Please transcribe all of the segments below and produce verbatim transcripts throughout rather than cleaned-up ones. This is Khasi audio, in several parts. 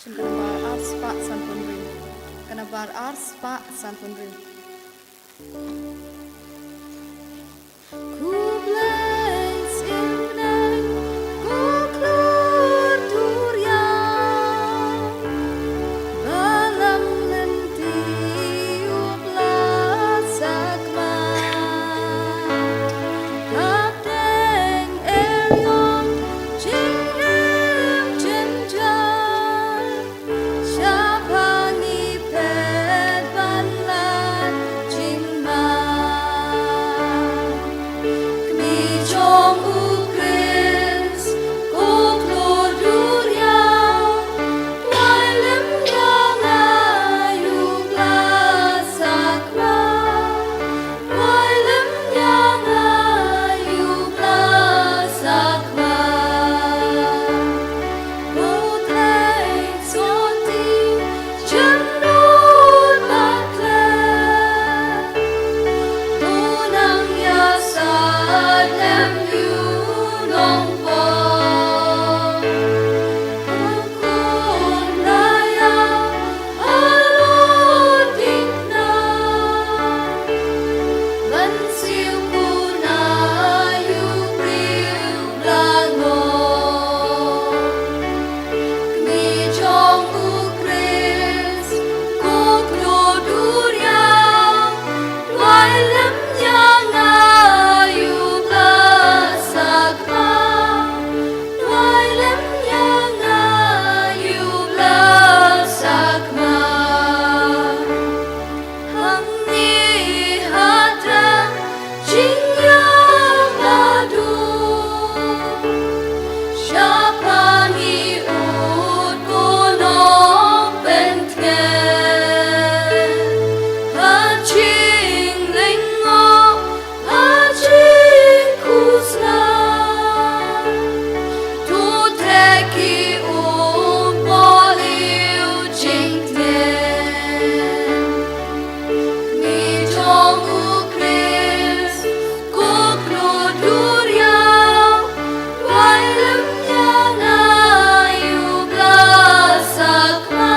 Ka nabar ar spah sanphew hynriew. Ka nabar ar spah sanphew hynriew. Khublei sngewbha, ko khlur duriaw, ba lam lynti u Blei sakma. Hapdeng eriong jingim jynjar, shaphang ngi phet ban lait jingma. Kmie jong u Khrist, ko khlur duriaw, duwai lem ïa nga ïa u Blei sakma. Duwai lem ïa nga ïa u Blei sakma. Ko thei soti jynrut bad khlem, to nang ïasaid lem ïa u nongpop. Duwai lem ïa nga ïa u Blei sakma. Hangne ha tang jingïap ba dum, shaphang ngi ud ko Nongpyntngen. Ha jinglyngngoh, ha jingkhuslai, to theh ki u Paul ïa u jingtngen. Kmie jong u Khrist, ko khlur duriaw, duwai lem ïa nga ïa u Blei sakma.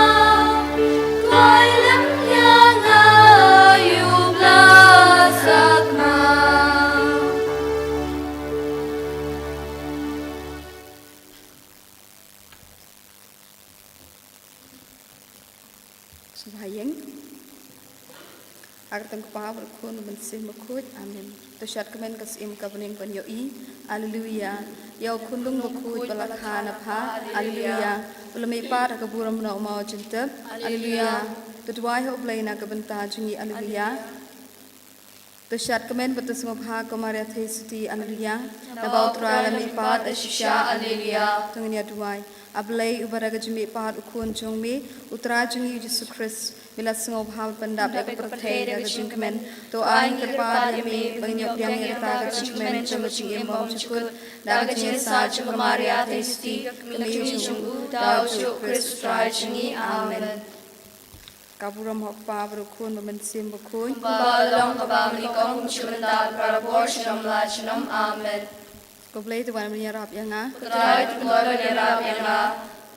Duwai lem ïa nga ïa u Blei sakma. Sngewbha ïeng. Ha ka kyrteng u Kpa bad u Khun bad u Mynsiem Bakhuid. Amen. To shad kmen ka syiem ka bneng ban ïohi. Alleluia. Ïa u Khunlung Bakhuid ba la kha na bha. Alleluia. U la mihpat ha ka burom na u maw jyntep. Alleluia. To duwai ha u Blei na ka bynta jong ngi. Alleluia. To shad kmen bad to sngewbha ko Maria Theisotti. Alleluia. Naba u Trai u la mihpat shisha. Alleluia. To ngin ïa duwai. A Blei uba da ka jingmihpat u Khun jong me, u Trai jong ngi u Jisu Khrist, me la sngewbha ban pyndap ïa ka pyrthei da ka jingkmen. To ai ngi kyrpad ïa me ba ngin ïoh pdiang ïa kata ka jingkmen jong ka jingim bymjukut da ka jingïasaid jong ka Maria Theisotti, ka kmie jong u, da u Jisu Khrist u Trai jong ngi. Amen. Ka burom ha u Kpa bad u Khun bad u Mynsiem Bakhuid. Kumba la long, kaba mynnyngkong, kum shynna, barabor, junom la junom. Amen. Ko Blei to wan ban ïarap ïa nga. Ko Trai to wan ban ïarap ïa nga.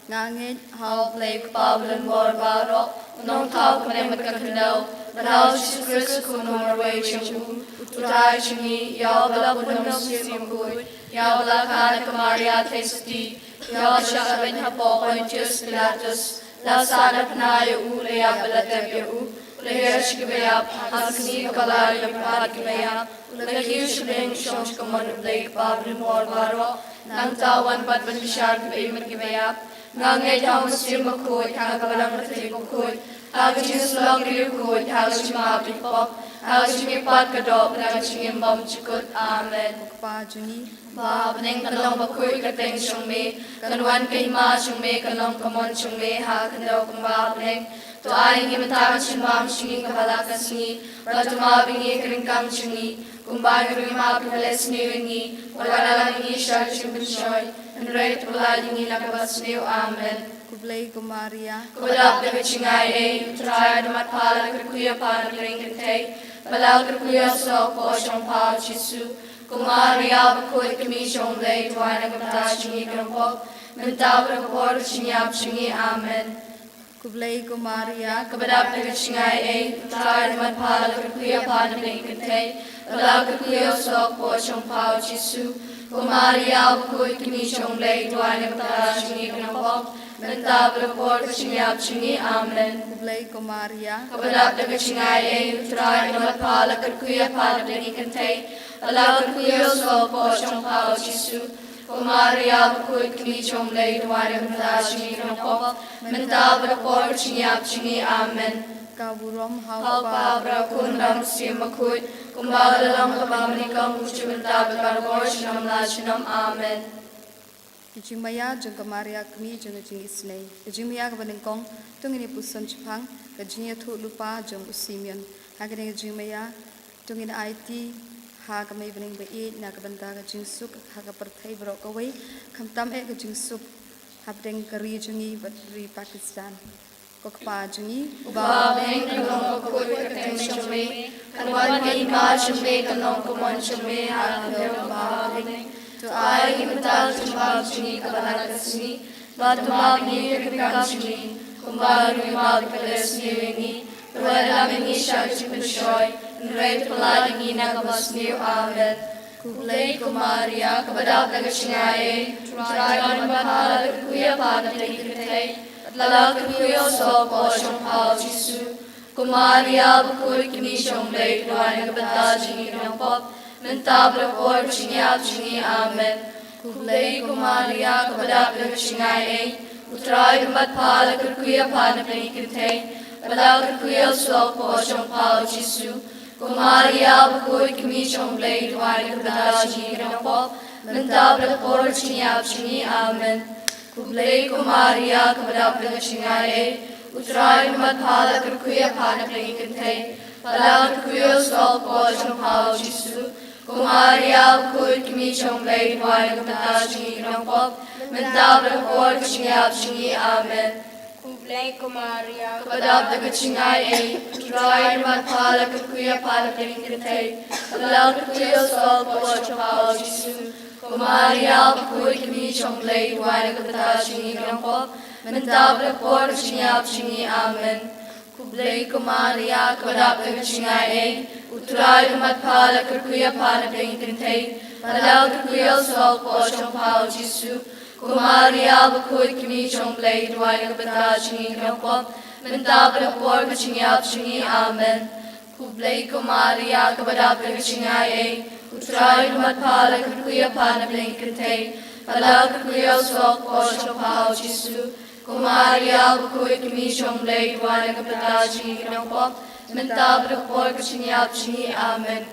Nga ngeit ha u Blei u Kpa u Barim bor baroh, u Nongthaw ka bneng bad ka khyndew, bad ha u Jisu Khrist u Khun marwei jong u, u Trai jong ngi, ïa uba la pun da u Mynsiem Bakhuid, ïa uba la kha na ka Maria Theisotti, ïa uba la shah beiñ hapoh Pontius Pilatus, la sahnarphna ïa u, la ïap bad la tep ïa u, u la hiar sha kiba ïap, ha ka sngi kaba lai u la mihpat na kiba ïap, u la kiew sha bneng, u shong sha ka mon u Blei u Kpa Barim bor baroh, nangta un wan pat ban bishar kiba im bad kiba ïap. Nga ngeit ha u Mynsiem Bakhuid, ha ka Balang Katholik bakhuid, ha ka jingïasyllok riewkhuid, ha ka jingmap jingpop, ha ka jingmihpat ka doh, bad ha ka jingim bymjukut. Amen. Ko Kpa jong ngi, ba ha bneng, kan long bakhuid ka kyrteng jong me, kan wan ka hima jong me, kan long ka mon jong me ha ka khyndew kumba ha bneng. To ai ïa ngi mynta ka jingbam jong ngi kaba la ka sngi, bad to map ïa ngi ka ryngkang jong ngi, kumba ngi ruh ngi map ïa kiba leh sniew ïa ngi, bad wat la lam ïa ngi sha ka jingpynshoi, hynrei to pyllait ïa ngi na kaba sniew. Amen. Khublei ko Maria, kaba dap da ka jingaiei, u Trai u don bad pha, la kyrkhu ïa pha na ki kynthei, bad la kyrkhu ïa u soh u kpoh jong pha u Jisu. Ko Maria bakhuid, kmie jong u Blei, to duwai na ka bynta jong ngi ki nongpop, mynta bad ha ka por ka jingïap jong ngi. Amen. Khublei ko Maria, kaba dap da ka jingaiei, U Trai u don bad pha, la kyrkhu ïa pha na pdeng ki kynthei, bad la kyrkhu ïa u sawkpoh jong pha u Jisu. Ko Maria bakhuid, ka kmie jong U Blei, duwai na ka bynta jong ngi ki nongpop, mynta bad ha ka por ka jingïap jong ngi. Amen. Khublei ko Maria, kaba dap da ka jingaiei, U Trai u don bad pha, la kyrkhu ïa pha na pdeng ki kynthei, bad la kyrkhu ïa u sawkpoh jong pha u Jisu. Ko Maria bakhuid, ka kmie jong U Blei, duwai na ka bynta jong ngi ki nongpop, mynta bad ha ka por ka jingïap jong ngi. Amen. Ka burom ha u Kpa, bad ha u Khun, bad ha u Mynsiem Bakhuid, kumba la long, kumba mynnyngkong, kumjuh mynta, bad barabor, junom la junom. Amen. Ka jingmaïa jong ka Maria, kmie jong ka jingisynei. Ka jingmaïa kaba nyngkong, to ngin ïa puson shaphang ka jingïathuhlypa jong u Simeon. Ha kane ka jingmaïa, to ngin aiti ha ka mei bneng ba ïeit na ka bynta ka jingsuk ha ka pyrthei baroh kawei, khamtam eh ka jingsuk hapdeng ka ri jong ngi bad ri Pakistan. Ko Kpa jong ngi uba ha bneng, ka long bakhuid ka kyrteng jong me, kan wan ka hima jong me, kan long ka mon jong me ha ka khyndew kumba ha bneng. To ai ïa ngi mynta ka jingbam jong ngi kaba la ka sngi, bad to map ïa ngi ïa ka ryngkang jong ngi, kumba ruh ngi map ïa kiba la sniew ïa ngi. To wat lam ïa ngi sha ka jingpynshoi, hynrei to pyllait ïa ngi na kaba sniew. Amen. Khublei ko Maria, kaba dap da ka jingaiei, U Trai u don bad pha, la kyrkhu ïa pha na pdeng ki kynthei, bad la kyrkhu ïa u sawkpoh jong pha u Jisu. Ko Maria bakhuid, ka kmie jong U Blei, duwai na ka bynta jong ngi ki nongpop, mynta bad ha ka por ka jingïap jong ngi. Amen. Khublei ko Maria, kaba dap da ka jingaiei, U Trai u don bad pha, la kyrkhu ïa pha na pdeng ki kynthei, bad la kyrkhu ïa u sawkpoh jong pha u Jisu. Ko Maria bakhuid, ka kmie jong U Blei, duwai na ka bynta jong ngi ki nongpop, mynta bad ha ka por ka jingïap jong ngi. Amen. Khublei ko Maria, kaba dap da ka jingaiei, U Trai u don bad pha, la kyrkhu ïa pha na pdeng ki kynthei, bad la kyrkhu ïa u sawkpoh jong pha u Jisu. Ko Maria bakhuid, ka kmie jong U Blei, duwai na ka bynta jong ngi ki nongpop, mynta bad ha ka por ka jingïap jong ngi. Amen. Khublei ko Maria, kaba dap da ka jingaiei, U Trai u don bad pha, la kyrkhu ïa pha na pdeng ki kynthei, bad la kyrkhu ïa u sawkpoh jong pha u Jisu. Ko Maria bakhuid, ka kmie jong U Blei, duwai na ka bynta jong ngi ki nongpop, mynta bad ha ka por ka jingïap jong ngi. Amen. Khublei ko Maria, kaba dap da ka jingaiei, U Trai u don bad pha, la kyrkhu ïa pha na pdeng ki kynthei, bad la kyrkhu ïa u sawkpoh jong pha u Jisu. Ko Maria bakhuid, ka kmie jong U Blei, duwai na ka bynta jong ngi ki nongpop, mynta bad ha ka por ka jingïap jong ngi. Amen. Khublei ko Maria, kaba dap da ka jingaiei, U Trai u don bad pha, la kyrkhu ïa pha na pdeng ki kynthei, bad la kyrkhu ïa u sawkpoh jong pha u Jisu. Ko Maria bakhuid, ka kmie jong U Blei, duwai na ka bynta jong ngi ki nongpop, mynta bad ha ka por ka jingïap jong ngi. Amen.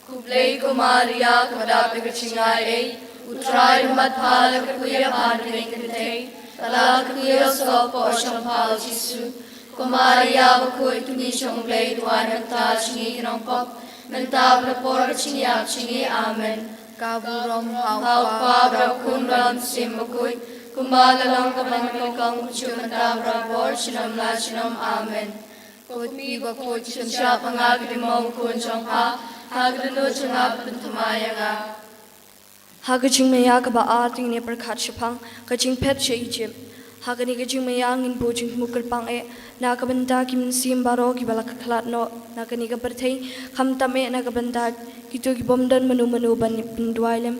Khublei ko Maria, kaba dap da ka jingaiei, U Trai u don bad pha, la kyrkhu ïa pha na pdeng ki kynthei, bad la kyrkhu ïa u sawkpoh jong pha u Jisu. Ko Maria bakhuid, ka kmie jong U Blei, duwai na ka bynta jong ngi ki nongpop, mynta bad ha ka por ka jingïap jong ngi. Amen. Ka burom ha u Kpa, bad ha u Khun, bad ha u Mynsiem Bakhuid, kumba la long, kumba mynnyngkong, kumjuh mynta, bad barabor, junom la junom. Amen. Ko Kmie bakhuid, shim shah ma nga ka dei mo u khun jong pha, ha ka dohnud jong nga, pynthymmai ïa nga. Ha ka jingmaïa kaba ar, to ngin ïa pyrkhat shaphang ka jingphet sha Ijipt. Ha kane ka jingmaïa ngin buh jingthmu kyrpang eh na ka bynta ki mynsiem baroh kiba la khlad noh na kane ka pyrthei, khamtam eh na ka bynta kito ki bym don mano mano ban pynduwai lem.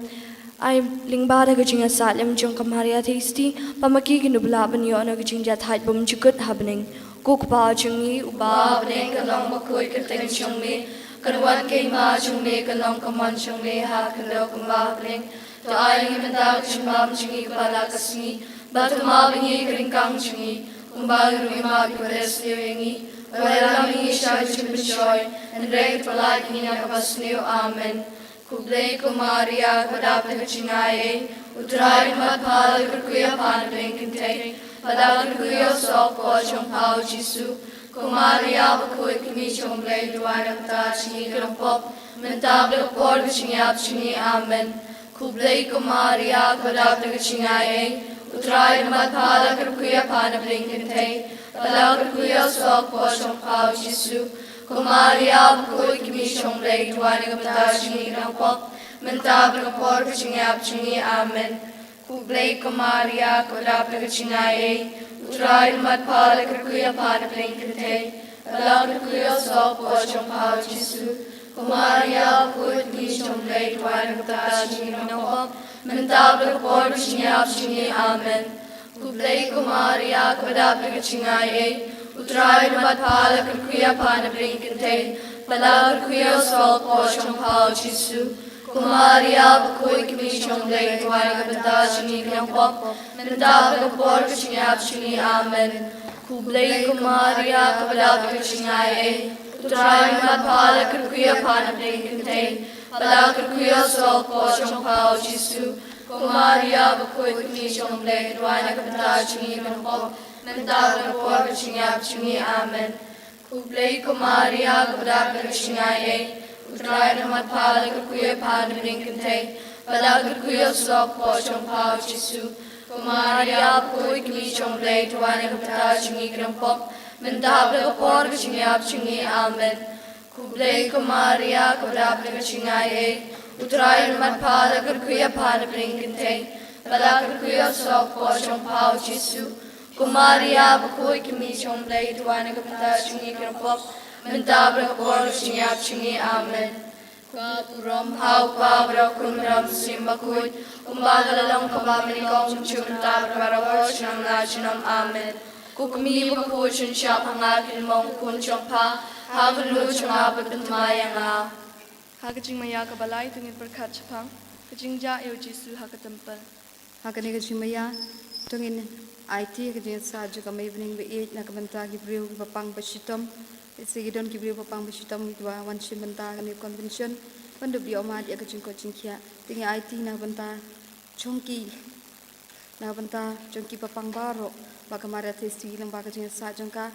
Ai lyngba da ka jingïasaid lem jong ka Maria Theisotti, ba ma ki kin dup lah ban ïoh na ka jingjahthait bymjukut ha bneng. Ko Kpa jong ngi uba ha bneng, kan long bakhuid ka kyrteng jong me, kan wan ka hima jong me, kan long ka mon jong me ha ka khyndew kumba ha bneng. To ai ïa ngi mynta ka jingbam jong ngi kaba la ka sngi, bad to map ïa ngi ka ryngkang jong ngi, kumba ngi ruh ngi map ïa kiba la sniew ïa ngi. Wat lam ïa ngi sha ka jingpynshoi, hynrei to pyllait ïa ngi na kaba sniew. Amen. Khublei ko Maria, kaba dap da ka jingaiei, U Trai u don bad pha, la kyrkhu ïa pha na pdeng ki kynthei, bad la kyrkhu ïa u sawkpoh jong pha u Jisu. Ko Maria bakhuid, ka Kmie jong U Blei, duwai na ka bynta jong ngi ki nongpop, mynta bad ha ka por ka jingïap jong ngi. Amen. Khublei ko Maria, kaba dap da ka jingaiei, U Trai u don bad pha, la kyrkhu ïa pha na pdeng ki kynthei, bad la kyrkhu ïa u sawkpoh jong pha u Jisu. Ko Maria bakhuid, ka Kmie jong U Blei, duwai na ka bynta jong ngi ki nongpop, mynta bad ha ka por ka jingïap jong ngi. Amen. Khublei ko Maria, kaba dap da ka jingaiei, U Trai u don bad pha, la kyrkhu ïa pha na pdeng kynthei, bad la kyrkhu ïa u sawdong ka por jong pha, U Jisu. Ko Maria, bakhuid ka kmie jong U Blei, duwai na ka bynta jong ngi ki nongpop, mynta bad ha ka por ka jingïap jong ngi. Amen. Khublei ko Maria, kaba dap da ka jingaiei, U Trai u don bad pha, la kyrkhu ïa pha na pdeng kynthei, bad la kyrkhu ïa u sawdong ka por jong pha, U Jisu. Ko Maria, bakhuid ka kmie jong U Blei, duwai na ka bynta jong ngi ki nongpop, mynta bad ha ka por ka jingïap jong ngi. Amen. Khublei ko Maria, kaba dap da ka jingaiei, U Trai u don bad pha, la kyrkhu ïa pha na pdeng kynthei, bad la kyrkhu ïa u sawdong ka por jong pha, U Jisu. Ko Maria, bakhuid ka kmie jong U Blei, duwai na ka bynta jong ngi ki nongpop, mynta bad ha ka por ka jingïap jong ngi. Amen. Khublei ko Maria, kaba dap da ka jingaiei, U Trai u don bad pha, la kyrkhu ïa pha na pdeng kynthei, bad la kyrkhu ïa u sawdong ka por jong pha, U Jisu. Ko Maria, bakhuid ka kmie jong U Blei, duwai na ka bynta jong ngi ki nongpop, mynta bad ha ka por ka jingïap jong ngi. Amen. Khublei ko Maria, kaba dap da ka jingaiei, U Trai u don bad pha, la kyrkhu ïa pha na pdeng kynthei, bad la kyrkhu ïa u sawdong ka por jong pha, U Jisu. Ko Maria, bakhuid ka kmie jong U Blei, duwai na ka bynta jong ngi ki nongpop, mynta bad ha ka por ka jingïap jong ngi. Amen. Ka burom ha U Kpa bad ha U Khun bad ha U Mynsiem Bakhuid, kumba ka la long, ka banyngkong, mynta bad barabor, junom la junom. Amen. Ko kmie bakhuid, shon shah ha nga ki lymong khun jong pha, ha ka kynnoh jong nga pynthymmai ïa nga. Ha ka jingmaïa kaba lai to ngin pyrkhat shaphang ka jingjah ïa U Jisu ha ka templ. Ha kane ka jingmaïa to ngin aiti ha ka jingïasaid jong ka Mei Bneng ba ïeit na ka bynta ki briew kiba pang ba shitom. Lehse ki don ki briew ba pang ba shitom kiba wan shim bynta ha kane ka convention ban dup ïa u mad ïa ka jingkoit jingkhiah. To ngin aiti na ka bynta jong ki, na ka bynta jong kiba pang baroh, ba ka Maria Theisotti lyngba ka jingïasaid jong ka,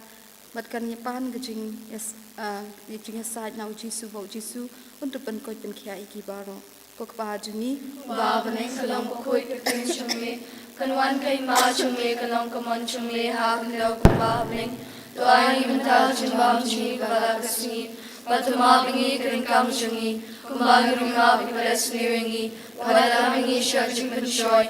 bad kan ïa pan ka jingïas-, ah, jingïasaid na U Jisu, ba U Jisu un dup ban koit ban khiah ïa ki baroh. Ko Kpa jong ngi uba ha bneng, ka long bakhuid ka kyrteng jong me, kan wan ka hima jong me, kan long ka mon jong me ha ka khyndew kumba ha bneng. To ai ngi mynta ka jingbam jong ngi kaba la ka sngi, bad to map ïa ngi ka ryngkam jong ngi, kumba ngi ruh ngi map ïa kiba leh sniew ïa ngi, bad ym ai ngi sha ka jingpynshoi,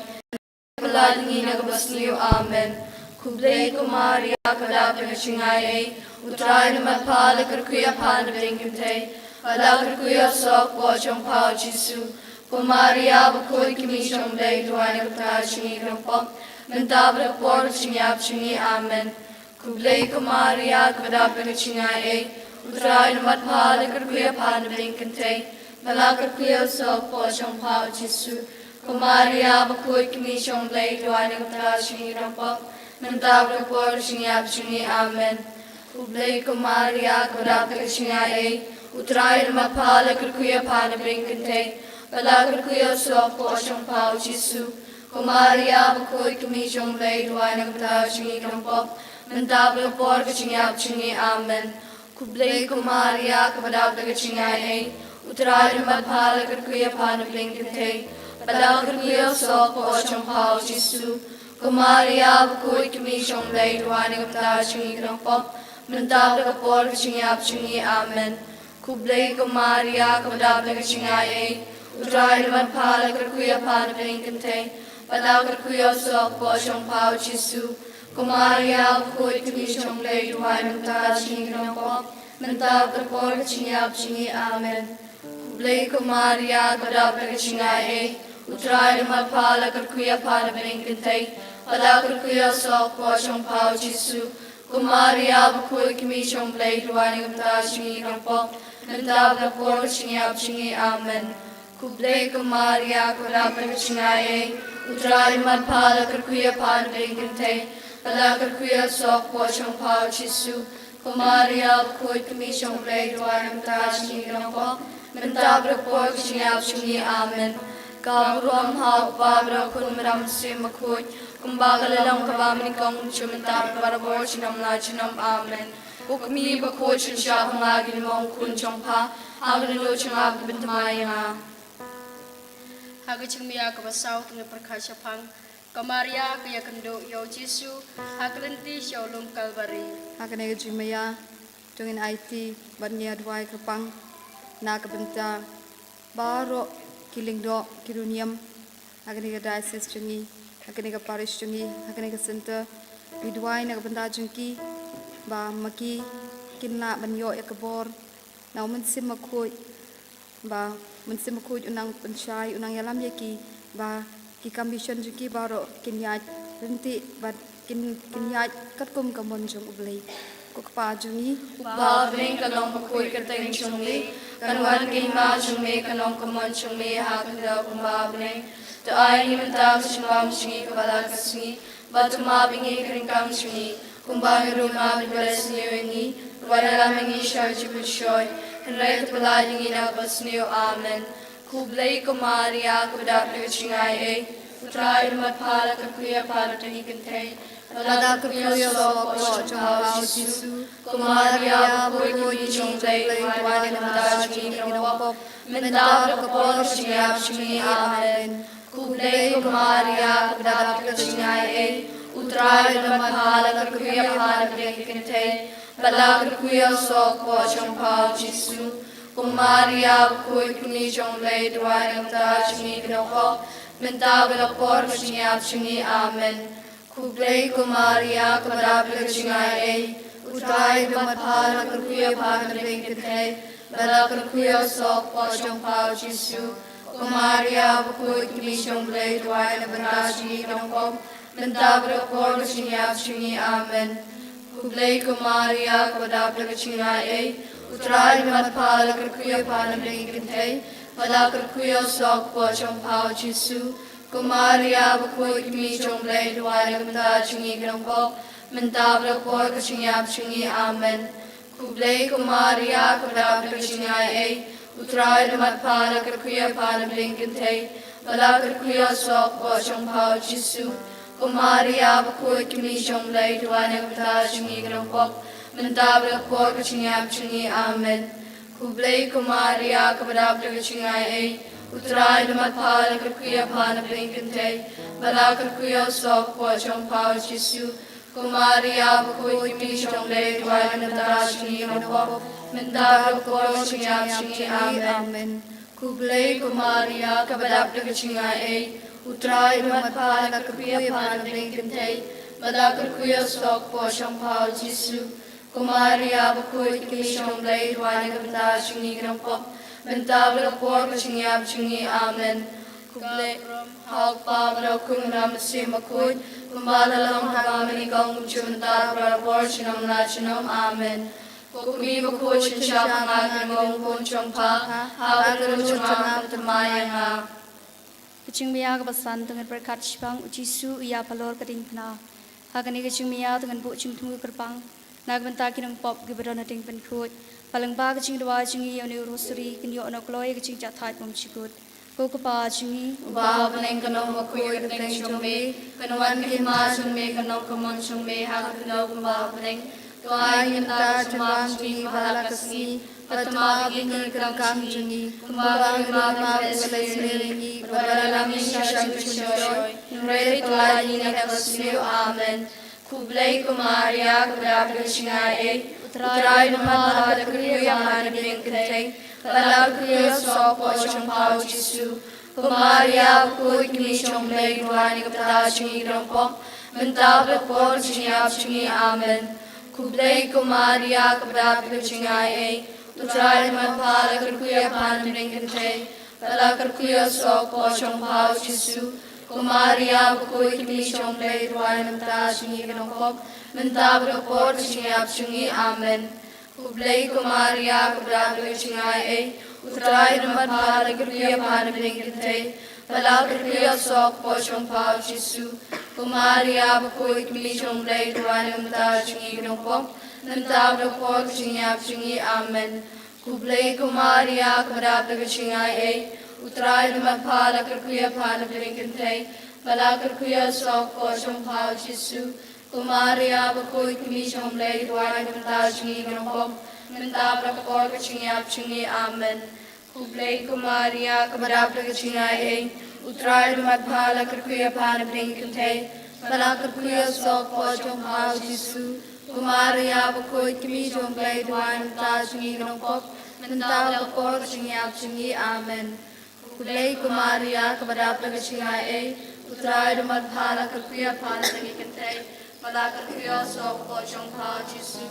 bad lait ngi na kaba sniew. Amen. Khublei ko Maria, kaba dap da ka jingaiei, U Trai u don bad pha, la kyrkhu ïa pha na pdeng kynthei, bad la kyrkhu ïa u sawdong ka por jong pha, U Jisu. Ko Maria, bakhuid ka kmie jong U Blei, duwai na ka bynta jong ngi ki nongpop, mynta bad ha ka por ka jingïap jong ngi. Amen. Khublei ko Maria, kaba dap da ka jingaiei, U Trai u don bad pha, la kyrkhu ïa pha na pdeng kynthei, bad la kyrkhu ïa u sawdong ka por jong pha, U Jisu. Ko Maria, bakhuid ka kmie jong U Blei, duwai na ka bynta jong ngi ki nongpop, mynta bad ha ka por ka jingïap jong ngi. Amen. Khublei ko Maria, kaba dap da ka jingaiei, U Trai u don bad pha, la kyrkhu ïa pha na pdeng kynthei, bad la kyrkhu ïa u sawdong ka por jong pha, U Jisu. Ko Maria, bakhuid ka kmie jong U Blei, duwai na ka bynta jong ngi ki nongpop, mynta bad ha ka por ka jingïap jong ngi. Amen. Khublei ko Maria, kaba dap da ka jingaiei, U Trai u don bad pha, la kyrkhu ïa pha na pdeng kynthei, bad la kyrkhu ïa u sawdong ka por jong pha, U Jisu. Ko Maria, bakhuid ka kmie jong U Blei, duwai na ka bynta jong ngi ki nongpop, mynta bad ha ka por ka jingïap jong ngi. Amen. Khublei ko Maria, kaba dap da ka jingaiei, U Trai u don bad pha, la kyrkhu ïa pha na pdeng kynthei, bad la kyrkhu ïa u sawdong ka por jong pha, U Jisu. Ko Maria, bakhuid ka kmie jong U Blei, duwai na ka bynta jong ngi ki nongpop, mynta bad ha ka por ka jingïap jong ngi. Amen. Khublei ko Maria, kaba dap da ka jingaiei, U Trai u don bad pha, la kyrkhu ïa pha na pdeng kynthei, bad la kyrkhu ïa u sawdong ka por jong pha, U Jisu. Ko Maria, bakhuid ka kmie jong U Blei, duwai na ka bynta jong ngi ki nongpop, mynta bad ha ka por ka jingïap jong ngi. Amen. Khublei ko Maria, kaba dap da ka jingaiei, U Trai u don bad pha, la kyrkhu ïa pha na pdeng kynthei, bad la kyrkhu ïa u sawdong ka por jong pha, U Jisu. Ko Maria, bakhuid ka kmie jong U Blei, duwai na ka bynta jong ngi ki nongpop, mynta bad ha ka por ka jingïap jong ngi. Amen. Ka burom ha U Kpa bad ha U Khun bad ha U Mynsiem Bakhuid, kumba ka la long, ka banyngkong, mynta bad barabor, junom la junom. Amen. Ko kmie bakhuid, shon shah ha nga ki lymong khun jong pha, ha ka kynnoh jong nga pynthymmai ïa nga. Ha ka jingmaïa kaba saw to ngin pyrkhat shaphang ka Maria ka ïakynduh ïa U Jisu ha ka lynti sha u lum Kalbari. Ha kane ka jingmaïa to ngin aiti bad ngin ïa duwai kyrpang na ka bynta baroh ki lyngdoh, ki riewniam, ha kane ka diocese jong ngi, ha kane ka parish jong ngi, ha kane ka center. Ngi duwai na ka bynta jong ki ba ma ki kin lah ban ïoh ïa ka bor na u Mynsiem Bakhuid, ba u Mynsiem Bakhuid un nang pynshai, un nang ïalam ïa ki, ba ki kam bishon jong ki baroh kin ïaid ryntih bad kin, kin ïaid katkum ka mon jong U Blei. Ko Kpa jong ngi, uba ha bneng, ka nongpynkhuid kyrteng jong me, kan wan ka hima jong me, ka long ka mon jong me ha ka khyndew kumba ha bneng. To ai ngi mynta ka jingbam jong ngi kaba la ka sngi, bad to map ïa ngi ka ryngkang jong ngi, kumba ngi ruh ngi map ïa kiba la sniew ïa ngi, wat ïalam ïa ngi sha ka jingpynshoi, hynrei to pyllait ïa ngi na kaba sniew. Amen. Khublei ko Maria, kaba dap da ka jingaiei, U Trai u don bad pha, la kyrkhu ïa pha na bneng ki kynthei, bad la kyrkhu ïa u soh ka kpoh jong pha U Jisu. Ko Maria, bakhuid ka kmie jong U Blei, duwai na ka bynta jong ngi ki nongpop, mynta bad ha ka por ka jingïap jong ngi. Amen. Khublei ko Maria, kaba dap da ka jingaiei, U Trai u don bad pha, la kyrkhu ïa pha na bneng ki kynthei, bad la kyrkhu ïa u soh ka kpoh jong pha U Jisu. Ko Maria, bakhuid ka kmie jong U Blei, duwai na ka bynta jong ngi ki nongpop, mynta bad ha ka por ka jingïap jong ngi. Amen. Khublei ko Maria, kaba dap da ka jingaiei, U Trai u don bad pha, la kyrkhu ïa pha na bneng ki kynthei, bad la kyrkhu ïa u soh ka kpoh jong pha U Jisu. Ko Maria, bakhuid ka kmie jong U Blei, duwai na ka bynta jong ngi ki nongpop, mynta bad ha ka por ka jingïap jong ngi. Amen. Khublei ko Maria, kaba dap da ka jingaiei, U Trai u don bad pha, la kyrkhu ïa pha na bneng ki kynthei, bad la kyrkhu ïa u soh ka kpoh jong pha U Jisu. Ko Maria, bakhuid ka kmie jong U Blei, duwai na ka bynta jong ngi ki nongpop, mynta bad ha ka por ka jingïap jong ngi. Amen. Khublei ko Maria, kaba dap da ka jingaiei, U Trai u don bad pha, la kyrkhu ïa pha na bneng ki kynthei, bad la kyrkhu ïa u soh ka kpoh jong pha U Jisu. Ko Maria, bakhuid ka kmie jong U Blei, duwai na ka bynta jong ngi ki nongpop, mynta bad ha ka por ka jingïap jong ngi. Amen. Khublei ko Maria, kaba dap da ka jingaiei, U Trai u don bad pha, la kyrkhu ïa pha na bneng ki kynthei, bad la kyrkhu ïa u soh ka kpoh jong pha U Jisu. Ko Maria, bakhuid ka kmie jong U Blei, duwai na ka bynta jong ngi ki nongpop, mynta bad ha ka por ka jingïap jong ngi. Amen. Khublei ko Maria, kaba dap da ka jingaiei, U Trai u don bad pha, la kyrkhu ïa pha na bneng ki kynthei, bad la kyrkhu ïa u soh ka kpoh jong pha U Jisu. Ko Maria, bakhuid ka kmie jong U Blei, duwai na ka bynta jong ngi ki nongpop, mynta bad ha ka por ka jingïap jong ngi. Amen. Khublei ha U Kpa bad ha U Khun bad ha U Mynsiem Bakhuid, kumba la long ha kaba mynnyngkong, kumjuh mynta, bad barabor, junom la junom. Amen. Ko Kmie bakhuid, synshar ha nga kin ong bun jong pha, ha ka kynroh jong nga to thymmai ïa nga. Ka jingmia kaba san, to ngin pyrkhat shaphang U Jisu uba ïap halor ka diengphna. Ha kane ka jingmia to ngin buh jingthmu kyrpang na ka bynta ki nongpop kiba don ha diengpynkhuid. Ba lyngba ka jingduwai jong ngi ïa une u rosary kin ïoh noh kloi ïa ka jingjahthait bymjukut. Ko Kpa jong ngi uba ha bneng, ka nongpynkhuid ka kyrteng jong me, kan wan ka hima jong me, kan long ka mon jong me ha ka khyndew kumba ha bneng. To ai ngi mynta ka jingbam jong ngi kaba ha la ka sngi, bad to map ïa ngi ka ryngkang jong ngi, kumba ngi ruh ngi map ïa kiba la sniew ïa ngi, bad wat ïalam ïa ngi sha ka jingpynshoi, hynrei to pyllait ïa ngi na kaba sniew. Amen. Khublei ko Maria, kaba dap da ka jingaiei, U Trai u don bad pha, la kyrkhu ïa pha na bneng ki kynthei, bad la kyrkhu ïa u soh ka kpoh jong pha U Jisu. Ko Maria, bakhuid ka kmie jong U Blei, duwai na ka bynta jong ngi ki nongpop, mynta bad ha ka por ka jingïap jong ngi. Amen. Khublei ko Maria, kaba dap da ka jingaiei, U Trai u don bad pha, la kyrkhu ïa pha na bneng ki kynthei, bad la kyrkhu ïa u soh ka kpoh jong pha U Jisu. Ko Maria, bakhuid ka kmie jong U Blei, duwai na ka bynta jong ngi ki nongpop, mynta bad ha ka por ka jingïap jong ngi. Amen. Khublei ko Maria, kaba dap da ka jingaiei, U Trai u don bad pha, la kyrkhu ïa pha na bneng ki kynthei, bad la kyrkhu ïa u soh ka kpoh jong pha U Jisu. Ko Maria, bakhuid ka kmie jong U Blei, duwai na ka bynta jong ngi ki nongpop, mynta bad ha ka por ka jingïap jong ngi. Amen. Khublei ko Maria, kaba dap da ka jingaiei, U Trai u don bad pha, la kyrkhu ïa pha na bneng ki kynthei, bad la kyrkhu ïa u soh ka kpoh jong pha U Jisu. Ko Maria, bakhuid ka kmie jong U Blei, duwai na ka bynta jong ngi ki nongpop, mynta bad ha ka por ka jingïap jong ngi. Amen. Khublei ko Maria, kaba dap da ka jingaiei, U Trai u don bad pha, la kyrkhu ïa pha na bneng ki kynthei, bad la kyrkhu ïa u soh ka kpoh jong pha U Jisu. Ko Maria, bakhuid ka kmie jong U Blei, duwai na ka bynta jong ngi ki nongpop, mynta bad ha ka por ka jingïap jong ngi. Amen. Khublei ko Maria, kaba dap da ka jingai ei, U Trai u don bad pha, la kyrkhu ïa pha na bneng ki kynthei, bad la kyrkhu ïa u soh u kpoh jong pha u Jisu.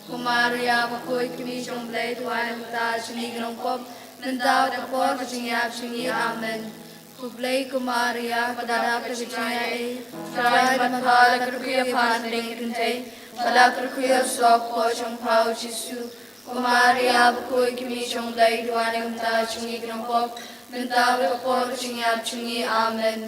Ko Maria bakhuid, ka kmie jong U Blei, duwai na ka bynta jong ngi ki nongpop, mynta bad ha ka por ka jingïap jong ngi. Amen. Khublei ko Maria, kaba dap da ka jingai ei, U Trai u don bad pha, la kyrkhu ïa pha na bneng ki kynthei, bad la kyrkhu ïa u soh u kpoh jong pha u Jisu. Ko Maria bakhuid, ka kmie jong U Blei, duwai na ka bynta jong ngi ki nongpop, mynta bad ha ka por ka jingïap jong ngi. Amen.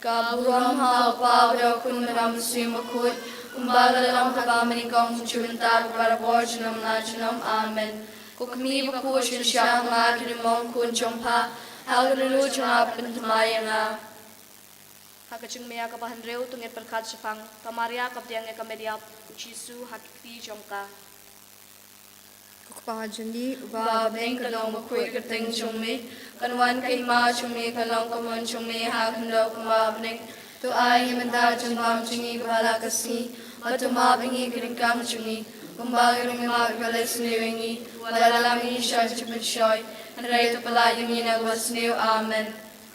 Ka burom ha U Kpa bad ha U Khun bad ha U Mynsiem Bakhuid, kumba la long ha kaba mynnyngkong, mynta bad barabor, junom la junom. Amen. Ko kmie bakhuid, shim shah ma nga ki ri mongkhun jong pha, ha ka dohnud jong nga, pynthymmai ïa nga. Ha ka jingmaïa kaba hynriew, to ngin pyrkhat shaphang ka Maria kaba pdiang ïa ka met ïap u Jisu ha ki kti jong ka. Ko Kpa jong ngi uba ha bneng, ka long bakhuid ka kyrteng jong me, kan wan ka hima jong me, kan long ka mon jong me ha ka khyndew kumba ha bneng. To ai ngi mynta ka jingbam jong ngi kaba la ka sngi, bad to map ïa ngi ki ryngkang jong ngi, kumba ngi ruh ngi map ïa kiba leh sniew ïa ngi, wat la lam ïa ngi sha ka jingpynshoi, hynrei to pyllait ïa ngi na kaba sniew. Amen.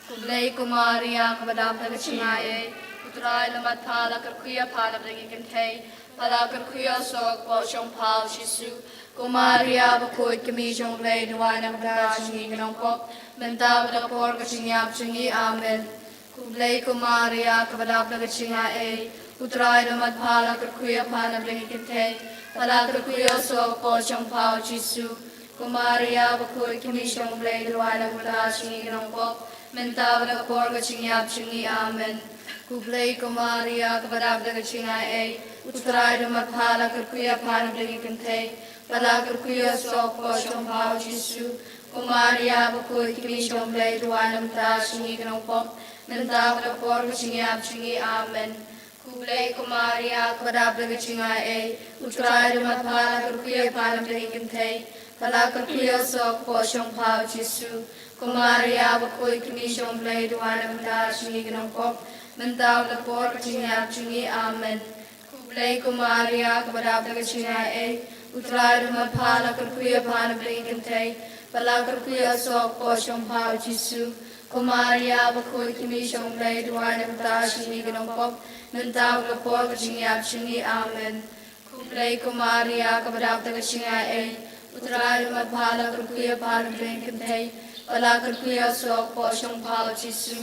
Khublei ko Maria, kaba dap da ka jingai ei, U Trai u don bad pha, la kyrkhu ïa pha na bneng ki kynthei, bad la kyrkhu ïa u soh u kpoh jong pha u Jisu. Ko Maria bakhuid, ka kmie jong U Blei, duwai na ka bynta jong ngi ki nongpop, mynta bad ha ka por ka jingïap jong ngi. Amen. Khublei ko Maria, kaba dap da ka jingai ei, U Trai u don bad pha, la kyrkhu ïa pha na bneng ki kynthei, bad la kyrkhu ïa u soh u kpoh jong pha u Jisu. Ko Maria bakhuid, ka kmie jong U Blei, duwai na ka bynta jong ngi ki nongpop, mynta bad ha ka por ka jingïap jong ngi. Amen. Khublei ko Maria, kaba dap da ka jingai ei, U Trai u don bad pha, la kyrkhu ïa pha na bneng ki kynthei, bad la kyrkhu ïa u soh u kpoh jong pha u Jisu. Ko Maria bakhuid, ka kmie jong U Blei, duwai na ka bynta jong ngi ki nongpop, mynta bad ha ka por ka jingïap jong ngi. Amen. Khublei ko Maria, kaba dap da ka jingai ei, U Trai u don bad pha, la kyrkhu ïa pha na bneng ki kynthei, bad la kyrkhu ïa u soh u kpoh jong pha u Jisu. Ko Maria bakhuid, ka kmie jong U Blei, duwai na ka bynta jong ngi ki nongpop, mynta bad ha ka por ka jingïap jong ngi. Amen. Khublei ko Maria, kaba dap da ka jingai ei, U Trai u don bad pha, la kyrkhu ïa pha na bneng ki kynthei, bad la kyrkhu ïa u soh u kpoh jong pha u Jisu. Ko Maria bakhuid, ka kmie jong U Blei, duwai na ka bynta jong ngi ki nongpop, mynta bad ha ka por ka jingïap jong ngi. Amen. Khublei ko Maria, kaba dap da ka jingai ei, U Trai u don bad pha, la kyrkhu ïa pha na bneng ki kynthei, bad la kyrkhu ïa u soh u kpoh jong pha u Jisu.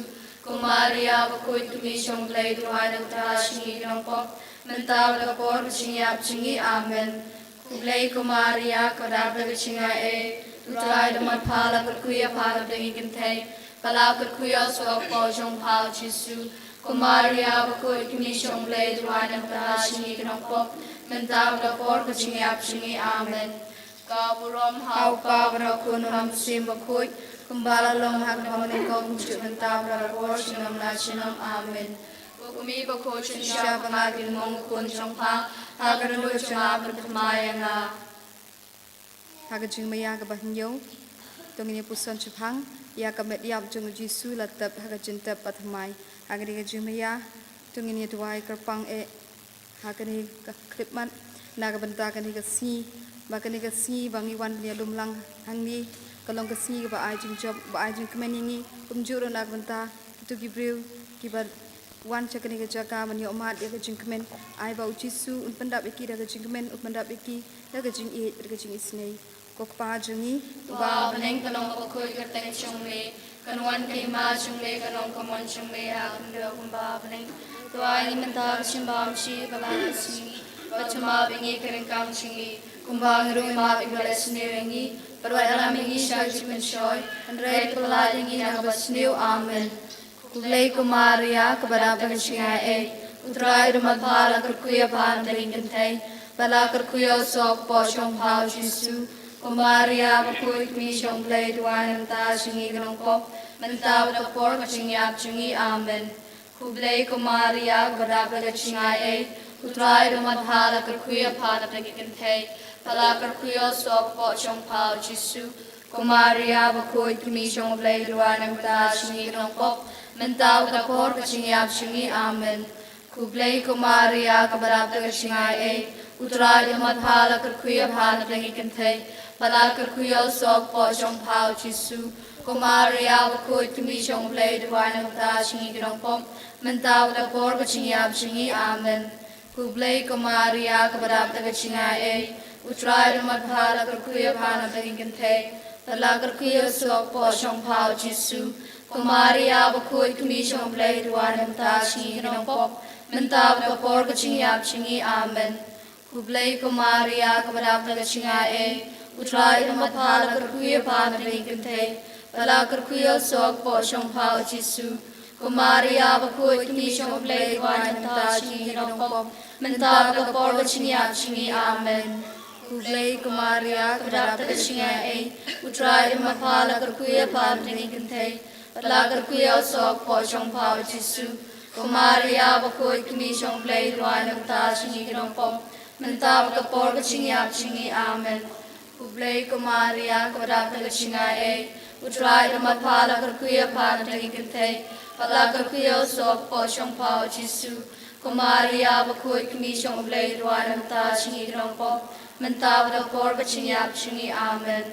Ko Maria bakhuid, ka kmie jong U Blei, duwai na ka bynta jong ngi ki nongpop, mynta bad ha ka por ka jingïap jong ngi. Amen. Khublei ko Maria, kaba dap da ka jingai ei, U Trai u don bad pha, la kyrkhu ïa pha na bneng ki kynthei, bad la kyrkhu ïa u soh u kpoh jong pha u Jisu. Ko Maria bakhuid, ka kmie jong U Blei, duwai na ka bynta jong ngi ki nongpop, mynta bad ha ka por ka jingïap jong ngi. Amen. Ka burom ha U Kpa bad ha U Khun bad ha U Mynsiem Bakhuid, kumba la long ha kaba mynnyngkong, kumjuh mynta bad barabor, junom la junom. Amen. Ko kmie bakhuid, shim shah ma nga ki ri mongkhun jong pha, ha ka dohnud jong nga, pynthymmai ïa nga. Ha ka jingmaïa kaba hynñiew, to ngin ïa puson shaphang ïa ka met ïap jong u Jisu la tep ha ka jingtep baptisma. Ha kane ka jingmaïa to ngin ïa duwai kyrpang eh ha kane ka khyllipmat na ka bynta kane ka sngi, ba kane ka sngi ba ngi wan ban ïalum lang hangne ka long ka sngi kaba ai jingjop, ba ai jingkmen ïa ngi, kumjuh ruh na ka bynta kito ki briew kiba wan sha kane ka jaka ban ïoh mad ïa ka jingkmen. Ai ba u Jisu un pyndap ïa ki da ka jingkmen, un pyndap ïa ki da ka jingïeit, da ka jingisynei. Ko Kpa jong ngi uba ha bneng, kan long bakhuid ka kyrteng jong me, kan wan ka hima jong me, kan long ka mon jong me ha khyndew kumba ha bneng. To ai ngi mynta ka jingbam jong ngi kaba la ka sngi, bad to map ïa ngi ki ryngkang jong ngi, kumba ngi ruh ngi map ïa kiba leh sniew ïa ngi, bad wat ïalam ïa ngi sha ka jingpynshoi, hynrei to pyllait ïa ngi na kaba sniew. Amen. Khublei ko Maria, kaba dap da ka jingai ei, U Trai u don bad pha, la kyrkhu ïa pha na bneng ki kynthei, bad la kyrkhu ïa u soh u kpoh jong pha u Jisu. Ko Maria bakhuid, ka kmie jong U Blei, duwai na ka bynta jong ngi ki nongpop, mynta bad ha ka por ka jingïap jong ngi. Amen. Khublei ko Maria, kaba dap da ka jingai ei, U Trai u don bad pha, la kyrkhu ïa pha na bneng ki kynthei, bad la kyrkhu ïa u soh u kpoh jong pha u Jisu. Ko Maria bakhuid, ka kmie jong U Blei, duwai na ka bynta jong ngi ki nongpop, mynta bad ha ka por ka jingïap jong ngi. Amen. Khublei ko Maria, kaba dap da ka jingai ei, U Trai u don bad pha, la kyrkhu ïa pha na bneng ki kynthei, bad la kyrkhu ïa u soh u kpoh jong pha u Jisu. Ko Maria bakhuid, Kmie jong U Blei, duwai na ka bynta jong ngi ki nongpop, mynta bad ha ka por ka jingïap jong ngi. Amen. Khublei ko Maria, kaba dap da ka jingaiei, U Trai u don bad pha. La kyrkhu ïa pha na bneng ki kynthei, bad la kyrkhu ïa u soh hapoh jong pha, U Jisu. Ko Maria bakhuid, Kmie jong U Blei, duwai na ka bynta jong ngi ki nongpop, mynta bad ha ka por ka jingïap jong ngi. Amen. Khublei ko Maria, kaba dap da ka jingaiei, U Trai u don bad pha. La kyrkhu ïa pha na bneng ki kynthei, bad la kyrkhu ïa u soh hapoh jong pha, U Jisu. Ko Maria bakhuid, Kmie jong U Blei, duwai na ka bynta jong ngi ki nongpop, mynta bad ha ka por ka jingïap jong ngi. Amen. Khublei ko Maria, kaba dap da ka jingaiei, U Trai u don bad pha. La kyrkhu ïa pha na bneng ki kynthei, bad la kyrkhu ïa u soh hapoh jong pha, U Jisu. Ko Maria bakhuid, Kmie jong U Blei, duwai na ka bynta jong ngi ki nongpop, mynta bad ha ka por ka jingïap jong ngi. Amen. Khublei ko Maria, kaba dap da ka jingaiei, U Trai u don bad pha. La kyrkhu ïa pha na bneng ki kynthei, bad la kyrkhu ïa u soh hapoh jong pha, U Jisu. Ko Maria bakhuid, Kmie jong U Blei, duwai na ka bynta jong ngi ki nongpop, mynta bad ha ka por ka jingïap jong ngi. Amen.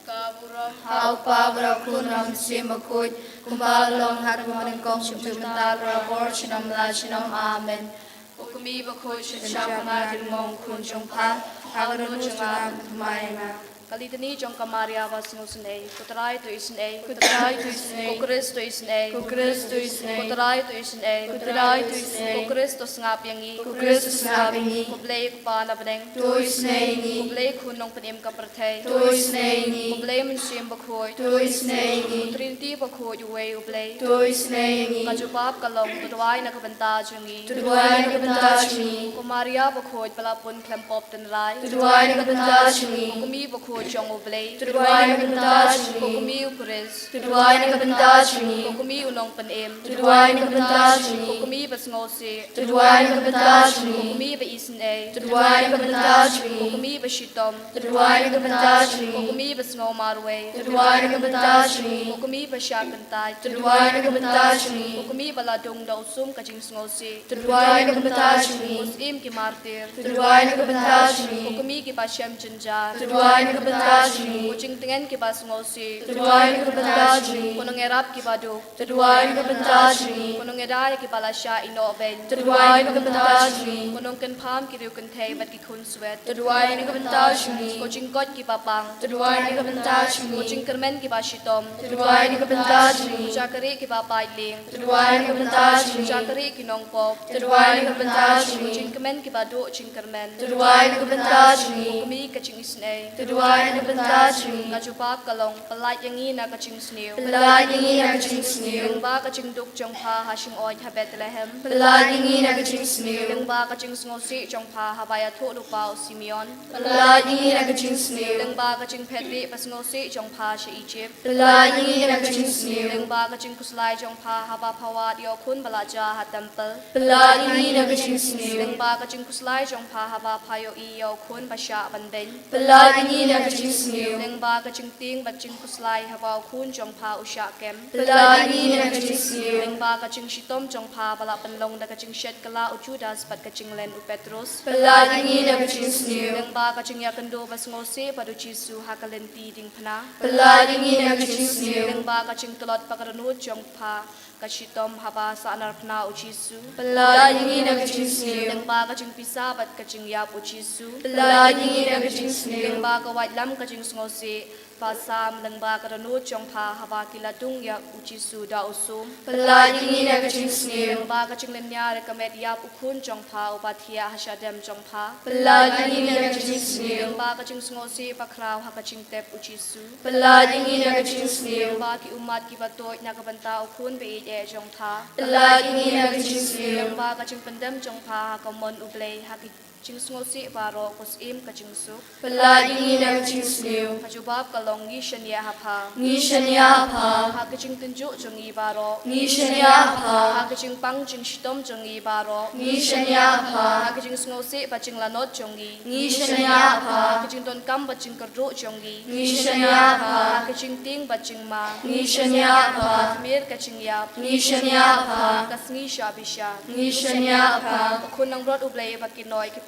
Ka burom ha U Kpa bad ha U Khun bad ha U Mynsiem Bakhuid, kumba ka long ha kaba nyngkong, mynta bad ha ka por, junom la junom. Amen. Ko Kmie bakhuid, shynshar pynban ïa ka jingmong khun jong pha, ha ka dohnud jong nga, pynthymmai ïa nga. Ka Litani jong ka Maria basngewsynei. Ko Trai to isynei. Ko Trai to isynei. Ko Khrist to isynei. Ko Khrist to isynei. Ko Trai to isynei. Ko Trai to isynei. Ko Khrist to sngap ïa ngi. Ko Khrist to sngap ïa ngi. Ko Blei Kpa na bneng to isynei ïa ngi. Ko Blei Khun Nongpynim ka pyrthei to isynei ïa ngi. Ko Blei Mynsiem Bakhuid to isynei ïa ngi. Ko Trinity bakhuid uwei U Blei to isynei ïa ngi. Ka jubab ka long, to duwai na ka bynta jong ngi. To duwai na ka bynta jong ngi. Ko Maria bakhuid, ba la pun khlem pop tynrai, to duwai na ka bynta jong ngi. Ko Kmie bakhuid jong U Blei, to duwai na ka bynta jong ngi. Ko Kmie U Khrist, to duwai na ka bynta jong ngi. Ko Kmie U Nongpynim, to duwai na ka bynta jong ngi. Ko Kmie basngewsih, to duwai na ka bynta jong ngi. Ko Kmie ba isynei, to duwai na ka bynta jong ngi. Ko Kmie bashitom, to duwai na ka bynta jong ngi. Ko Kmie basngew marwei, to duwai na ka bynta jong ngi. Ko Kmie bashah kyntait, to duwai na ka bynta jong ngi. Ko Kmie ba la dung da u sum ka jingsngewsih, to duwai na ka bynta jong ngi. Ko Syiem ki martir, to duwai na ka bynta jong ngi. Ko Kmie kiba shem jynjar, to duwai na ka bynta jong ngi. Ko jingtngen kiba sngewsih, to duwai na ka bynta jong ngi. Ko nongïarap kiba duk, to duwai na ka bynta jong ngi. Ko nongïada ïa kiba la shah ïehnoh beiñ, to duwai na ka bynta jong ngi. Ko nongkynpham ki riew kynthei bad ki khunswet, to duwai na ka bynta jong ngi. Ko jingkoit kiba pang, to duwai na ka bynta jong ngi. Ko jingkyrmen kiba shitom, to duwai na ka bynta jong ngi. Ko jakarieh kiba paid lieng, to duwai na ka bynta jong ngi. Ko jakarieh ki nongpop, to duwai na ka bynta jong ngi. Ko jingkmen kiba duh jingkyrmen, to duwai na ka bynta jong ngi. Ko Kmie ka jingisynei, to duwai na ka bynta jong ngi. Ka jubab ka long, pyllait ïa ngi na ka jingsniew, pyllait ïa ngi na ka jingsniew. Lyngba ka jingduk jong pha ha shyngod ha Bethlehem, pyllait ïa ngi na ka jingsniew. Lyngba ka jingsngewsih jong pha haba ïathuh lypa u Simeon, pyllait ïa ngi na ka jingsniew. Lyngba ka jingphet rieh basngewsih jong pha sha Egypt, pyllait ïa ngi na ka jingsniew. Lyngba ka jingkhuslai jong pha haba pha wad ïa u khun ba la jia ha templ, pyllait ïa ngi na ka jingsniew. Lyngba ka jingkhuslai jong pha haba pha ïohi ïa u khun ba shah ban beiñ, pyllait ïa ngi na ka jingsniew. Lyngba ka jingtieng bad jingkhuslai haba u khun jong pha u shah kem, pyllait ïa ngi na ka jingsniew. Lyngba ka jingshitom jong pha ba la pynlong da ka jingshet kylla u Judas bad ka jinglen u Petrus, pyllait ïa ngi na ka jingsniew. Lyngba ka jingïakynduh basngewsih bad u Jisu ha ka lynti diengphna, pyllait ïa ngi na ka jingsniew. Lyngba ka jingtlot bad ka dohnud jong pha ka shitom haba sahnarphna u Jisu, pyllait ïa ngi na ka jingsniew. Lyngba ka jingpisa bad ka jingïap u Jisu, pyllait ïa ngi na ka jingsniew. Lyngba ka waitlam ka jingsngewsih ba sam, lyngba ka dohnud jong pha haba ki la dung ïa u Jisu da u sum, pyllait ïa ngi na ka jingsniew. Lyngba ka jinglynñiar ïa ka met ïap u khun jong pha uba thiah ha shadem jong pha, pyllait ïa ngi na ka jingsniew. Lyngba ka jingsngewsih bakhraw ha ka jingtep u Jisu, pyllait ïa ngi na ka jingsniew. Lyngba ki ummat kiba tuid na ka bynta u khun ba ïeit eh jong pha, pyllait ïa ngi na ka jingsniew. Lyngba ka jingpyndem jong pha ha ka mon u Blei ha ka jingsngewsih baroh, ko Syiem ka jingsuk, pyllait ïa ngi na ka jingsniew. Ka jubab ka long, ngi shaniah ha pha, ngi shaniah ha pha. Ha ka jingtynjuh jong ngi baroh, ngi shaniah ha pha. Ha ka jingpang jingshitom jong ngi baroh, ngi shaniah ha pha. Ha ka jingsngewsih bad jinglanot jong ngi, ngi shaniah ha pha. Ha ka jingdonkam bad jingkyrduh jong ngi, ngi shaniah ha pha. Ha ka jingtieng bad jingma, ngi shaniah ha pha. Ha ka miet ka jingïap, ngi shaniah ha pha. Ha ka sngi shah bishar, ngi shaniah ha pha. Ko Khun langbrot u Blei ba ki noi ki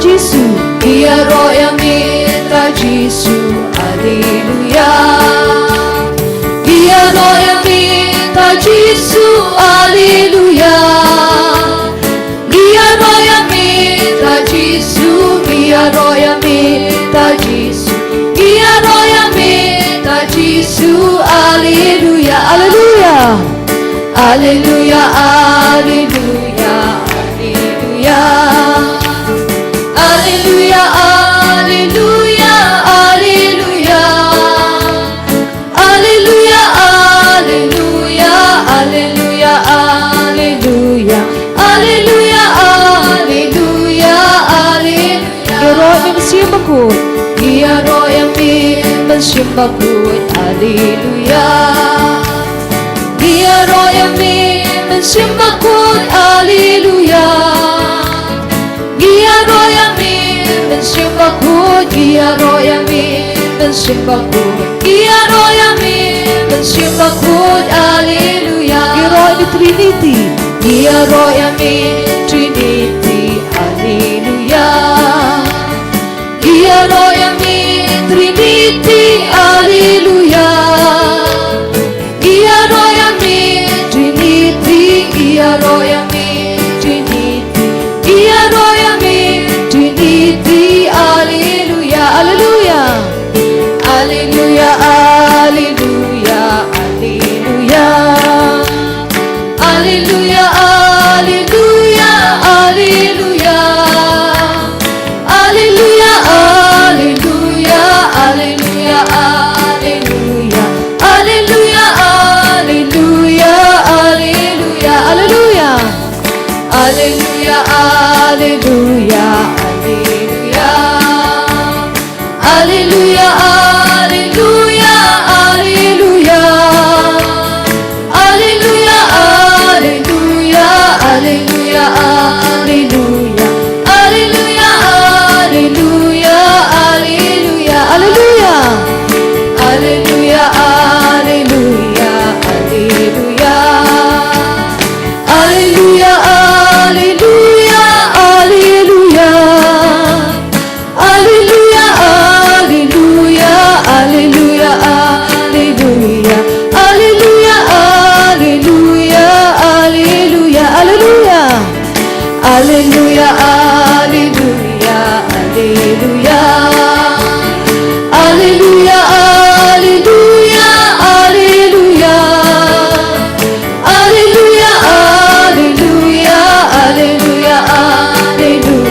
Jisu. Ïaroh ïa me, Trai Jisu, Alleluia. Ïaroh ïa me, Trai Jisu, Alleluia. Ïaroh ïa me, Trai Jisu, ïaroh ïa me, Trai Jisu. Ïaroh ïa me, Trai Jisu, Alleluia. Alleluia. Alleluia, Alleluia, Alleluia. Alleluia, Alleluia, Alleluia. Alleluia, Alleluia, Alleluia, Alleluia. Alleluia, Alleluia, Alleluia. Ïaroh ïa me mynsiem bakhuid. Ïaroh ïa me mynsiem bakhuid. Alleluia. Ïaroh ïa me mynsiem bakhuid. Alleluia. Ïaroh ïa me mynsiem bakhuid. Ïaroh ïa me mynsiem bakhuid. Ïaroh ïa me mynsiem bakhuid. Alleluia. Ïaroh ïa me Trinity. Ïaroh ïa me Trinity. Alleluia. Ïaroh ïa me Trinity, Alleluia. Ïaroh ïa me Trinity, ïaroh ïa me Trinity. Ïaroh ïa me Trinity, Alleluia, Alleluia. Alleluia, Alleluia, Alleluia. Alleluia, Alleluia, Alleluia. Alleluia, Alleluia, Alleluia, Alleluia. Alleluia, Alleluia, Alleluia, Alleluia. Alleluia, Alleluia, Alleluia. Alleluia, Alleluia, Alleluia. Alleluia, Alleluia, Alleluia, Alleluia. Alleluia, Alleluia, Alleluia, Alleluia. Alleluia, Alleluia, Alleluia. Alleluia, Alleluia, Alleluia. Alleluia, Alleluia, Alleluia, Alleluia. Alleluia, Alleluia, Alleluia, Alleluia. Alleluia, Alleluia, Alleluia. Alleluia, Alleluia, Alleluia. Alleluia, Alleluia, Alleluia, Alleluia. Alleluia, Alleluia, Alleluia, Alleluia. Alleluia, Alleluia, Alleluia.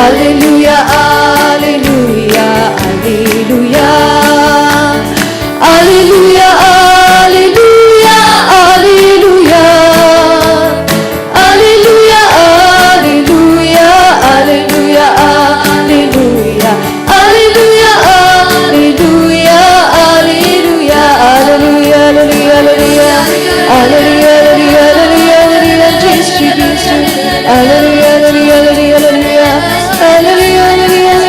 Alleluia, Alleluia, Alleluia. Alleluia, Alleluia, Alleluia, Alleluia. Alleluia, Alleluia, Alleluia. Alleluia, Alleluia, Alleluia. Alleluia, Alleluia, Alleluia, Alleluia. Jisu, Jisu. Alleluia, Alleluia, Alleluia, Alleluia. Alleluia, Alleluia,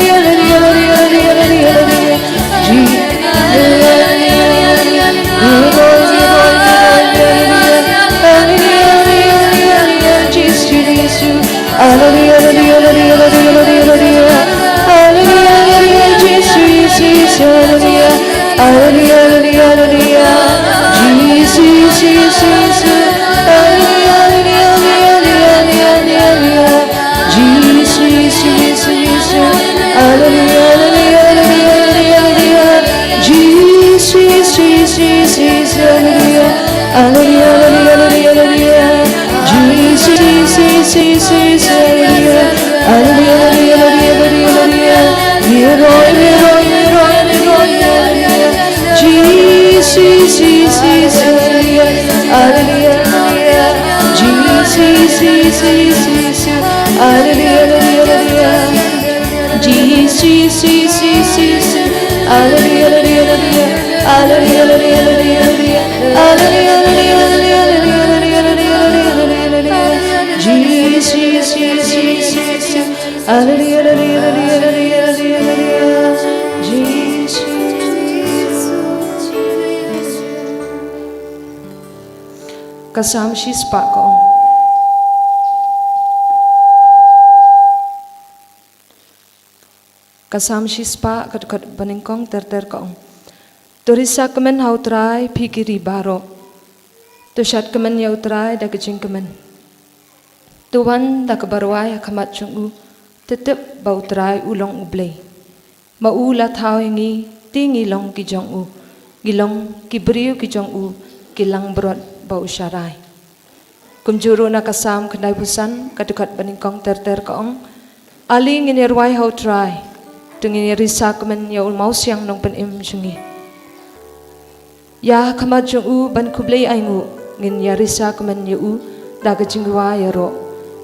Alleluia, Alleluia. Jisu. Alleluia, alleluia, alleluia, alleluia, alleluia. Alleluia, alleluia, Jisu, Jisu, Jisu, alleluia. Alleluia, alleluia, alleluia, alleluia. Jisu, Jisu, Jisu. Alleluia, alleluia, alleluia, alleluia, alleluia. Jisu, Jisu, Jisu, Jisu. Alleluia, alleluia, alleluia, alleluia, alleluia. Jisu, Jisu, Jisu, Jisu, alleluia. Alleluia, alleluia, alleluia, alleluia. Jisu, Jisu, Jisu, Jisu, alleluia. Alleluia, alleluia, alleluia, alleluia, alleluia. Ïaroh, ïaroh, ïaroh, ïaroh, ïaroh, ïaroh. Jisu, Jisu, Jisu, alleluia. Alleluia, alleluia. Jisu, Jisu, Jisu, Jisu. Alleluia, alleluia, alleluia. Jisu, Jisu, Jisu, Jisu. Alleluia, alleluia, alleluia. Alleluia, alleluia, alleluia, alleluia. Alleluia, alleluia, alleluia, alleluia. Jisu, Jisu, Jisu, Jisu. Alleluia, alleluia, alleluia, alleluia, alleluia. Jisu. Ka Salm shispah ka ong. Ka Salm shispah ka dkhot banyngkong ter ter ka ong. To risa kmen ha U Trai phi ki ri baroh. To shad kmen ïa U Trai da ka jingkmen. To wan da kaba rwai ha khmat jong u, to tip ba U Trai u long U Blei. Ma u la thaw ïa ngi, te ngi long ki jong u, ngi long ki briew ki jong u, ki langbrot ba u sharai. Kumjuh ruh na ka Salm khyndaiphew san ka dkhot banyngkong ter ter ka ong. Ale ngin ïa rwai ha U Trai, to ngin ïa risa kmen ïa u mawsiang nongpynim jong ngi. Ïa ha khmat jong u ban khublei ainguh, ngin ïa risa kmen ïa u da ka jingrwai ïaroh.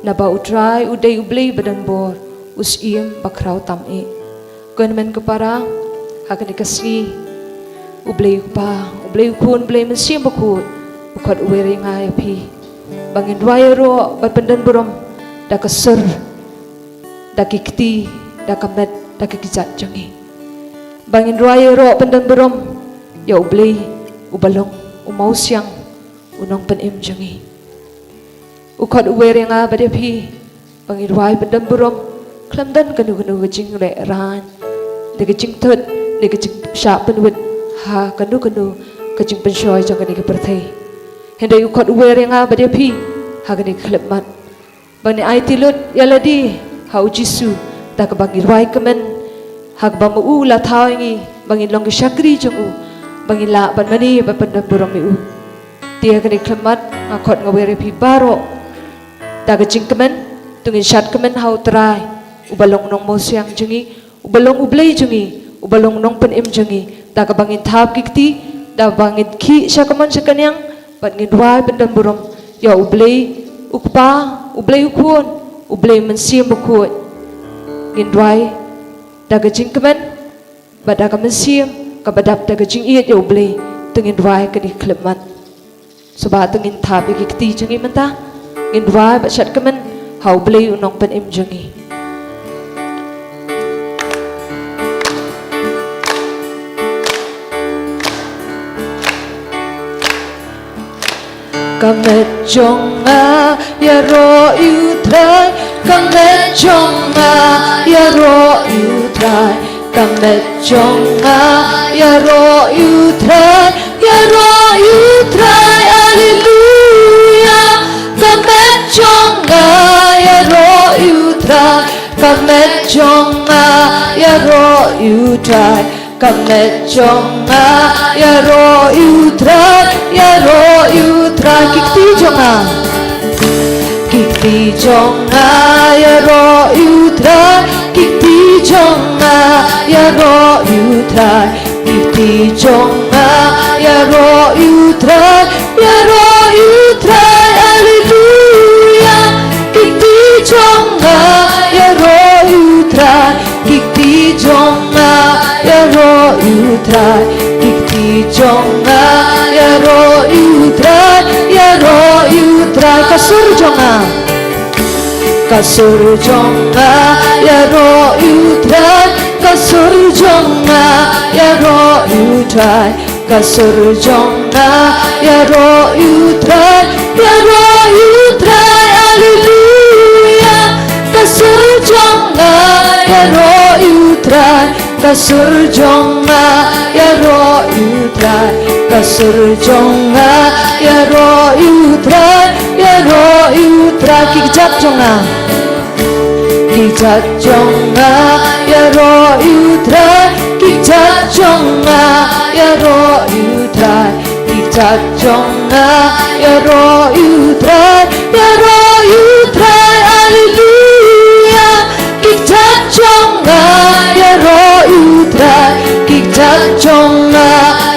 Naba U Trai u dei U Blei ba don bor, u Syiem ba khraw tam eh. Ko hynmen ko para, ha kane ka sngi, U Blei U Kpa, U Blei U Khun, U Blei Mynsiem Bakhuid, u khot u wer ïa nga ïa phi ba ngin rwai ïaroh bad pyndon burom da ka sur, da ki kti, da ka met, da ki kjat jong ngi. Ba ngin rwai ïaroh pyndon burom ïa U Blei uba long u mawsiang, u nongpynim jong ngi. U khot u wer ïa nga bad ïa phi ba ngin rwai pyndon burom khlem don kano kano ka jingleh rain, ne ka jingthut, ne ka jingshah pynwit ha kano kano ka jingpynshoi jong kane ka pyrthei. Hynrei u khot u wer ïa nga bad ïa phi ha kane ka khyllipmat ba ngin aiti lut ïa lade ha U Jisu, da kaba ngi rwai kmen, ha kaba ma u la thaw ïa ngi ba ngin long ki shakri jong u, ba ngin lah ban mane ban pyndon burom ïa u. Te ha kane ka khyllipmat nga khot nga wer ïa phi baroh da ka jingkmen, to ngin shad kmen ha U Trai uba long nongmawsiang jong ngi, uba long U Blei jong ngi, uba long nongpynim jong ngi, da kaba ngin thap ki kti, da ba ngin khih sha kamon sha kaniang, bad ngin rwai pyndon burom ïa U Blei U Kpa, U Blei U Khun, U Blei Mynsiem Bakhuid. Ngin rwai da ka jingkmen bad da ka mynsiem kaba dap da ka jingïeit ïa U Blei, to ngin rwai kane ka khyllipmat. Sngewbha to ngin thap ïa ki kti jong ngi mynta, ngin rwai bad shad kmen ha U Blei u nongpynim jong ngi. Ka met jong nga ïaroh ïa U Trai, ka met jong nga ïaroh ïa U Trai, ka met jong nga ïaroh ïa U Trai, ïaroh ïa U Trai, haleluya. Ka met jong nga ïaroh ïa U Trai, ka met jong nga ïaroh ïa U Trai, ka met jong nga ïaroh ïa U Trai, ïaroh ïa U Trai. Ki kti jong nga, ki kti jong nga ïaroh ïa U Trai, ki kti jong nga ïaroh ïa U Trai, ki kti jong nga ïaroh ïa U Trai, ïaroh ïa U Trai, haleluya. Ki kti jong nga ïaroh ïa U Trai, ki kti jong nga ïaroh ïa U Trai, ki kti jong nga ïaroh ïa U Trai, ïaroh ïa U Trai. Ka sur jong nga, ka sur jong nga ïaroh ïa U Trai, ka sur jong nga ïaroh ïa U Trai, ka sur jong nga ïaroh ïa U Trai, ïaroh ïa U Trai, haleluya. Ka sur jong nga ïaroh ïa U Trai, ka sur jong nga ïaroh ïa U Trai, ka sur jong nga ïaroh ïa U Trai, ïaroh ïa U Trai. Ki kjat jong nga, ki kjat jong nga ïaroh ïa U Trai, ki kjat jong nga ïaroh ïa U Trai, ki kjat jong nga ïaroh ïa U Trai, ïaroh ïa U Trai, haleluya. Ki kjat jong nga ïaroh ïa U Trai, ki kjat jong nga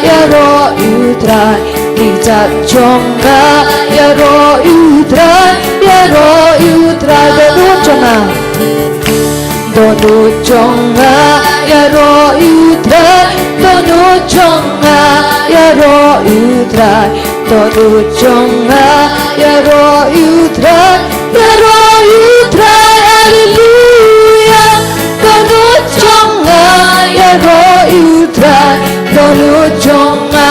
ïaroh ïa U Trai, ki kjat jong nga ïaroh ïa U Trai, ïaroh ïa U Trai. Dohnud jong nga, dohnud jong nga ïaroh ïa U Trai, dohnud jong nga ïaroh ïa U Trai, dohnud jong nga ïaroh ïa U Trai, ïaroh ïa U Trai, haleluya. Dohnud jong nga ïaroh ïa U Trai, dohnud jong nga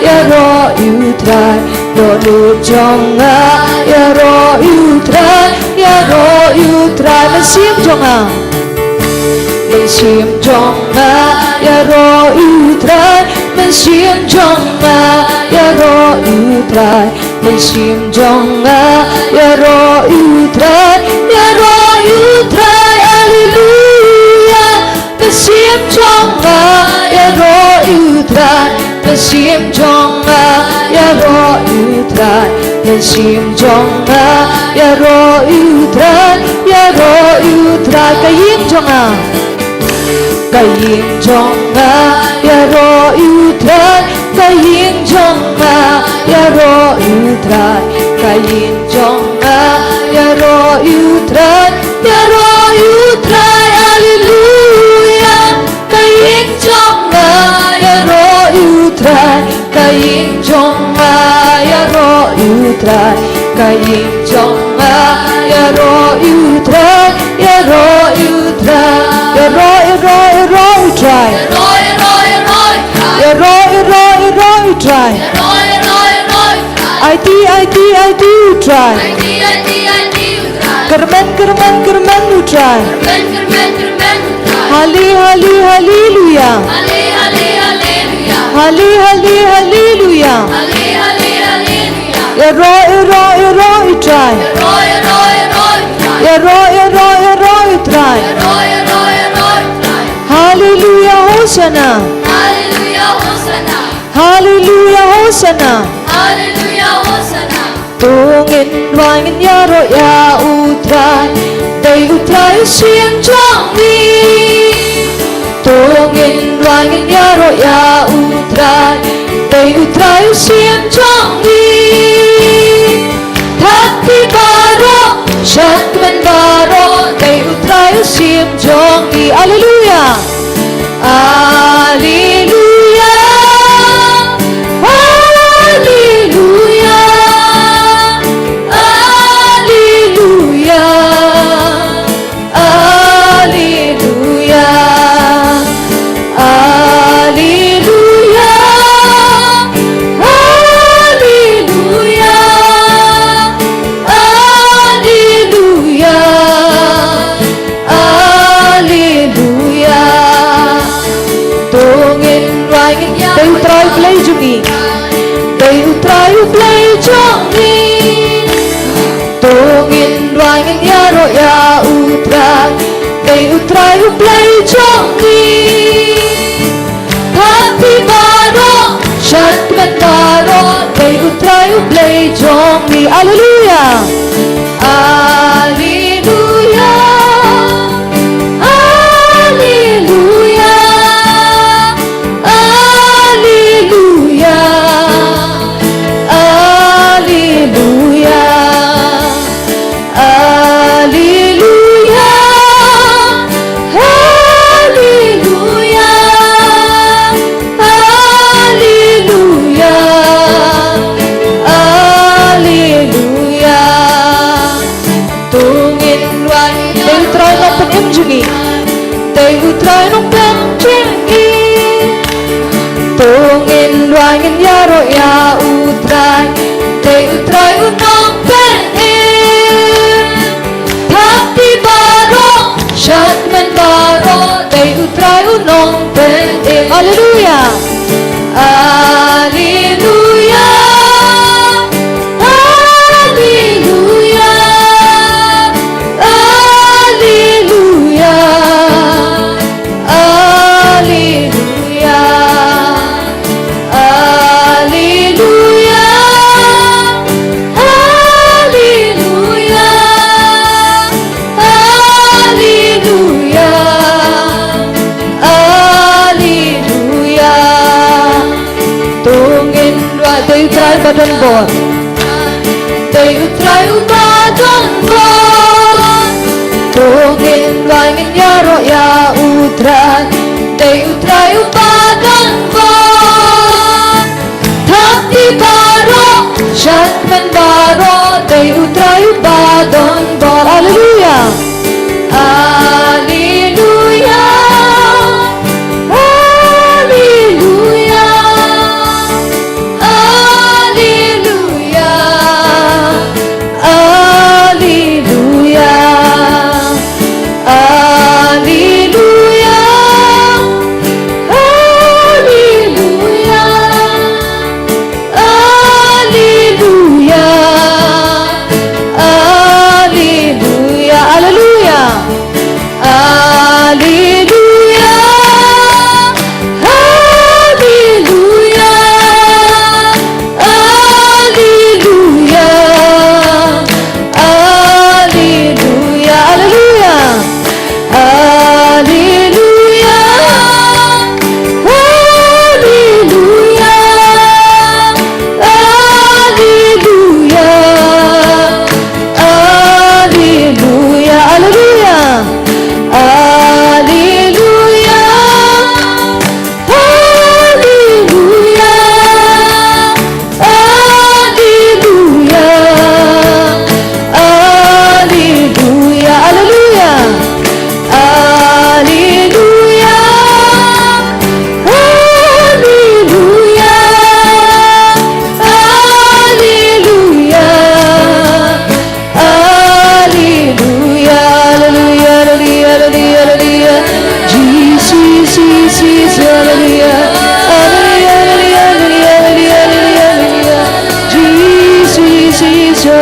ïaroh ïa U Trai, Lut jong nga, ïaroh ïa u Trai, ïaroh ïa u Trai. Mynsiem jong nga, mynsiem jong nga, ïaroh ïa u Trai, mynsiem jong nga, ïaroh ïa u Trai. Mynsiem jong nga, ïaroh ïa u Trai, ïaroh ïa u Trai. Haleluia. Mynsiem jong nga, ïaroh ïa u Trai. Mynsiem jong nga, ïaroh ïa u Trai. Mynsiem jong nga, ïaroh ïa u Trai, ïaroh ïa u Trai. Ka ïing jong nga, ka ïing jong nga, ïaroh ïa u Trai. Ka ïing jong nga, ïaroh ïa u Trai. Ka ïing jong nga, ïaroh ïa u Trai, ïaroh ïa u Trai. Haleluia. Ka ïing jong nga, ïaroh ïa u Trai. Ka ïing jong nga, ïaroh ïa u Trai. Ka ïing jong nga, ïaroh ïa u Trai, ïaroh ïa u Trai. Ïaroh, ïaroh, ïaroh ïa u Trai. Ïaroh, ïaroh, ïaroh ïa u Trai. Aiti, aiti, aiti ïa u Trai. Kyrmen, kyrmen, kyrmen ïa u Trai. Hale, hale, haleluia. Hale, hale, haleluia. Ïaroh, ïaroh, ïaroh ïa u Trai. Ïaroh, ïaroh, ïaroh ïa u Trai. Haleluia, Hosana. Haleluia, Hosana. To ngin duwai ngin ïaroh ïa u Trai, dei u Trai u siem jong ngi. To ngin duwai ngin ïaroh ïa u Trai, dei u Trai u siem jong ngi. Thad phi baroh, shad kmen baroh, dei u Trai u siem jong ngi. Haleluia. Haleluia. Haleluia. Haleluia. Haleluia. Haleluia. Haleluia. Haleluia. Haleluia. To ngin duwai ngin ïa, dei u Trai u Blei jong ngi. Dei u Trai u Blei jong ngi. To ngin duwai ngin ïaroh ïa u Trai. Dei u Trai u Blei jong ngi. Thad phi baroh, shad kmen baroh, dei u Trai u Blei jong ngi. Haleluia. Haleluia. Haleluia. Haleluia. Haleluia. Haleluia. Haleluia. Haleluia. Haleluia. To ngin duwai, dei u Trai u nongpynim jong ngi. Dei u Trai u nongpynim jong ngi. To ngin duwai ngin ïaroh ïa u Trai. Dei u Trai u nongpynim. Thad phi baroh, shad kmen baroh, dei u Trai u nongpynim. Haleluia. Haleluia. Haleluia. Haleluia. Haleluia. Haleluia. Haleluia. Haleluia. Haleluia. To ngin duwai, dei u Trai ba don bor. Dei u Trai uba don bor. To ngin duwai ngin ïaroh ïa u Trai. Dei u Trai uba don bor. Thad phi baroh, shad kmen baroh, dei u Trai uba don bor. Haleluia. Haleluia. Haleluia. Haleluia.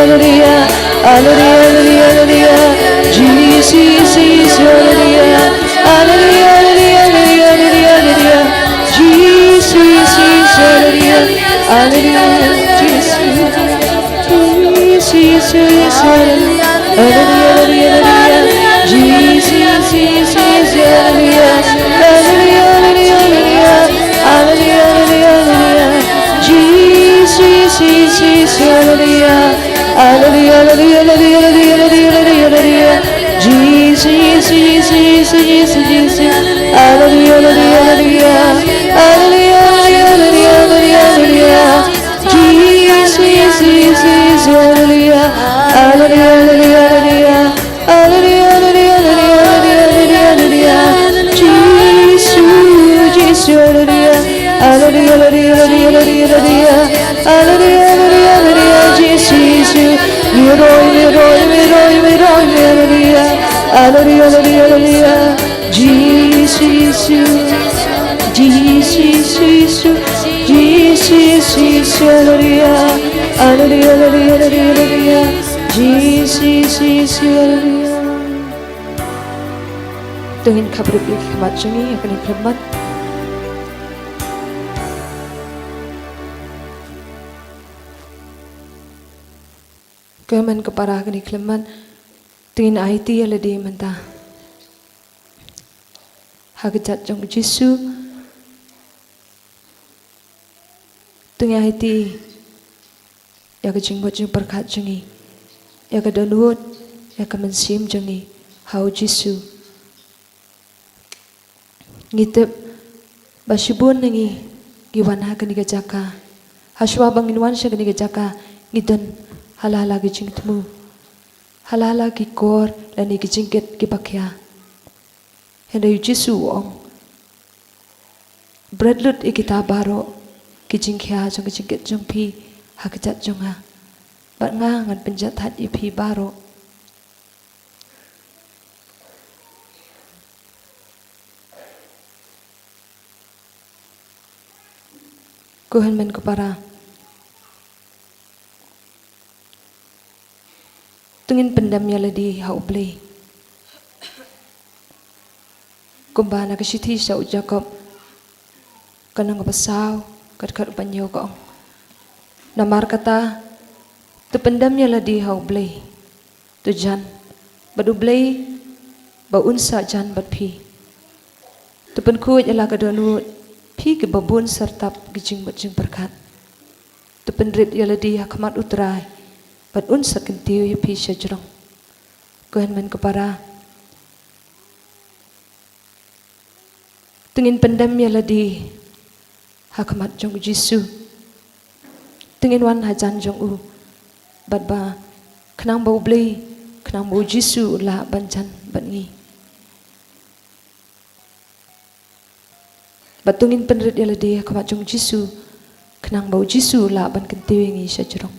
Hallelujah, hallelujah, hallelujah, hallelujah. Jesus, Jesus, hallelujah. Hallelujah, hallelujah, hallelujah, hallelujah, hallelujah. Jesus, Jesus, hallelujah. Hallelujah, Jesus. Jesus, Jesus, hallelujah. Hallelujah, hallelujah, hallelujah. Jesus, Jesus, hallelujah. Hallelujah, hallelujah, hallelujah. Hallelujah, hallelujah, hallelujah. Jesus, Jesus, Jesus, hallelujah. Hallelujah, hallelujah, hallelujah. Jesus, Jesus, Jesus, Jesus, Jesus. Hallelujah, hallelujah, hallelujah. Hallelujah, hallelujah, hallelujah, hallelujah, hallelujah. Jesus, Jesus, Jesus, hallelujah. Hallelujah, hallelujah, hallelujah, hallelujah. Hallelujah, hallelujah, hallelujah, hallelujah, hallelujah, hallelujah. Jesus, Jesus, hallelujah. Hallelujah, hallelujah, hallelujah, hallelujah, hallelujah. Hallelujah, hallelujah, hallelujah, Jesus, Jesus. Miroi, miroi, miroi, miroi, hallelujah. Hallelujah, hallelujah, hallelujah. Jesus, Jesus. Jesus, Jesus. Jesus, Jesus, hallelujah. Hallelujah, hallelujah, hallelujah, hallelujah. Jesus, Jesus, hallelujah. To ngin khapbrip ïa ki khmat jong ngi ha kane ka khyllipmat. Ko hynmen ko para, ha kane ka khyllipmat to ngin aiti ïa lade mynta ha ka kjat jong u Jisu. To ngin aiti ïa ka jingmut jingpyrkhat jong ngi, ïa ka dohnud, ïa ka mynsiem jong ngi ha u Jisu. Ngi tip ba shibun na ngi ngi wan ha kane ka jaka. Hashwa ba ngin wan sha kane ka jaka ngi don hala hala ki jingthmu, hala hala ki kor lane ki jingkit kiba khia. Hynrei u Jisu u ong, bret lut ïa kita baroh ki jingkhia jong ki jingkit jong phi ha ka kjat jong nga, bad nga ngan pynjahthait ïa phi baroh. Ko hynmen ko para, to ngin pyndem ïa lade ha U Blei. Kumba na ka shithi sha u Jakob, ka lynnong kaba saw, ka dkhot kaba hynñiew ka ong, namar kata, to pyndem ïa lade ha U Blei, to jan, bad U Blei ba un sa jan bad phi. To pynkhuid ïa la ka dohnud, phi kiba bun syrtap ki jingmut jingpyrkhat. To pynrit ïa lade ha khmat U Trai, bad un sa kyntiew ïa phi sha jrong. Ko hynmen ko para, to ngin pyndem ïa lade ha khmat jong u Jisu. To ngin wan hajan jong u, bad ba khnang ba U Blei, khnang ba u Jisu u lah ban jan bad ngi. Bad to ngin pynrit ïa lade ha khmat jong u Jisu, khnang ba u Jisu u lah ban kyntiew ïa ngi sha jrong.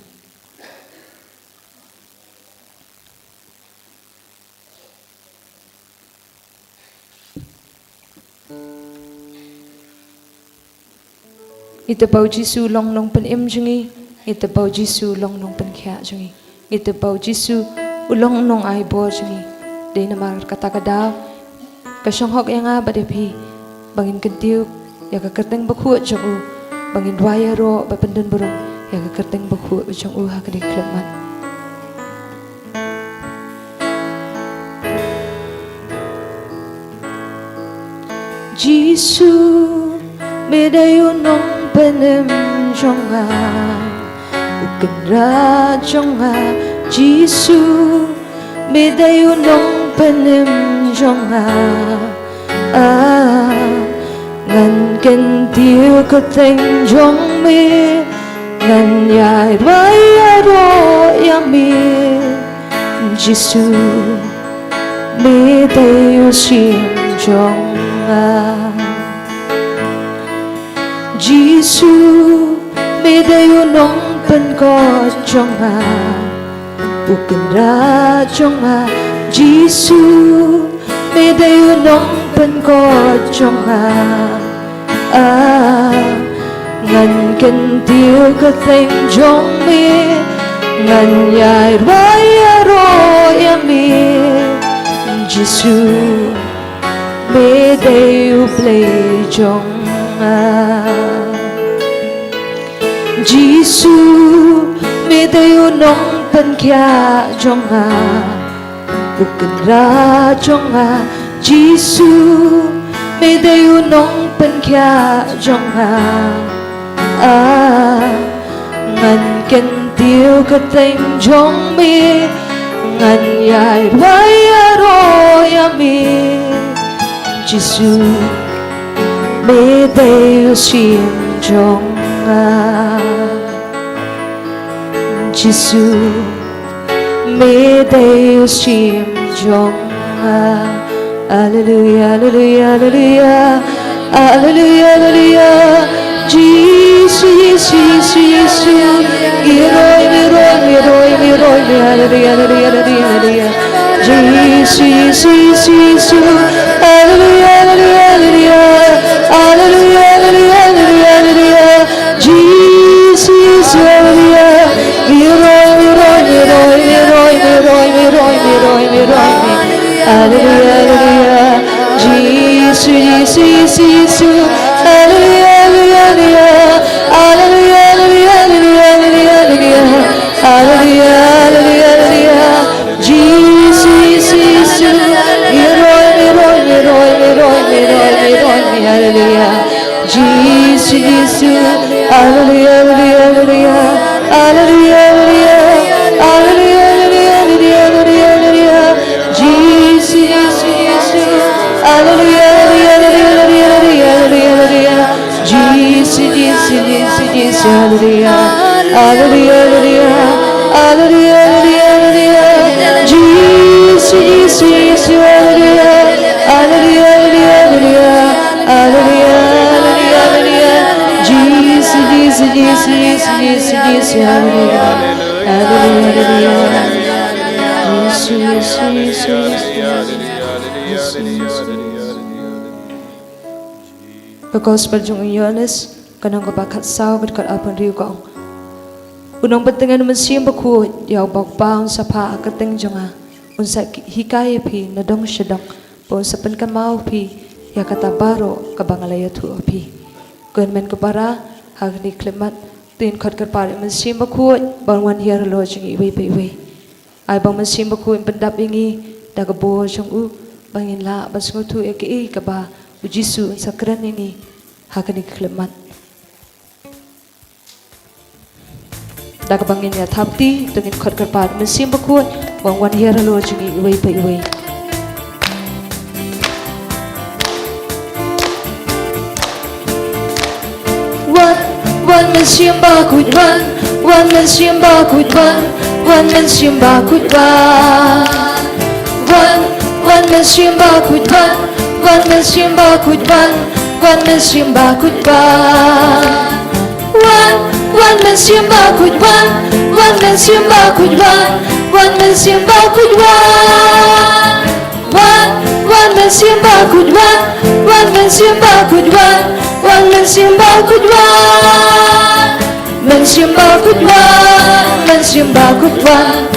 Ngi tip ba u Jisu u long nongpynim jong ngi, ngi tip ba u Jisu u long nongpynkhiah jong ngi, ngi tip ba u Jisu u long nongai bor jong ngi. Dei namar kata ka daw ka shong hok ïa nga bad ïa phi ba ngin kyntiew ïa ka kyrteng bakhuid jong u, ba ngin duwai ïaroh bad pyndon burom ïa ka kyrteng bakhuid jong u ha kane ka khyllipmat. Jisu, me dei u nongpynim jong nga, u kynrad jong nga. Jisu, me dei u nongpynim jong nga. Ah, ngan kyntiew kyrteng jong me, ngan ïai duwai ïaroh ïa me. Jisu, me dei u Syiem jong nga. Jisu, me dei u nongpynkot jong nga, u kynrad jong nga. Jisu, me dei u nongpynkot jong nga. Ah, ngan kyntiew kyrteng jong me, Ngan ïai rwai ïaroh ïa me, Jisu, me dei u Blei jong nga. Jisu, me dei u nongpynkhiah jong nga, u kynrad jong nga. Jisu, me dei u nongpynkhiah jong nga. Ah, ngan kyntiew kyrteng jong me, ngan ïai rwai ïaroh ïa me. Jisu, me dei u syiem jong nga. Jisu, me dei u syiem jong nga. Alleluia, alleluia, alleluia. Alleluia, alleluia. Jisu, Jisu, Jisu, Jisu. Ngi roi, ngi roi, ngi roi, ngi roi, ngi, alleluia, alleluia, alleluia, alleluia. Jisu, Jisu, Jisu, Jisu. Alleluia, alleluia, alleluia. Alleluia, alleluia, alleluia, alleluia. Jisu, Jisu, alleluia. Ngi roi, ngi roi, ngi roi, ngi roi, ngi roi, ngi roi, ngi roi, ngi roi. Alleluia, alleluia. Jisu, Jisu, Jisu, Jisu. Alleluia, alleluia, alleluia. Alleluia, alleluia, alleluia, alleluia, alleluia. Alleluia, alleluia, alleluia. Jisu, Jisu, Jisu. Ngi roi, ngi roi, ngi roi, ngi roi, ngi roi, ngi roi, ngi, alleluia. Jisu, Jisu. Alleluia, alleluia, alleluia. Alleluia, alleluia. Alleluia, alleluia, alleluia, alleluia, alleluia. Jisu, Jisu, Jisu. Alleluia, alleluia, alleluia, alleluia, alleluia, alleluia. Jisu, Jisu, Jisu, Jisu, alleluia. Alleluia, alleluia. Alleluia, alleluia, alleluia. Jisu, Jisu, Jisu, alleluia. Alleluia, alleluia, alleluia. Alleluia, alleluia, alleluia. Jisu, Jisu, Jisu, Jisu, Jisu, Jisu, alleluia. Alleluia, alleluia. Jisu, Jisu, Jisu, Jisu. Ka Gospel jong u Ïoannis, ka lynnong kaba khatsaw, ka dkhot arphew hynriew ka ong: U Nongpyntngen Mynsiem Bakhuid, ïa uba U Kpa un sa phah ha ka kyrteng jong nga, un sa hikai ïa phi nadong shadong, bad un sa pynkynmaw ïa phi ïa kata baroh kaba nga la ïathuh ïa phi. Ko hynmen ko para, ha kane ka khyllipmat, to ngin khot kyrpad ïa u Mynsiem Bakhuid ba un wan hiar halor jong ngi iwei pa iwei. Ai ba u Mynsiem Bakhuid un pyndap ïa ngi da ka bor jong u, ba ngin lah ban sngewthuh ïa kaei kaba u Jisu un sa kren ïa ngi ha kane ka khyllipmat. Da kaba ngin ïa thap kti, to ngin khot kyrpad ïa u Mynsiem Bakhuid ba un wan hiar halor jong ngi iwei pa iwei. Wan, wan Mynsiem Bakhuid wan, wan Mynsiem Bakhuid wan, wan Mynsiem Bakhuid wan. Wan, wan Mynsiem Bakhuid wan, wan Mynsiem Bakhuid wan, wan Mynsiem Bakhuid wan. Wan, wan Mynsiem Bakhuid wan, wan Mynsiem Bakhuid wan, wan Mynsiem Bakhuid wan. Wan, wan Mynsiem Bakhuid wan, wan Mynsiem Bakhuid wan, wan Mynsiem Bakhuid wan. Mynsiem Bakhuid wan, Mynsiem Bakhuid wan,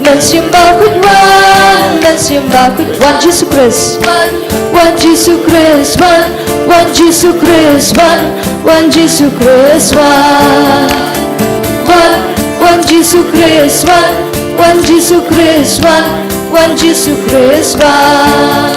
Mynsiem Bakhuid wan, Mynsiem Bakhuid wan. Wan Jisu Khrist. Wan Jisu Khrist wan, wan Jisu Khrist wan, wan Jisu Khrist wan. Wan, wan Jisu Khrist wan, wan Jisu Khrist wan, wan Jisu Khrist wan.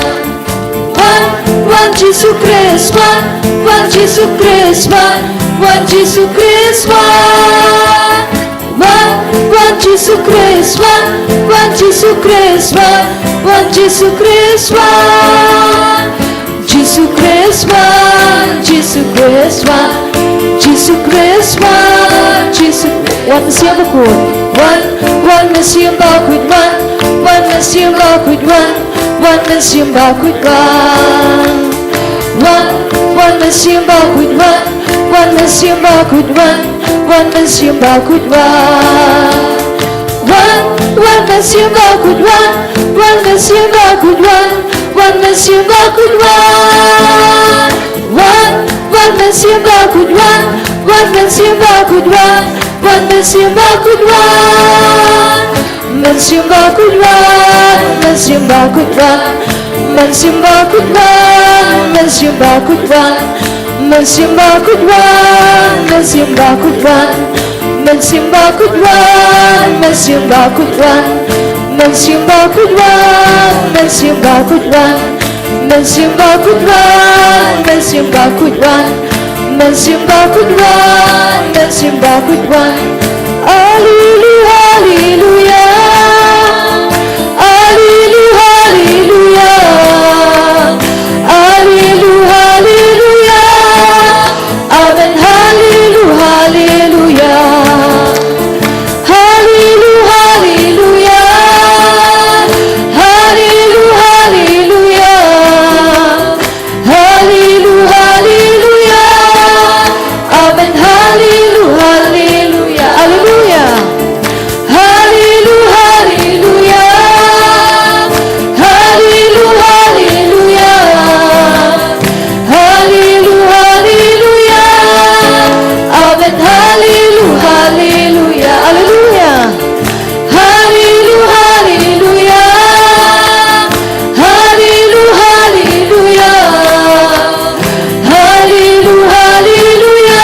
Wan, wan Jisu Khrist wan, wan Jisu Khrist wan, wan Jisu Khrist wan. Wan, wan Jisu Khrist wan, wan Jisu Khrist wan, wan Jisu Khrist wan. Jisu Khrist wan, Jisu Khrist wan, Jisu Khrist wan, Jisu. Wan Mynsiem Bakhuid. Wan, wan Mynsiem Bakhuid wan, wan Mynsiem Bakhuid wan, wan Mynsiem Bakhuid wan. Wan, wan Mynsiem Bakhuid wan, wan Mynsiem Bakhuid wan, wan Mynsiem Bakhuid wan. Wan, wan Mynsiem Bakhuid wan, wan Mynsiem Bakhuid wan, wan Mynsiem Bakhuid wan. Wan, wan Mynsiem Bakhuid wan, wan Mynsiem Bakhuid wan, wan Mynsiem Bakhuid wan. Mynsiem Bakhuid wan, Mynsiem Bakhuid wan. Mynsiem Bakhuid wan, Mynsiem Bakhuid wan. Mynsiem Bakhuid wan, Mynsiem Bakhuid wan. Mynsiem Bakhuid wan, Mynsiem Bakhuid wan. Mynsiem Bakhuid wan, Mynsiem Bakhuid wan. Mynsiem Bakhuid wan, Mynsiem Bakhuid wan. Mynsiem Bakhuid wan, Mynsiem Bakhuid wan. Alleluia, alleluia. Alleluia, alleluia. Alleluia, alleluia. Amen, alleluia, alleluia. Alleluia, alleluia. Alleluia, alleluia. Alleluia, alleluia. Amen, alleluia, alleluia. Alleluia. Alleluia, alleluia. Alleluia, alleluia. Alleluia, alleluia. Amen, alleluia, alleluia. Alleluia. Alleluia, alleluia. Alleluia, alleluia. Alleluia, alleluia.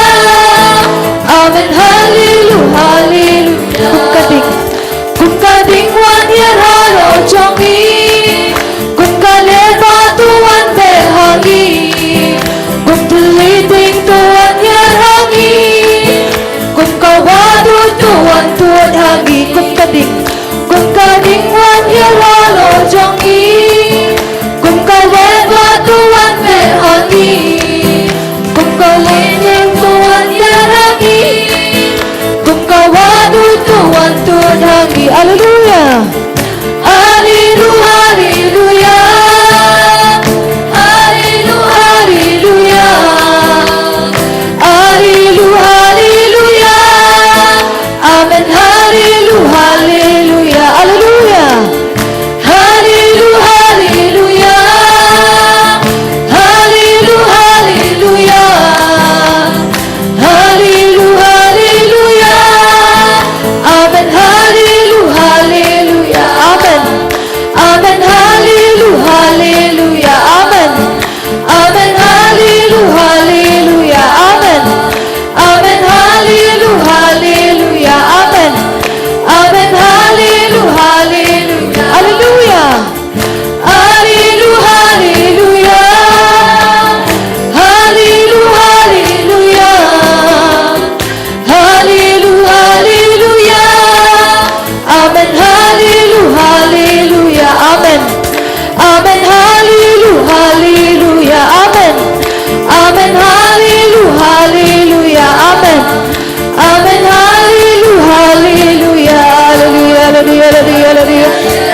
Amen, alleluia, alleluia. Kum ka ding. Kum ka ding wan hiar halor jong ngi. Kum ka leh ba to wan beh ha ngi. Kum thylliej ding to wan hiar ha ngi. Kum ka wah duh to wan tuid ha ngi. Kum ka ding. Kum ka ding wan hiar halor jong ngi. Kum ka leh ba to wan beh ha ngi. Kum ka leh ding to wan hiar ha ngi. Kum ka wah duh to wan tuid ha ngi. Alleluia. Alleluia, alleluia. Alleluia, alleluia. Alleluia, alleluia. Amen, alleluia, alleluia. Alleluia. Alleluia, alleluia. Alleluia, alleluia. Alleluia, alleluia. Amen, alleluia, alleluia. Amen. Amen, alleluia, alleluia. Amen. Amen, alleluia, alleluia. Amen. Amen, alleluia, alleluia. Amen. Amen, alleluia, alleluia. Alleluia. Alleluia, alleluia. Alleluia, alleluia. Alleluia, alleluia. Amen, alleluia, alleluia. Amen. Amen, alleluia, alleluia. Amen. Amen, alleluia, alleluia. Amen. Amen, alleluia, alleluia. Alleluia, alleluia, alleluia.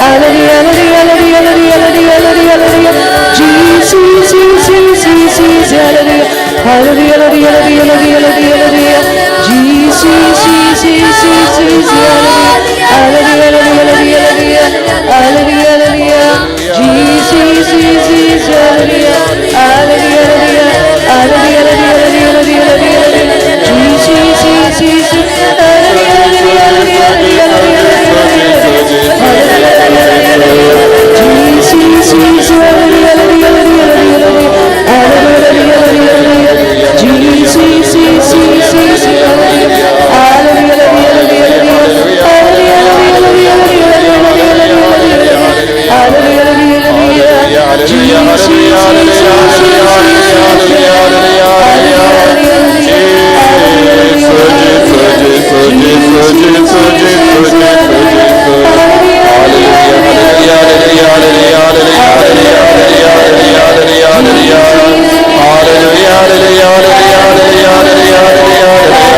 Alleluia, alleluia, alleluia. Jesus, Jesus, Jesus, Jesus, alleluia. Hallelujah, hallelujah, hallelujah, hallelujah, hallelujah. Jesus, Jesus, Jesus, Jesus, hallelujah. Hallelujah, hallelujah, hallelujah, hallelujah. Hallelujah, hallelujah. Jesus, Jesus, Jesus, hallelujah. Hallelujah, hallelujah. Hallelujah, hallelujah, hallelujah, hallelujah. Jesus, Jesus, Jesus. Hallelujah, hallelujah, hallelujah, hallelujah, hallelujah. Hallelujah, hallelujah, hallelujah, hallelujah. Jesus, Jesus, hallelujah, hallelujah, hallelujah, hallelujah. Hallelujah, hallelujah, hallelujah, hallelujah. Jesus, Jesus, Jesus, Jesus, hallelujah. Hallelujah, hallelujah, hallelujah, hallelujah. Hallelujah, hallelujah, hallelujah, hallelujah, hallelujah.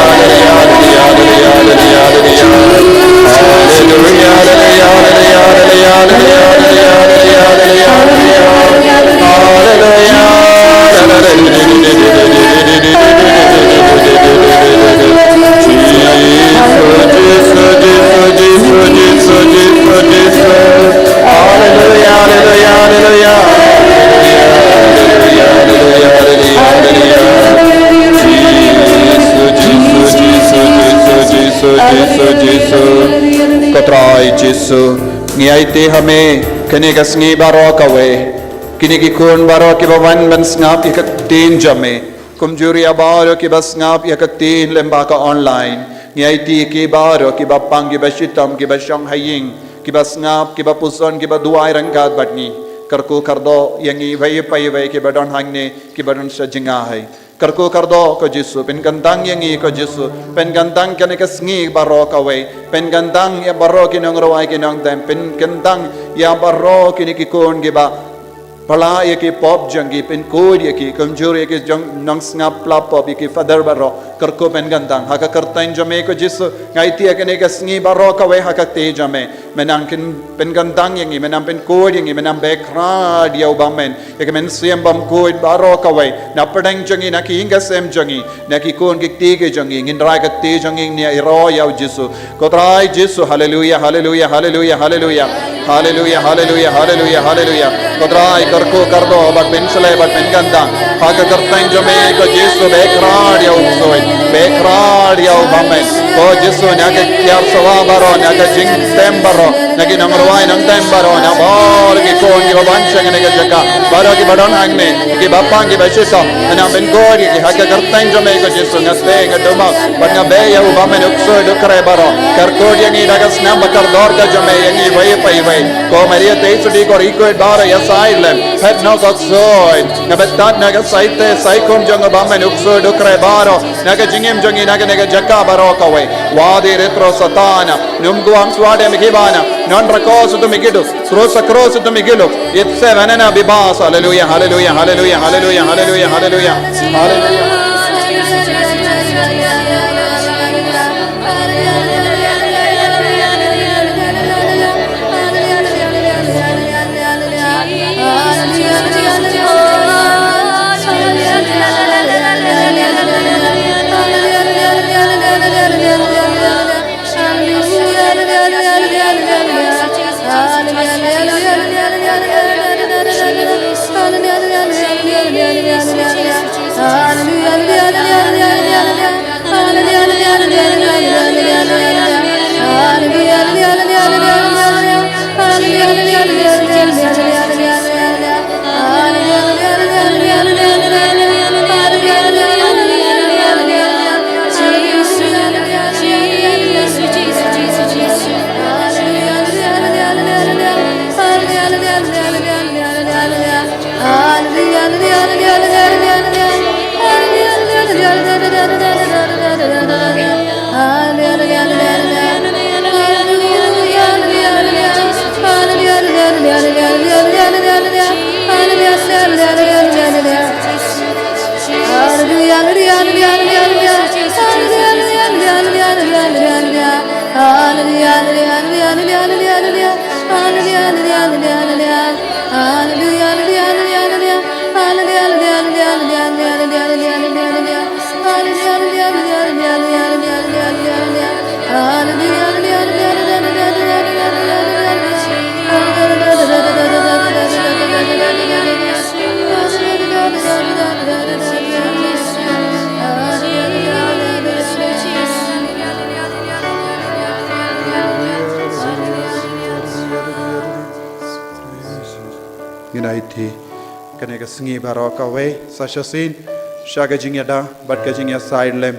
Hallelujah, hallelujah, hallelujah. Jesus, Jesus, Jesus, Jesus, Jesus, hallelujah. Hallelujah, hallelujah, hallelujah. Hallelujah, hallelujah, hallelujah. Jesus, Jesus, Jesus, Jesus, Jesus, Jesus, Jesus. Hallelujah, hallelujah, hallelujah, hallelujah. Hallelujah, hallelujah, hallelujah. Hallelujah, hallelujah, hallelujah. Jesus, Jesus, Jesus, Jesus, Jesus, Jesus. Ko Trai Jisu. Jisu, ngi aiti ha me kane ka sngi baroh kawei. Kine ki khun baroh kiba wan ban sngap ïa ka ktien jong me, kumjuh ïa baroh kiba sngap ïa ka ktien lyngba ka online. Ngi aiti ki baroh kiba pang, kiba shitom, kiba shong ha ïing, kiba sngap, kiba puson, kiba duwai ryngkat bad ngi. Kyrkhu kyrdoh ïa ngi iwei pa iwei kiba don hangne, kiba don sha jngai. Kyrkhu kyrdoh ko Jisu, pynkyntang ïa ngi ko Jisu, pynkyntang kane ka sngi baroh kawei, pynkyntang ïa baroh ki nongrwai ki nongtem, pynkyntang ïa baroh kine ki khun kiba pla ïa ki pop jong ki, pynkhuid ïa ki, kumjuh ïa ki jong nongsngap pla pop, ïa ki father baroh, kyrkhu pynkyntang ha ka kyrteng jong me ko Jisu. Nga aiti ïa kane ka sngi baroh kawei ha ka kti jong me. Me nang pynkyntang ïa ngi, me nang pynkhuid ïa ngi, me nang bakhraw ïa u bymman ïa ka mynsiem bymkhuid baroh kawei, na pdeng jong ngi, na ki ïing ki sem jong ngi, na ki khun ki kti ki jong ngi. Ngin rai ka kti jong ngi, ngin ïaroh ïa u Jisu. Ko Trai Jisu, haleluya, haleluya, haleluya, haleluya. Haleluya, haleluya, haleluya, haleluya. Ko Trai, kyrkhu kyrdoh bad pynshlei bad pynkyntang ha ka kyrteng jong me ko Jisu, bakhraw ïa u ksuid, bakhraw ïa u bymman. Ko Jisu, na ka kiar sawa baroh, na ka jingtem baroh, na ki nongrwai nongtem baroh, na baroh ki khun kiba wan sha kane ka jaka, baroh kiba don hangne, kiba pang kiba shitom, nga nang pynkhuid ïa ki ha ka kyrteng jong me ko Jisu. Nga teh, nga duma bad nga beh ïa u bymman u ksuid u khreh baroh. Kyrkhu ïa ngi da ka snam ba kordor ka jong me ïa ngi iwei pa iwei. Ko Maria Theisotti, ko rikhuid baroh ïasaid lem, phet noh ko ksuid. Nga btad na ka saite saikhum jong u bymman u ksuid u khreh baroh na ka jingim jong ngi, na kane ka jaka baroh kawei. Wadi retro Satana, num guam swade me kibana, non rakos tu me kidu, kros kros tu me gilu. Itse vanana bibas. Haleluya, haleluya, haleluya, haleluya, haleluya, haleluya. Haleluya. Ngin aiti kane ka sngi baroh kawei sa shisien sha ka jingïada bad ka jingïasaid lem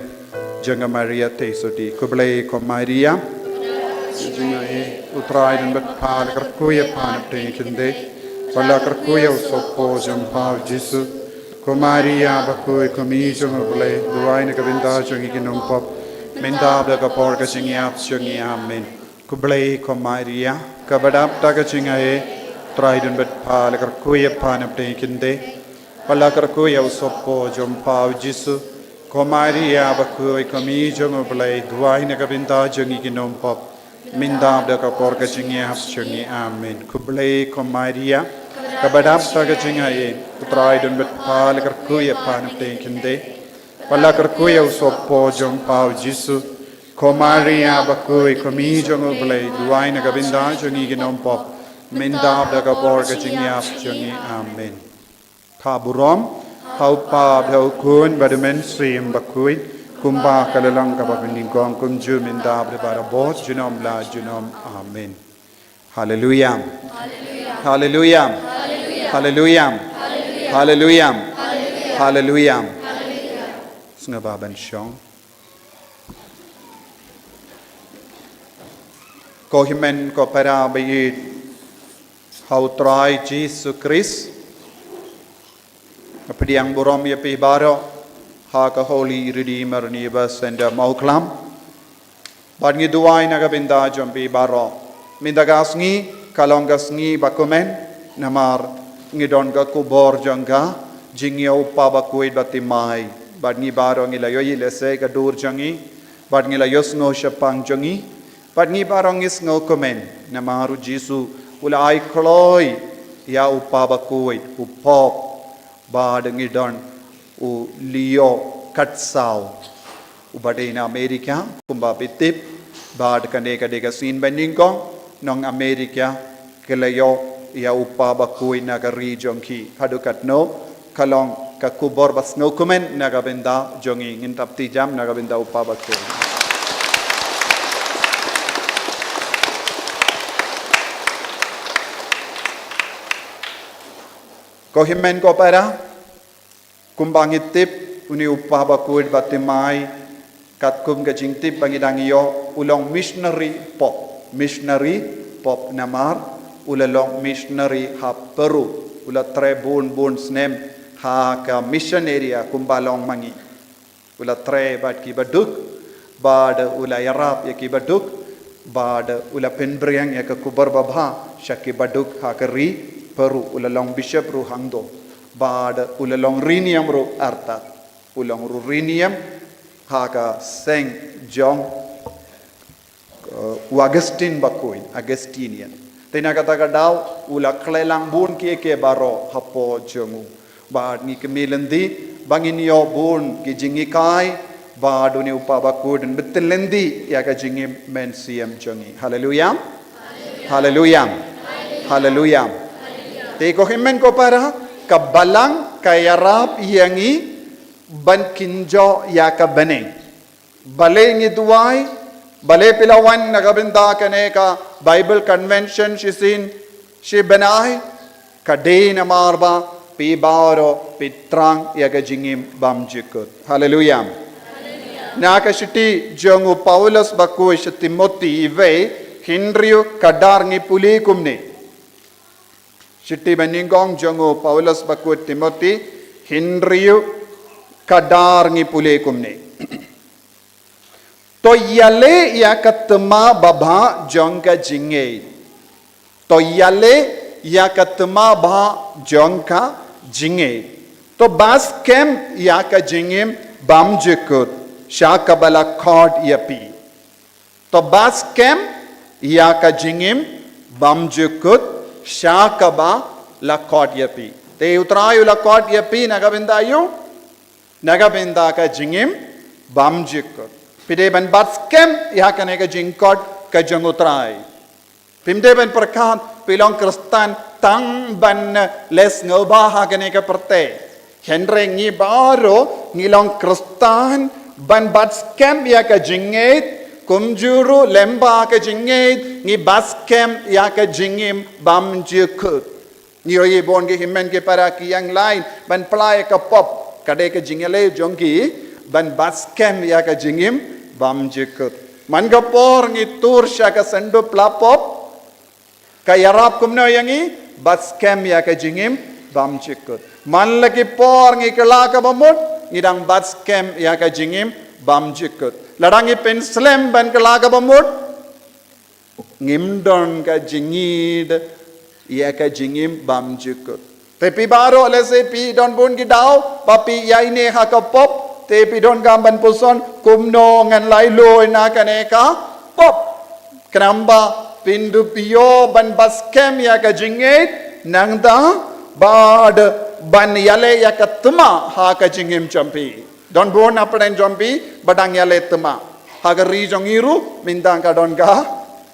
jong ka Maria Theisotti. Khublei ko Maria, ka jingïasaid, U Trai don bad pha. La kyrkhu ïa pha na pdeng ki khyndai, bad la kyrkhu ïa u sohpop jong pha u Jisu. Ko Maria bakhuid, ko Mei jong U Blei, duwai na ka bynta jong ngi ki nongpop, mynta bad ha ka por ka jingïap jong ngi. Amen. Khublei ko Maria, kaba dap da ka jingaiei, U Trai don bad pha. La kyrkhu ïa pha na pdeng ki khyndai, bad la kyrkhu ïa u sohpop jong pha u Jisu. Ko Maria bakhuid, ko Mei jong U Blei, duwai na ka bynta jong ngi ki nongpop, mynta bad ha ka por ka jingïap jong ngi. Amen. Khublei ko Maria, kaba dap da ka jingaiei, U Trai don bad pha. La kyrkhu ïa pha na pdeng ki khyndai, bad la kyrkhu ïa u sohpop jong pha u Jisu. Ko Maria bakhuid, ko Mei jong U Blei, duwai na ka bynta jong ngi ki nongpop, mynta bad ha ka por ka jingïap jong ngi. Amen. Ka burom ha U Kpa bad ha U Khun bad U Mynsiem Bakhuid, kumba ka la long kaba nyngkong, kumjuh mynta bad barabor, junom la junom. Amen. Haleluya. Haleluya. Haleluya. Haleluya. Sngewbha ban shong. Ko hynmen ko para ba ïeit ha U Trai Jisu Khrist. Nga pdiang burom ïa phi baroh ha ka Holy Redeemer Universe Center Mawkhlam. Bad ngi duwai na ka bynta jong phi baroh. Mynta ka sngi ka long ka sngi ba kmen namar ngi don ka kubur jong ka jingïaw u Kpa Bakhuid Bathymmai. Bad ngi baroh ngi la ïohi lehse ka dur jong ngi bad ngi la ïohsngew shaphang jong ngi. Bad ngi baroh ngi sngewkmen namar U Jisu u la ai kloi ïa u Kpa Bakhuid, u Pope. Bad ngi don u Leo khatsaw, uba dei na Amerika, kumba phi tip. Bad kane ka dei ka sien ba nyngkong nong Amerika ki la ïoh ïa u Kpa Bakhuid na ka ri jong ki. Haduh katno ka long ka kubur ba sngewkmen na ka bynta jong ngi. Ngin tap ti jam na ka bynta u Kpa Bakhuid. Ko hynmen ko para, kumba ngi tip, une u Kpa Bakhuid Bathymmai, katkum ka jingtip ba ngi dang ïoh, u long missionary pope. Missionary pope namar u la long missionary ha Peru. U la trei bun bun snem ha ka mission area kumba long ma ngi. U la trei bad ki baduk, bad u la ïarap ïa ki baduk, bad u la pynbring ïa ka kubur babha sha ki baduk ha ka ri Peru. U la long bishop ruh hangto. Bad u la long riniam ruh artat. U long ruh riniam ha ka seng jong, uh, u Augustine Bakhuid, Augustinian. Te na kata ka daw u la khleh lang bun kiei kiei baroh hapoh jong u. Bad ngi kyrmen lynti ba ngin ïoh bun ki jinghikai, bad une u Kpa Bakhuid un bteng lynti ïa ka jingim mynsiem jong ngi. Haleluya. Haleluya. Haleluya. Te ko hynmen ko para, ka Balang ka ïarap ïa ngi ban kynjoh ïa ka bneng. Balei ngi duwai, balei phi la wan na ka bynta kane ka Bible Convention shisien shi bnai, ka dei namar ba phi baroh phi thrang ïa ka jingim bymjukut. Haleluya. Na ka shithi jong u Paulus Bakhuid sha Timothi iwei, hynriew khadar ngi pule kumne. Shithi banyngkong jong u Paulus Bakhuid Timothi, hynriew khadar ngi pule kumne. To ïaleh ïa ka thma babha jong ka jingngeit. To ïaleh ïa ka thma babha jong ka jingngeit. To bat skhem ïa ka jingim bymjukut sha kaba la khot ïa phi. To bat skhem ïa ka jingim bymjukut sha kaba la khot ïa phi. Te u Trai u la khot ïa phi na ka bynta aïu? Na ka bynta ka jingim bymjukut. Phi dei ban bat skhem ïa kane ka jingkhot ka jong u Trai. Phim dei ban pyrkhat phi long Khristan tang ban leh sngewbha ha kane ka pyrthei. Hynrei ngi baroh ngi long Khristan ban bat skhem ïa ka jingngeit, kumjuh ruh lyngba ka jingngeit ngi bat skhem ïa ka jingim bymjukut. Ngi ïohi bun ki hynmen ki para ki ïeng line ban plie ïa ka pop, ka dei ka jingïaleh jong ki ban bat skhem ïa ka jingim bymjukut. Man ka por ngi tur sha ka sanduk pla pop, ka ïarap kumno ïa ngi? Bat skhem ïa ka jingim bymjukut. Man la ki por ngi kylla kaba mut, ngi dang bat skhem ïa ka jingim bymjukut. Lada ngi pynslem ban kylla kaba mut, ngim don ka jingïeit ïa ka jingim bymjukut. Te phi baroh lehse phi don bun ki daw ba phi ïaineh ha ka pop, te phi donkam ban puson kumno ngan lait lut na kane ka pop. Khnang ba phin dup ïoh ban bat skhem ïa ka jingngeit, nangta bad ban ïaleh ïa ka thma ha ka jingim jong phi. Don bun na pdeng jong phi ba dang ïaleh thma. Ha ka ri jong ngi ruh mynta ka don ka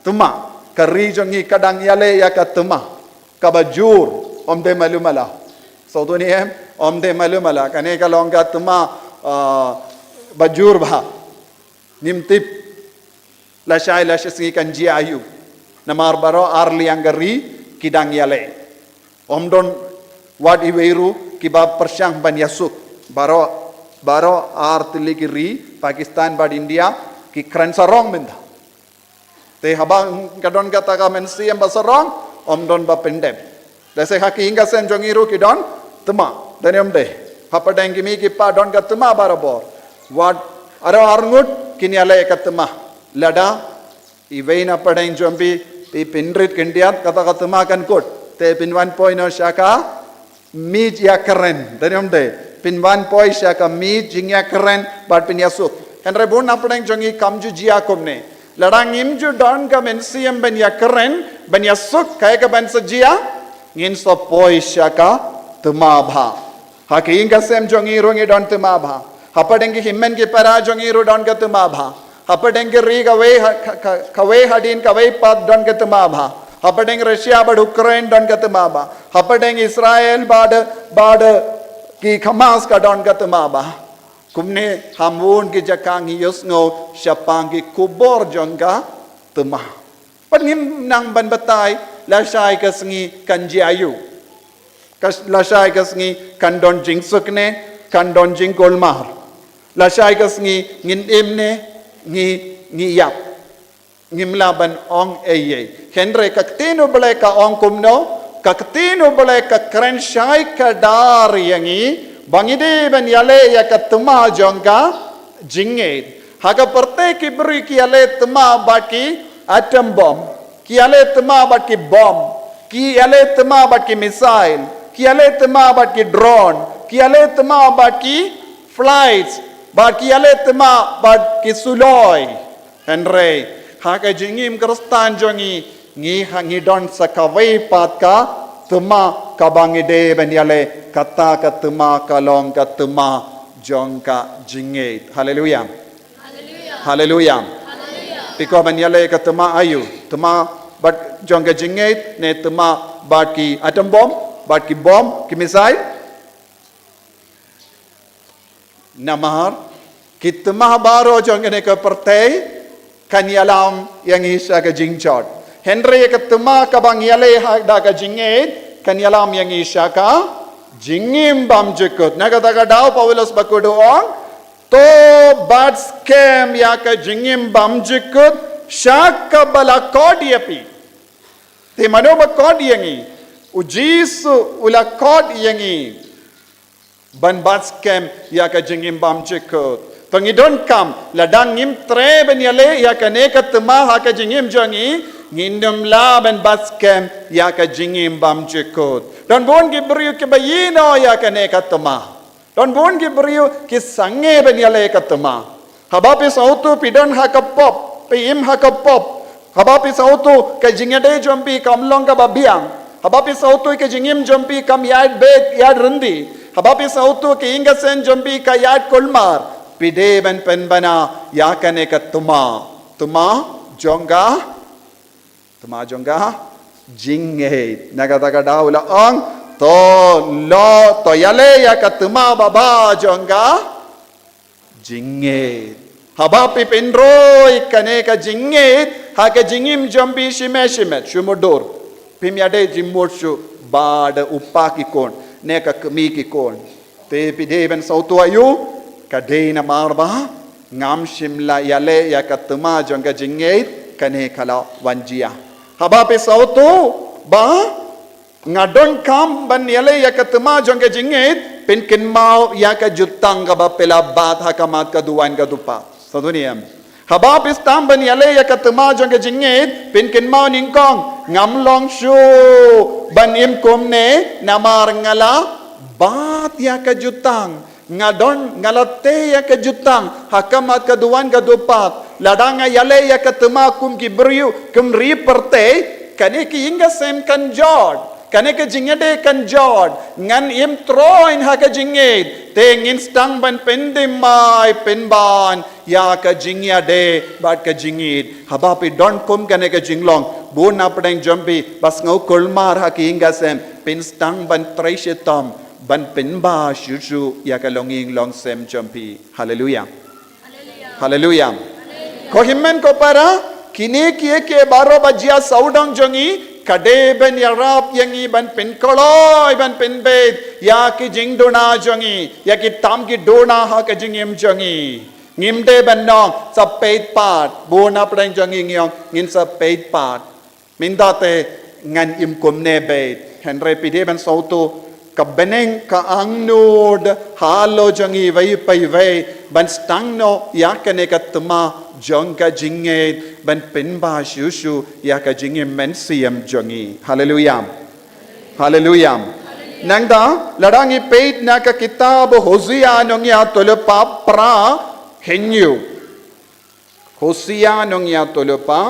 thma. Ka ri jong ngi ka dang ïaleh ïa ka thma kaba jur, ym dei malu mala. Sngewthuh ne em? Ym dei malu mala. Kane ka long ka thma, ah, ba jur bha. Ngim tip lashai lashisngi kan jia aïu. Namar baroh ar liang ka ri ki dang ïaleh. Ym don wat iwei ruh kiba pyrshang ban ïasuk. Baroh, baroh ar tylli ki ri, Pakistan bad India, ki kren sarong mynta. Te haba ka don kata ka mynsiem ba sarong, ym don ba pyndep. Lehse ha ki ïing ka sem jong ngi ruh ki don tma, dang ym dei. Hapdeng ki mei ki pa don ka tma barabor. Wat, aro arngut kin ïaleh ka tma. Lada iwei na pdeng jong phi, phi pynrit khyndiat, kata ka tma kan kut. Te phin wan poi noh sha ka miej ïakren, dang ym dei. Phin wan poi sha ka miej jingïakren bad phin ïasuk. Hynrei bun na pdeng jong ngi kam ju jia kumne. Lada ngim ju don ka mynsiem ban ïakren, ban ïasuk, kaei kaban sa jia, ngin sa poi sha ka tma bha. Ha ki ïing ka sem jong ngi ruh ngi don tma bha. Hapdeng ki hynmen ki para jong ngi ruh don ka tma bha. Hapdeng ki ri kawei ha, ka, ka, kawei hadien kawei pat don ka tma bha. Hapdeng Russia bad Ukraine don ka tma bha. Hapdeng Israel bad, bad ki Hamas ka don ka tma bha. Kumne ha bun ki jaka ngi ïohsngew shaphang ki khubor jong ka tma. Pat ngim nang ban batai, lashai ka sngi kan jia aiu. Ka, lashai ka sngi kan don jingsuk ne, kan don jingkulmar. Lashai ka sngi ngin im ne, ngi, ngi ïap. Ngim lah ban ong ei ei. Hynrei ka ktien u Blei ka ong kumno, ka ktien u Blei ka kren shai kdar ïa ngi, ba ngi dei ban ïaleh ïa ka tma jong ka jingngeit. Ha ka pyrthei ki briew ki ïaleh tma bad ki atom bomb. Ki ïaleh tma bad ki bomb. Ki ïaleh tma bad ki missile. Ki ïaleh tma bad ki drone. Ki ïaleh tma bad ki flights. Bad ki ïaleh tma bad ki suloi. Hynrei ha ka jingim Khristan jong ngi, ngi ha ngi don sa kawei pat ka tma kaba ngi dei ban ïaleh, kata ka tma ka long ka tma jong ka jingngeit. Haleluya. Haleluya. Phi kwah ban ïaleh ka tma aiu? Tma bad jong ka jingngeit ne tma bad ki atom bomb, bad ki bomb, ki missile? Namar ki tma baroh jong kane ka pyrthei kan ïalam ïa ngi sha ka jingjot. Hynrei ka tma kaba ngi ïaleh ha da ka jingngeit kan ïalam ïa ngi sha ka jingim bymjukut. Na kata ka daw Paulus bakhuid u ong, to bat skhem ïa ka jingim bymjukut sha kaba la khot ïa phi. Te mano ba khot ïa ngi? U Jisu u la khot ïa ngi ban bat skhem ïa ka jingim bymjukut. To ngi donkam, lada ngim treh ban ïaleh ïa kane ka tma ha ka jingim jong ngi, ngin ym lah ban bat skhem ïa ka jingim bymjukut. Don bun ki briew kiba ïehnoh ïa kane ka tma. Don bun ki briew ki sangeh ban ïaleh ka tma. Haba phi sngewthuh phi don ha ka pop, phi im ha ka pop. Haba phi sngewthuh ka jingïadei jong phi kam long kaba biang. Haba phi sngewthuh ka jingim jong phi kam ïaid beit ïaid ryndi. Haba phi sngewthuh ka ïing ka sem jong phi ka ïaid kulmar. Phi dei ban pynbna ïa kane ka tma. Tma jong ka, tma jong ka jingngeit. Na kata ka daw u la ong, to lo, to ïaleh ïa ka tma babha jong ka jingngeit. Haba phi pynroi kane ka jingngeit ha ka jingim jong phi shimet shimet, shu mutdur. Phim ïadei jingmut shuh ba da u pa ki khun ne ka kmie ki khun. Te phi dei ban sngewthuh aiu? Ka dei namar ba ngam shym la ïaleh ïa ka tma jong ka jingngeit, kane ka la wan jia. Haba phi sngewthuh ba nga donkam ban ïaleh ïa ka tma jong ka jingngeit, pynkynmaw ïa ka jutang kaba phi la bat ha khmat ka duwan ka dupat. Sa duh ne em? Haba phi sdang ban ïaleh ïa ka tma jong ka jingngeit, pynkynmaw nyngkong, ngam long shuh ban im kumne namar nga la bat ïa ka jutang. Nga don, nga la tei ïa ka jutang ha khmat ka duwan ka dupat. Lada nga ïaleh ïa ka tma kum ki briew, kum ri pyrthei, kane ka ïing ka sem kan jot, kane ka jingïadei kan jot. Ngan im troiñ ha ka jingngeit. Te ngin sdang ban pynthymmai pynban ïa ka jingïadei bad ka jingïeit. Haba phi don kum kane ka jinglong, bun na pdeng jong phi ba sngew kulmar ha ka ïing ka sem, phin sdang ban trei shitom ban pynbha shuh shuh ïa ka longïing longsem jong phi. Haleluya. Haleluya. Ko hynmen ko para, Kine kiei kiei baroh ba jia sawdong jong ngi, ka dei ban ïarap ïa ngi ban pynkloi, ban pynbeit ïa ki jingduna jong ngi, ïa ki tam ki duna ha ka jingim jong ngi. Ngim dei ban ong sa peit pat, bun na pdeng jong ngi ngi ong ngin sa peit pat. Mynta te ngan im kumne beit. Hynrei phi dei ban sawtu ka bneng ka angnud halor jong ngi iwei pa iwei ban sdang noh ïa kane ka thma jong ka jingngeit ban pynbha shuh shuh ïa ka jingim mynsiem jong ngi. Haleluya. Haleluya. Nangta lada ngi peit na ka kitab Hosea nongïathuhlypa phra hynñiew. Hosea nongïathuhlypa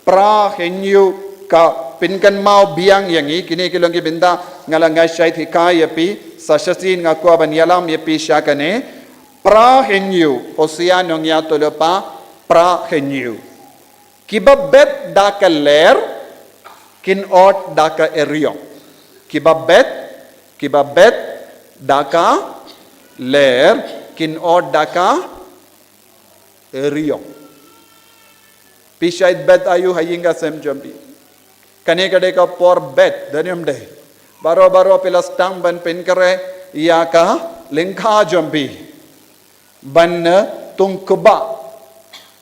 phra hynñiew, ka pynkynmaw biang ïa ngi kine ki long ki bynta nga la nga shait hikai ïa phi, sa shisien nga kwah ban ïalam ïa phi sha kane. Phra hynñiew, Hosea nongïathuhlypa phra hynñiew. Kiba bet da ka ler kin ot da ka eriong. Kiba bet, kiba bet da ka ler kin ot da ka eriong. Phi shait bet aïu ha ïing ha sem jong phi? Kane ka dei ka por bet, dei ne ym dei? Baroh baroh phi la sdang ban pynkhreh ïa ka lyngkha jong phi ban, eh, tung kba.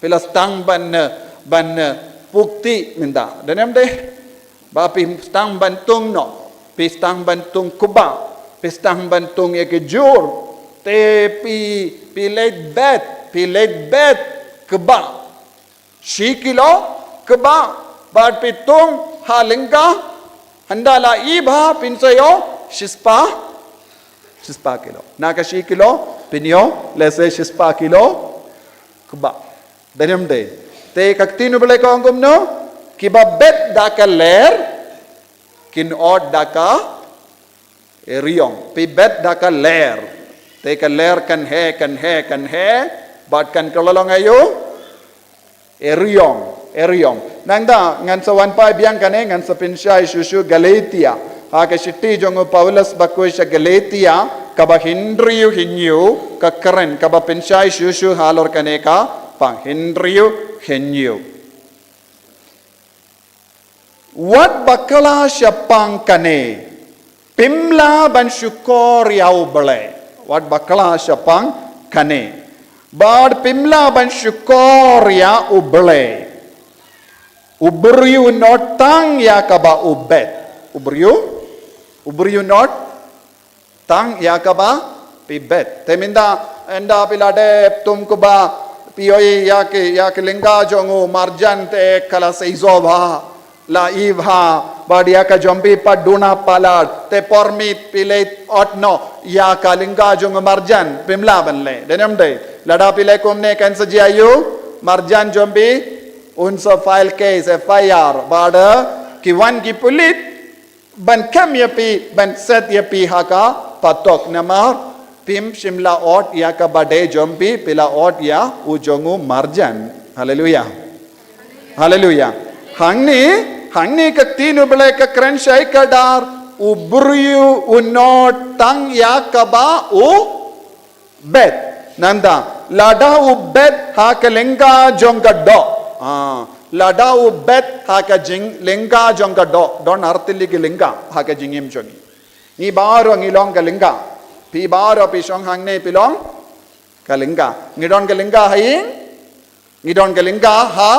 Phi la sdang ban, eh, ban, eh, pukti mynta, dei ne ym dei? Ba phi sdang ban tung noh, phi sdang ban tung kba, phi sdang ban tung ïa ki jur. Te phi, phi leit bet, phi leit bet kba. Shi kilo kba, bad phi tung ha lyngkha, hynda la i bha phin sa ïoh shispah, shispah kilo. Na ka shi kilo phin ïoh lehse shispah kilo kba. Dei ne ym dei? Te ka ktien U Blei ka ong kumno? Kiba bet da ka ler kin ot da ka eriong. Phi bet da ka ler, te ka ler kan heh, kan heh, kan heh, bad kan kylla long aïu? Eriong, eriong. Nangta ngan sa wan phai biang kane, ngan sa pynshai shuh shuh Galatia. Ha ka shithi jong u Paulus bakhuid sha Galatia, kaba hynriew hynñiew, ka kren, kaba pynshai shuh shuh halor kane ka phang, hynriew hynñiew. Wat bakla shaphang kane, phim lah ban shukor ïa U Blei. Wat bakla shaphang kane, bad phim lah ban shukor ïa U Blei. U briew un ot tang ïa kaba u bet. U briew, u briew un ot tang ïa kaba phi bet. Te mynta, ynda phi la dep tung kba, phi ïohi ïa ki, ïa ki lyngkha jong u marjan te ka la sei bha, la i bha, bad ïa ka jong phi pat duna palat, te por miet phi leit ot noh ïa ka lyngkha jong u marjan, phim lah ban leh, dei ne ym dei? Lada phi leh kumne kan sa jia aïu? Marjan jong phi un sa file case, F I R, bad ki wan ki pulit ban kem ïa phi, ban set ïa phi ha ka patok, namar phim shym la ot ïa kaba dei jong phi, phi la ot ïa u jong u marjan. Haleluya. Haleluya. Hangne, hangne ka ktien U Blei ka kren shai kdar, u briew un ot tang ïa kaba u bet. Nangta, lada u bet ha ka lyngkha jong ka doh. Ah, lada u bet ha ka jing, lyngkha jong ka doh. Don ar tylli ki lyngkha ha ka jingim jong ngi. Ngi baroh ngi long ka lyngkha. Phi baroh phi shong hangne phi long ka lyngkha. Ngi don ka lyngkha ha ïing. Ngi don ka lyngkha ha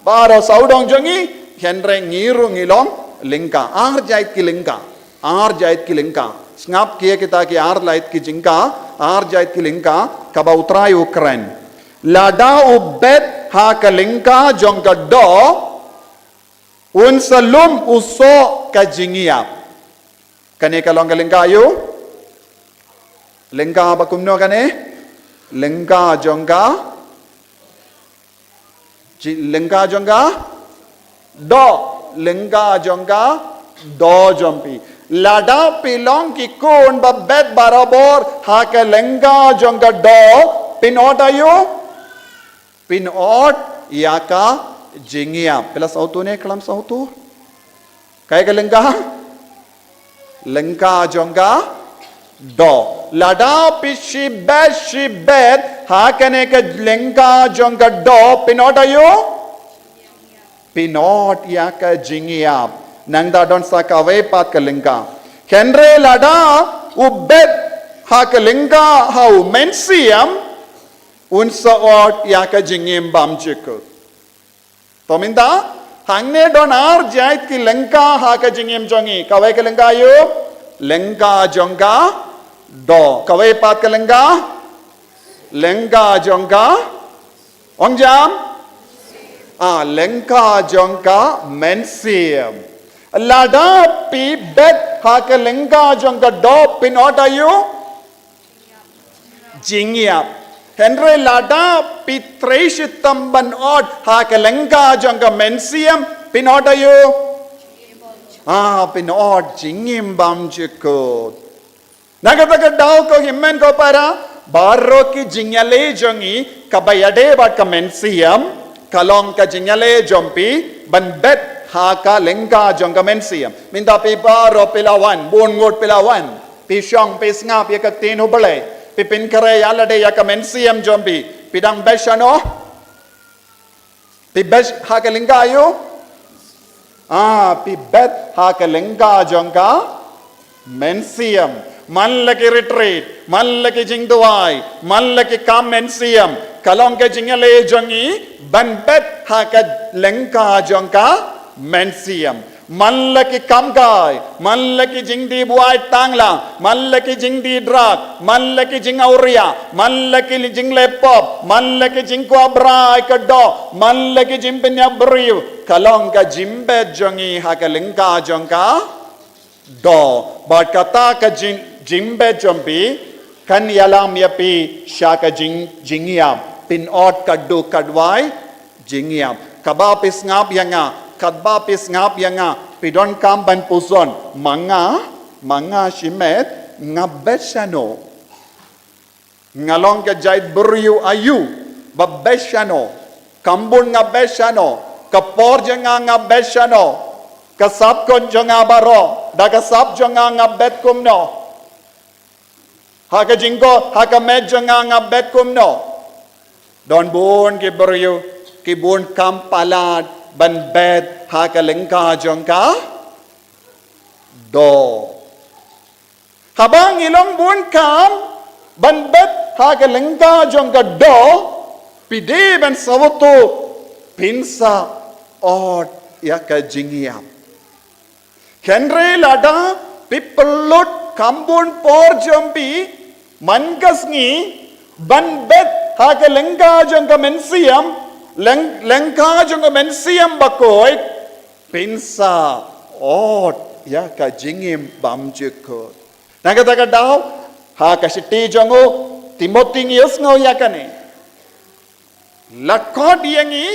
baroh sawdong jong ngi, hynrei ngi ruh ngi long lyngkha. Ar jait ki lyngkha. Ar jait ki lyngkha. Sngap ïa kita ki ar lait ki jingkha, ar jait ki lyngkha, kaba U Trai u kren. Lada u bet ha ka lyngkha jong ka doh, un sa lum u soh ka jingïap. Kane ka long ka lyngkha aïu? Lyngkha ba kumno kane? Lyngkha jong ka, ji-, lyngkha jong ka doh, lyngkha jong ka doh jong phi. Lada phi long ki khun ba bet barabor ha ka lyngkha jong ka doh, phin ot aïu? Phin ot ïa ka jingïap. Phi la sawtu ne khlem sawtu? Kaei ka lyngkha? Lyngkha jong ka doh. Lada phi shibet shibet ha kane ka lyngkha jong ka doh, phin ot aïu? Pynot ïa ka jingïap. Nangta don sa kawei pat ka lyngkha. Hynrei lada u bet ha ka lyngkha ha u mynsiem, un sa ot ïa ka jingim bymjukut. To mynta, hangne don ar jait ki lyngkha ha ka jingim jong ngi. Kawei ka lyngkha aïu? Lyngkha jong ka doh. Kawei pat ka lyngkha? Lyngkha jong ka, ong jam? Ah, lyngkha jong ka mynsiem. Lada phi bet ha ka lyngkha jong ka doh, phin ot aïu? Jingïap. Hynrei lada phi trei shitom ban ot ha ka lyngkha jong ka mynsiem, phin ot aïu? Ah, phin ot jingim bymjukut. Na kata ka daw ko hynmen ko para, baroh ki jingïaleh jong ngi kaba ïadei bad ka mynsiem, ka long ka jingïaleh jong phi ban bet ha ka lyngkha jong ka mynsiem. Mynta phi baroh phi la wan, bun ngut phi la wan. Phi shong phi sngap ïa ka ktien U Blei. Phi pynkhreh ïa lade ïa ka mynsiem jong phi. Phi dang bet shano? Phi bet ha ka lyngkha aïu? Ah, phi bet ha ka lyngkha jong ka mynsiem. Man la ki retreat, man la ki jingduwai, man la ki kam mynsiem, ka long ka jingïaleh jong ngi ban bet ha ka lyngkha jong ka mynsiem. Man la ki kam kai, man la ki jingdih buaid tangla, man la ki jingdih drug, man la ki jingawria, man la ki jingleh pop, man la ki jingkwah brai ka doh, man la ki jingpynïap briew, ka long ka jingbet jong ngi ha ka lyngkha jong ka doh. Bad kata ka jing, jingbet jong phi kan ïalam ïa phi sha ka jing, jingïap. Phin ot katto katwai jingïap. Kaba phi sngap ïa nga, katba phi sngap ïa nga, phi donkam ban puson. Ma nga, ma nga shimet, nga bet shano? Nga long ka jait briew aïu ba bet shano? Ka bun nga bet shano? Ka por jong nga nga bet shano? Ka sap kong jong nga baroh, da ka sap jong nga nga bet kumno? Ha ka jingkoit, ha ka met jong nga nga bet kumno? Don bun ki briew ki bun kam palat ban bet ha ka lyngkha jong ka doh. Haba ngi long bun kam ban bet ha ka lyngkha jong ka doh, phi dei ban sngewthuh, phin sa ot ïa ka jingïap. Hynrei lada phi pynlut ka bun por jong phi man ka sngi ban bet ha ka lyngkha jong ka mynsiem, lyng, lyngkha jong ka mynsiem ba koit, phin sa ot ïa ka jingim bymjukut. Na kata ka daw, ha ka shithi jong u Timothi ngi ïohsngew ïa kane. La khot ïa ngi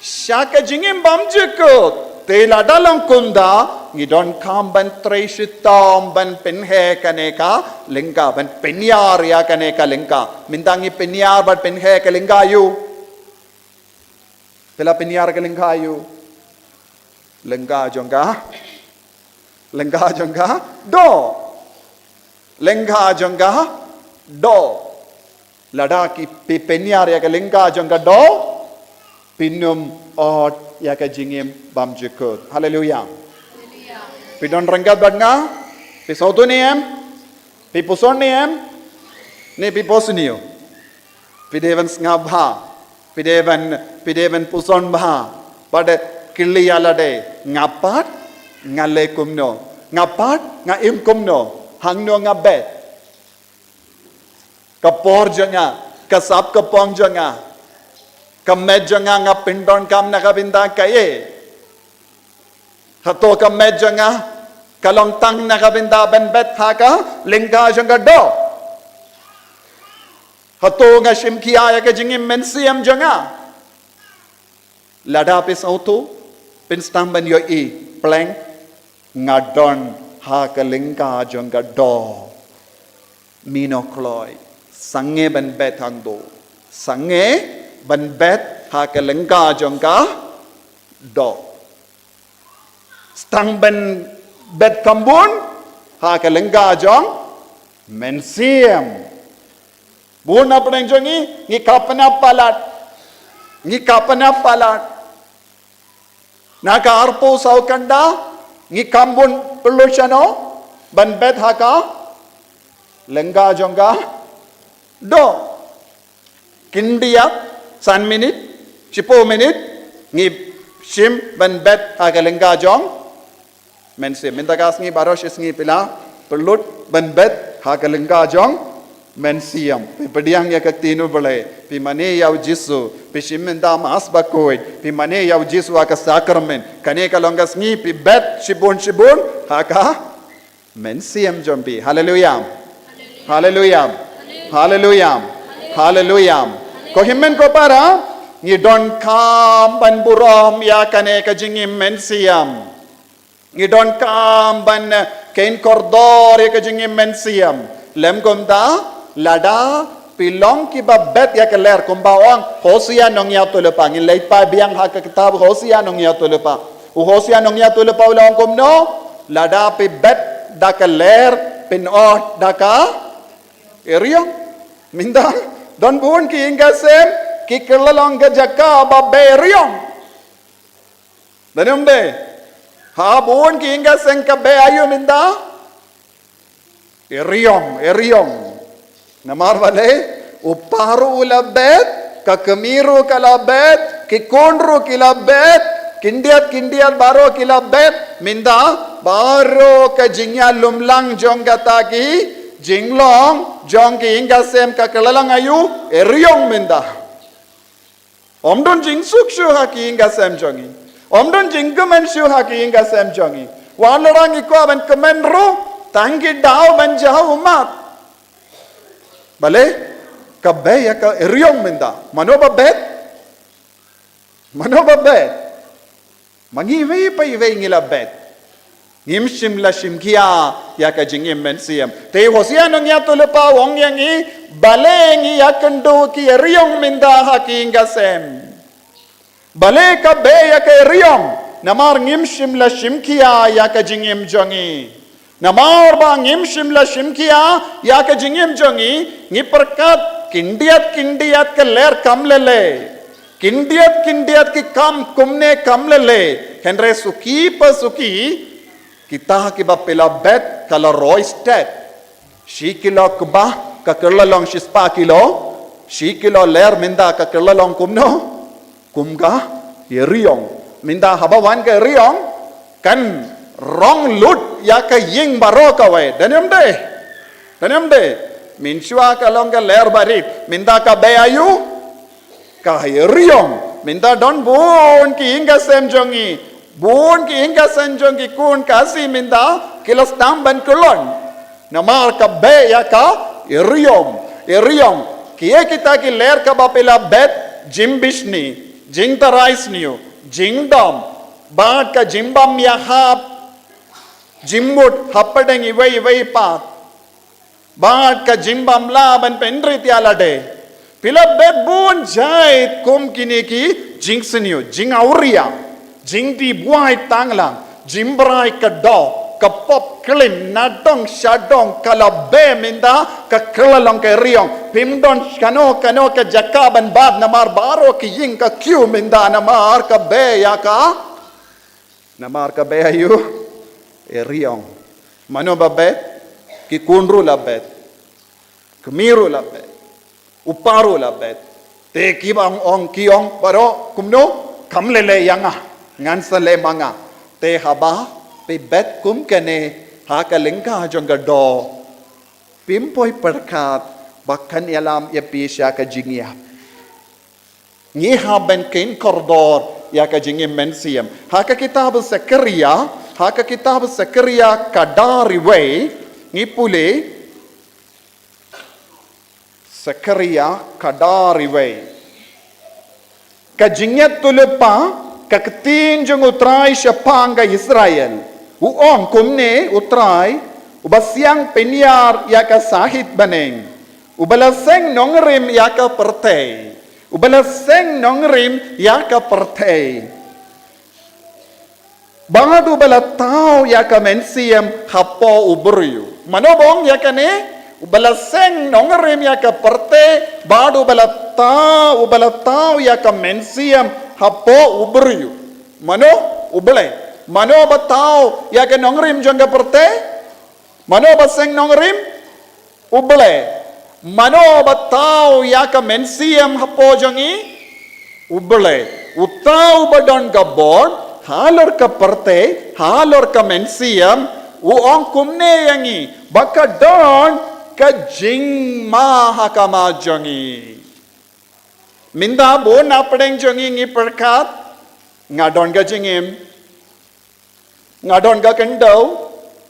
sha ka jingim bymjukut. Te lada long kumta, ngi donkam ban trei shitom ban pynheh kane ka lyngkha, ban pynïar ïa kane ka lyngkha. Mynta ngi pynïar ban pynheh ka lyngkha aïu? Phi la pynïar ka lyngkha aïu? Lyngkha jong ka, lyngkha jong ka doh. Lyngkha jong ka doh. Lada ki phi pynïar ïa ka lyngkha jong ka doh, phin ym ot ïa ka jingim bymjukut. Haleluia. Phi don ryngkat bad nga? Phi sngewthuh ne em? Phi puson ne em? Ne phi puson ne em? Phi dei ban sngap bha. Phi dei ban, phi dei ban puson bha. Bad kylli ïa lade, nga pat nga leh kumno? Nga pat nga im kumno? Hangno nga bet? Ka por jong nga, ka sap ka pong jong nga, ka met jong nga, nga pyndonkam na ka bynta kaei? Hato ka met jong nga ka long tang na ka bynta ban bet ha ka lyngkha jong ka doh? Hato nga shim khia ïa ka jingim mynsiem jong nga? Lada phi sngewthuh, phin sdang ban ïohi, pleng, nga don ha ka lyngkha jong ka doh. Mino kloi, sangeh ban bet hangto. Sangeh ban bet ha ka lyngkha jong ka doh. Sdang ban bet khambun ha ka lyngkha jong mynsiem. Bun na pdeng jong ngi, ngi kha pynïap palat. Ngi kha pynïap palat. Na ka arphew saw kynda, ngi kam bun pyllut shano, ban bet ha ka lynga jong ka doh. Khyndiat, san minit, shiphew minit, ngi shim ban bet ha ka lynga jong Mynsiem. Mynta ka sngi baroh shi sngi phi la pyllut ban bet ha ka lynga jong Mynsiem. Phi pdiang ïa ka ktien U Blei, phi mane ïa U Jisu, phi shim mynta Mass bakhuid, phi mane ïa U Jisu ha ka sakramen. Kane ka long ka sngi phi bet shibun shibun ha ka Mynsiem jong phi. Haleluya. Haleluya. Haleluya. Haleluya. Ko hynmen ko para, ngi donkam ban burom ïa kane ka jingim Mynsiem. Ngi donkam ban, eh, kheiñ kordor ïa ka jingim Mynsiem. Lym kumta, lada phi long kiba bet ïa ka lyer, kumba ong Hosea nongïathuhlypa. Ngin leit pat biang ha ka kitab Hosea nongïathuhlypa. U Hosea nongïathuhlypa u la ong kumno? Lada phi bet da ka lyer, phin ot da ka ïariong. Mynta don bun ki ïing ki sem ki kylla long ka jaka ba beh ïariong. Don ne ym dei? Ha bun ki ïing ki sem ka beh aïu mynta? Ïariong, ïariong. Namar balei? U para u la bet, ka kmie ruh ka la bet, ki khun ruh ki la bet, khyndiat khyndiat baroh ki la bet. Mynta baroh ka jingïalumlang jong kata ki jinglong jong ki ïing ki sem ka kylla long aïu? Ïariong mynta. Ym don jingsuk shuh ha ki ïing ki sem jong ngi. Ym don jingkmen shuh ha ki ïing ki sem jong ngi. Wat la ngi kwah ban kmen ruh, tang ki daw ban jaw ummat. Balei? Ka beh ïa ka ïariong mynta. Mano ba bet? Mano ba bet? Ma ngi iwei pa iwei ngi la bet. Ngim shym la shim khia ïa ka jingim Mynsiem. Te Hosea nongïathuhlypa u ong ïa ngi, balei ngi ïakynduh ki ïariong mynta ha ki ïing ki sem? Balei ka beh ïa ka ïariong? Namar ngim shym la shim khia ïa ka jingim jong ngi. Namar ba ngim shym la shim khia ïa ka jingim jong ngi, ngi pyrkhat khyndiat khyndiat ka lyer kam lei lei. Khyndiat khyndiat ki kam kumne kam lei lei. Hynrei suki pa suki, kita kiba phi la bet ka la roi stet. Shi kilo kba ka kylla long shispah kilo. Shi kilo lyer mynta ka kylla long kumno? Kum ka ïariong. Mynta haba wan ka ïariong, kan rong lut ïa ka ïing baroh kawei. Don ne ym dei? Don ne ym dei? Mynshuwa ka long ka lyer barit. Mynta ka beh aïu? Ka ïariong. Mynta don bun ki ïing ki sem jong ngi. Bun ki ïing ki sem jong ki khun Khasi mynta ki la sdang ban kyllon. Namar ka beh ïa ka ïariong. Ïariong. Kiei kita ki lyer kaba phi la bet? Jingbishni, jingtharai sniew, jingdom, bad ka jingbym ïahap jingmut hapdeng iwei iwei pat. Bad ka jingbym lah ban pynrit ïa lade. Phi la bet bun jait kum kine ki jingsniew, jingawria, jingdih buaid tanglang, jingbrai ka doh, ka pop klim, nadong shadong, ka la beh mynta, ka kylla long ka ïariong. Phim don kano kano ka jaka ban bat namar baroh ki ïing ka kiew mynta namar ka beh ïa ka Namar ka beh aïu? Ïariong. Mano ba bet? Ki khun ruh la bet. Kmie ruh la bet. U para ruh la bet. Te kiba ong ong ki ong baroh kumno? Kam lei lei ïa nga. Ngan sa leh ma nga. Te haba phi bet kum kane ha ka lyngkha jong ka doh, phim poi pyrkhat ba kan ïalam ïa phi sha ka jingïap. Ngi hap ban kheiñ kordor ïa ka jingim mynsiem. Ha ka kitab Sakaria, ha ka kitab Sakaria khatar wei, ngi pule, Sakaria khatar wei. Ka jingïathuhlypa, ka ktien jong U Trai shaphang ka Israel. U ong kumne U Trai, uba siang pynïar ïa ka sahit bneng, uba la seng nongrim ïa ka pyrthei. Uba la seng nongrim ïa ka pyrthei. Bad uba la thaw ïa ka mynsiem hapoh u briew. Mano ba ong ïa kane? Uba la seng nongrim ïa ka pyrthei, bad uba la thaw, uba la thaw ïa ka mynsiem hapoh u briew. Mano? U Blei. Mano ba thaw ïa ka nongrim jong ka pyrthei? Mano ba seng nongrim? U Blei. Mano ba thaw ïa ka mynsiem hapoh jong ngi? U Blei. Uta uba don ka bor halor ka pyrthei, halor ka mynsiem, u ong kumne ïa ngi, ba ka don ka jingma ha khmat jong ngi. Mynta bun na pdeng jong ngi ngi pyrkhat, nga don ka jingim, nga don ka khyndew,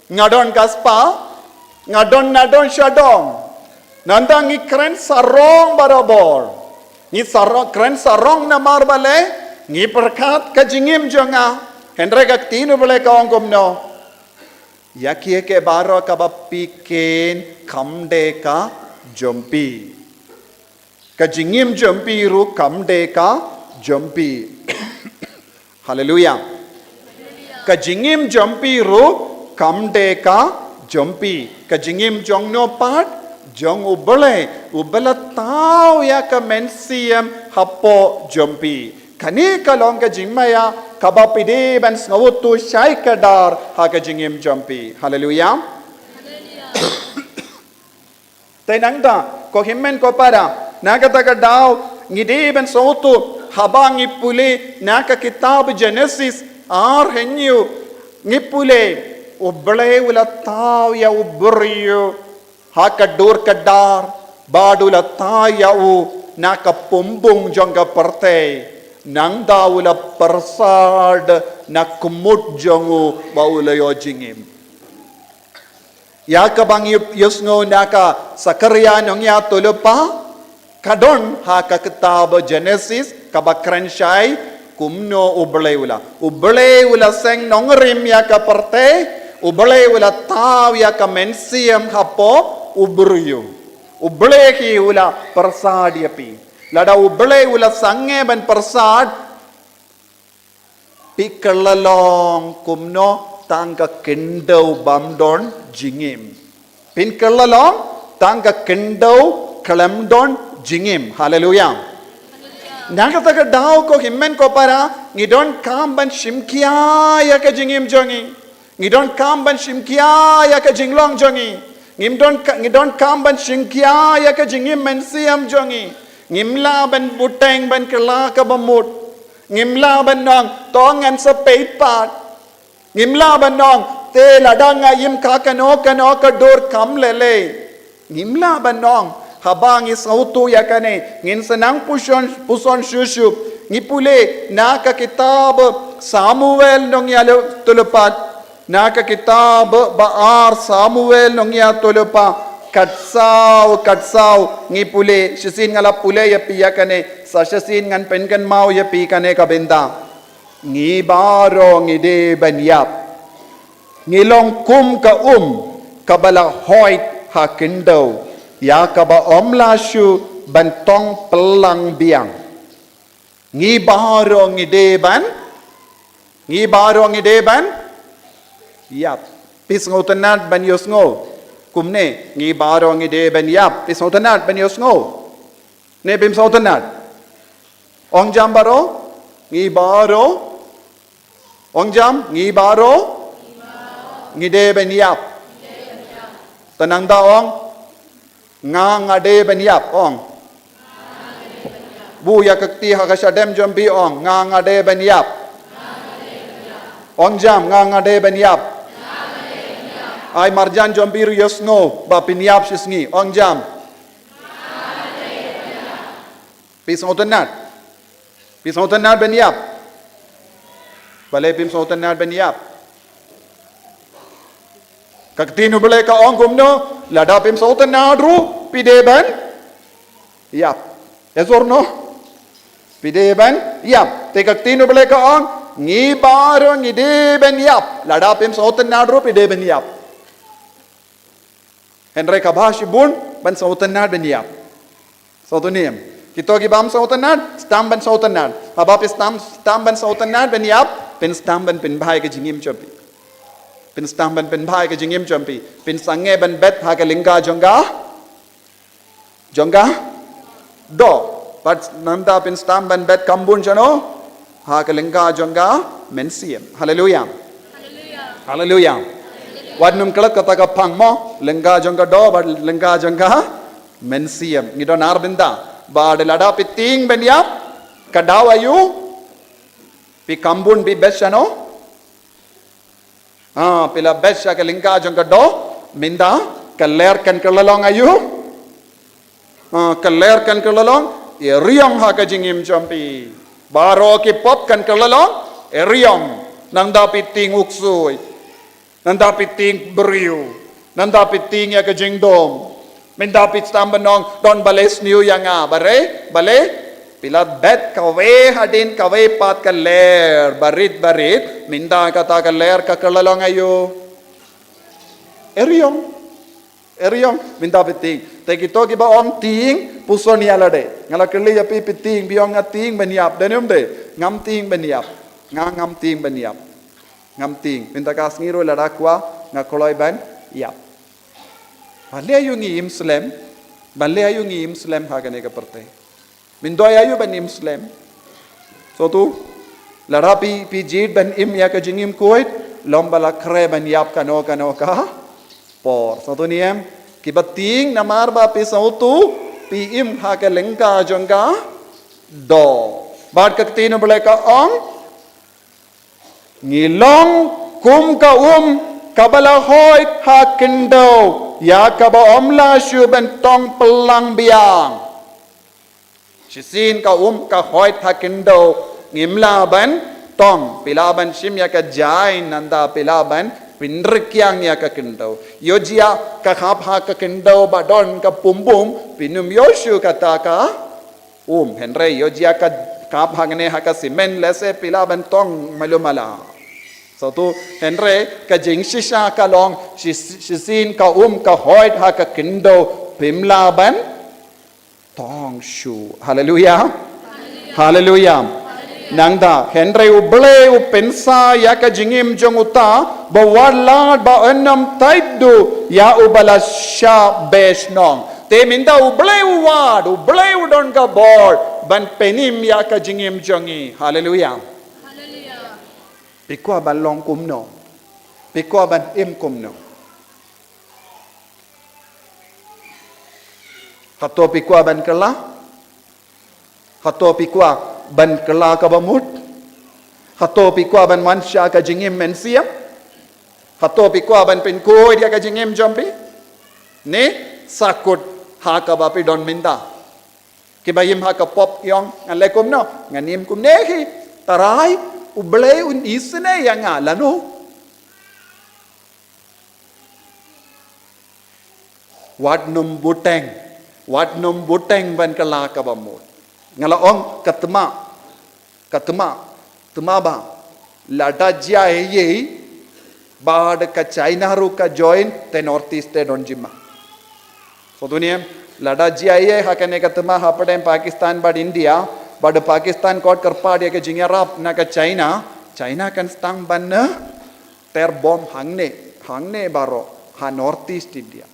nga don ka spah, nga don na don sha don. Nangta ngi kren sarong barabor. Ngi sarong, kren sarong namar balei? Ngi pyrkhat ka jingim jong nga. Hynrei ka ktien U Blei ka ong kumno? Ïa kiei kiei baroh kaba phi kheiñ kam dei ka jong phi. Ka jingim jong phi ruh kam dei ka jong phi. Haleluia. Ka jingim jong phi ruh kam dei ka jong phi. Ka jingim jong no pat? Jong U Blei. U Blei thaw ïa ka mynsiem hapoh jong phi. Kane ka long ka jingmaïa kaba phi dei ban sngewthuh shai kdar ha ka jingim jong phi. Haleluia. Te nangta, ko hynmen ko para, na kata ka daw, ngi dei ban sngewthuh, haba ngi pule na ka kitab Jenesis ar hynñiew, ngi pule, U Blei u la thaw ïa u briew ha ka dur ka dar, bad u la thaw ïa u na ka pumbung jong ka pyrthei, nangta u la pyrsad na kmut jong u ba u la ïoh jingim. Ïa kaba ngi ïohsngew na ka Sakaria nongïathuhlypa, ka don ha ka kitab Jenesis, kaba kren shai kumno U Blei u la. U Blei u la seng nongrim ïa ka pyrthei, U Blei u la thaw ïa ka mynsiem hapoh u briew. U Blei hi u la pyrsad ïa phi. Lada U Blei u la sangeh ban pyrsad, phi kylla long kumno tang ka khyndew bym don jingim. Phin kylla long tang ka khyndew khlem don jingim. Haleluia. Na kata ka daw ko hynmen ko para, ngi donkam ban shim khia ïa ka jingim jong ngi. Ngi donkam ban shim khia ïa ka jinglong jong ngi. Ngim don ka, ngi donkam ban shim khia ïa ka jingim mynsiem jong ngi. Ngim lah ban bteng ban kylla kaba mut. Ngim lah ban ong, to ngan sa peit pat. Ngim lah ban ong, te lada nga im ha kano kano ka dur kam lei lei. Ngim lah ban ong, haba ngi sngewthuh ïa kane, ngin sa nang puson, puson shuh shuh. Ngi pule na ka kitab Samuel nongïathuhlypa. Na ka kitab ba ar Samuel nongïathuhlypa. Khatsaw, khatsaw, ngi pule, shisien nga la pule ïa phi ïa kane, sa shisien ngan pynkynmaw ïa phi kane ka bynta. Ngi baroh ngi dei ban ïap. Ngi long kum ka um kaba la hoit ha khyndew, ïa kaba ym lah shuh ban tong pyllang biang. Ngi baroh ngi dei ban, ngi baroh ngi dei ban ïap. Phi sngewtynnad ban ïohsngew kumne, ngi baroh ngi dei ban ïap. Phi sngewtynnad ban ïohsngew? Ne phim sngewtynnad? Ong jam baroh, ngi baroh. Ong jam, ngi baroh ngi dei ban ïap. Te nangta ong, nga nga dei ban ïap, ong. Buh ïa ka kti ha ka shadem jong phi, ong, nga nga dei ban ïap. Ong jam, nga nga dei ban ïap. Ai marjan jong phi ruh ïohsngew ba phin ïap shisngi, ong jam. Phi sngewtynnad? Phi sngewtynnad ban ïap? Balei phim sngewtynnad ban ïap? Ka ktien U Blei ka ong kumno, lada phim sngewtynnad ruh phi dei ban ïap. Yes or no? Phi dei ban ïap. Te ka ktien U Blei ka ong, ngi baroh ngi dei ban ïap. Lada phim sngewtynnad ruh phi dei ban ïap. Hynrei kaba shibun ban sngewtynnad ban ïap. Sngewthuh ne em? Kito ki bym sngewtynnad, sdang ban sngewtynnad. Haba phi sdang, sdang ban sngewtynnad ban ïap, phin sdang ban pynbha ïa ka jingim jong phi. Phin sdang ban pynbha ïa ka jingim jong phi. Phin sangeh ban bet ha ka lyngkha jong ka, jong ka doh. Bad nangta phin sdang ban bet kam bun shano? Ha ka lyngkha jong ka mynsiem. Haleluya. Haleluya. Wat nym klet kata ka phang mo, lyngkha jong ka doh bad lyngkha jong ka mynsiem. Ngi don ar bynta. Bad lada phi tieng ban ïap, ka daw aïu? Phi kham bun phi best shano? Ah, phi la best sha ka lyngkha jong ka doh, mynta ka lyer kan kylla long aïu? Ah, ka lyer kan kylla long eriong ha ka jingim jong phi. Baroh ki pop kan kylla long eriong. Nangta phi tieng u ksuid. Nangta phi tieng briew. Nangta phi tieng ïa ka jingdum. Mynta phi sdang ban ong, don balei sniew ïa nga, balei, balei? Phi la bet kawei hadien kawei pat ka lyer, barit barit, mynta kata ka lyer ka kylla long aïu? Eriong. Eriong, mynta phi tieng. Te kito kiba ong tieng, puson ïa lade. Nga la kylli ïa phi, phi tieng, phi ong nga tieng ban ïap, dei ne ym dei? Ngam tieng ban ïap. Nga ngam tieng ban ïap. Ngam tieng. Mynta ka sngi ruh lada kwah, nga kloi ban ïap. Balei aïu ngi im slem? Balei aïu ngi im slem ha kane ka pyrthei? Myntoi aïu ban im slem? Sotu, lada phi, phi jied ban im ïa ka jingim khuid, long ba la khreh ban ïap kano kano ka por. Sotu ne em, kiba tieng namar ba phi sotu, phi im ha ka lyngkha jong ka doh. Bad ka ktien U Blei ka ong, ngi long kum ka um kaba la hoid ha khyndew, ïa kaba ym lah shuh ban tong pynlang biang. Shisien ka um ka hoid ha khyndew, ngim lah ban tong, phi lah ban shim ïa ka jaiñ, nangta phi lah ban pynrkhiang ïa ka khyndew. Ïoh jia ka khap ha ka khyndew ba don ka pumbum, phin ym ïoh shuh kata ka um. Hynrei ïoh jia ka khap hangne ha ka simen, lehse phi lah ban tong malu mala. Sotu, hynrei ka jingshisha ka long, shi-, shisien ka um ka hoid ha ka khyndew, phim lah ban tong shuh. Haleluya. Haleluya. Nangta, hynrei U Blei u pynsa ïa ka jingim jong uta ba warlad ba un ym tied duh ïa uba la shah beh shnong. Te mynta U Blei u wad, U Blei u don ka bor ban pynim ïa ka jingim jong ngi. Haleluya. Phi kwah ban long kumno? Phi kwah ban im kumno? Hato phi kwah ban kylla? Hato phi kwah ban kylla kaba mut? Hato phi kwah ban wan sha ka jingim mynsiem? Hato phi kwah ban pynkhuid ïa ka jingim jong phi? Ne sa kut ha kaba phi don mynta? Kiba im ha ka pop ki ong, ngan leh kumno? Ngan im kumne hi. Tharai U Blei un isynei ïa nga lano. Wat nym bteng, wat nym bteng ban kylla kaba mut. Nga la ong ka tma, ka tma, tma ba lada jia eiei bad ka China ruh ka join, te North East te don jingma. Sotu ne em, lada jia eiei ha kane ka tma hapdeng Pakistan bad India, bad Pakistan khot kyrpad ïa ka jingïarap na ka China, China kan sdang ban, eh, ter bom hangne, hangne baroh ha North East India.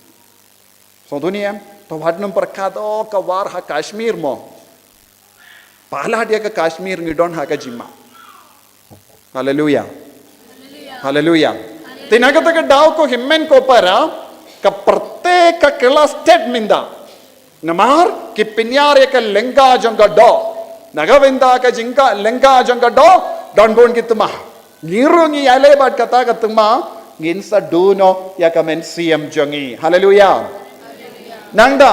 Sotu ne em, to wat nym pyrkhat, oh, ka war ha Kashmir mo. Palat ïa ka Kashmir ngi don ha ka jingma. Haleluya. Haleluya. Te na kata ka daw ko hynmen ko para, ka pyrthei ka kylla stet mynta. Namar ki pynïar ïa ka lyngkha jong ka doh. Na ka bynta ka jingkha lyngkha jong ka doh, don bun ki tma. Ngi ruh ngi ïaleh bad kata ka tma, ngin sa duh noh ïa ka mynsiem jong ngi. Haleluya. Nangta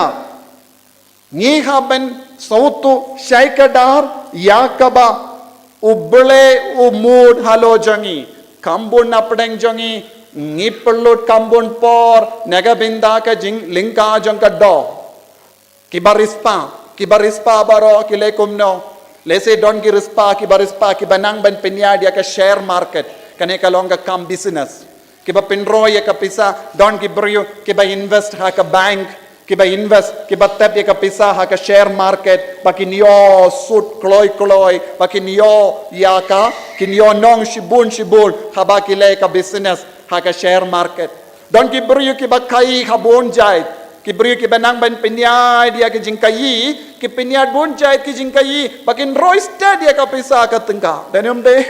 ngi hap ban sngewthuh shai kdar ïa kaba U Blei u mut halor jong ngi. Kham bun napdeng jong ngi, ngi pynlut kham bun por na ka bynta ka jing lyngkha jong ka doh. Kiba riewspah, kiba riewspah baroh ki leh kumno? Lehse don ki riewspah, kiba riewspah, kiba nang ban pynïaid ïa ka share market. Kane ka long ka kam business. Kiba pynroi ïa ka pisa, don ki briew, kiba invest ha ka bank, kiba invest, kiba tep ïa ka pisa ha ka share market, ba kin ïoh sut kloi kloi, ba kin ïoh ïa ka, kin ïoh nong shibun shibun, haba ki leh ka business ha ka share market. Don ki briew kiba khaii ha bun jait. Ki briew kiba nang ban pynïaid ïa ki jingkhaïi, ki pynïaid bun jait ki jingkhaïi, ba kin roi stet ïa ka pisa ka tyngka. Don ym dei?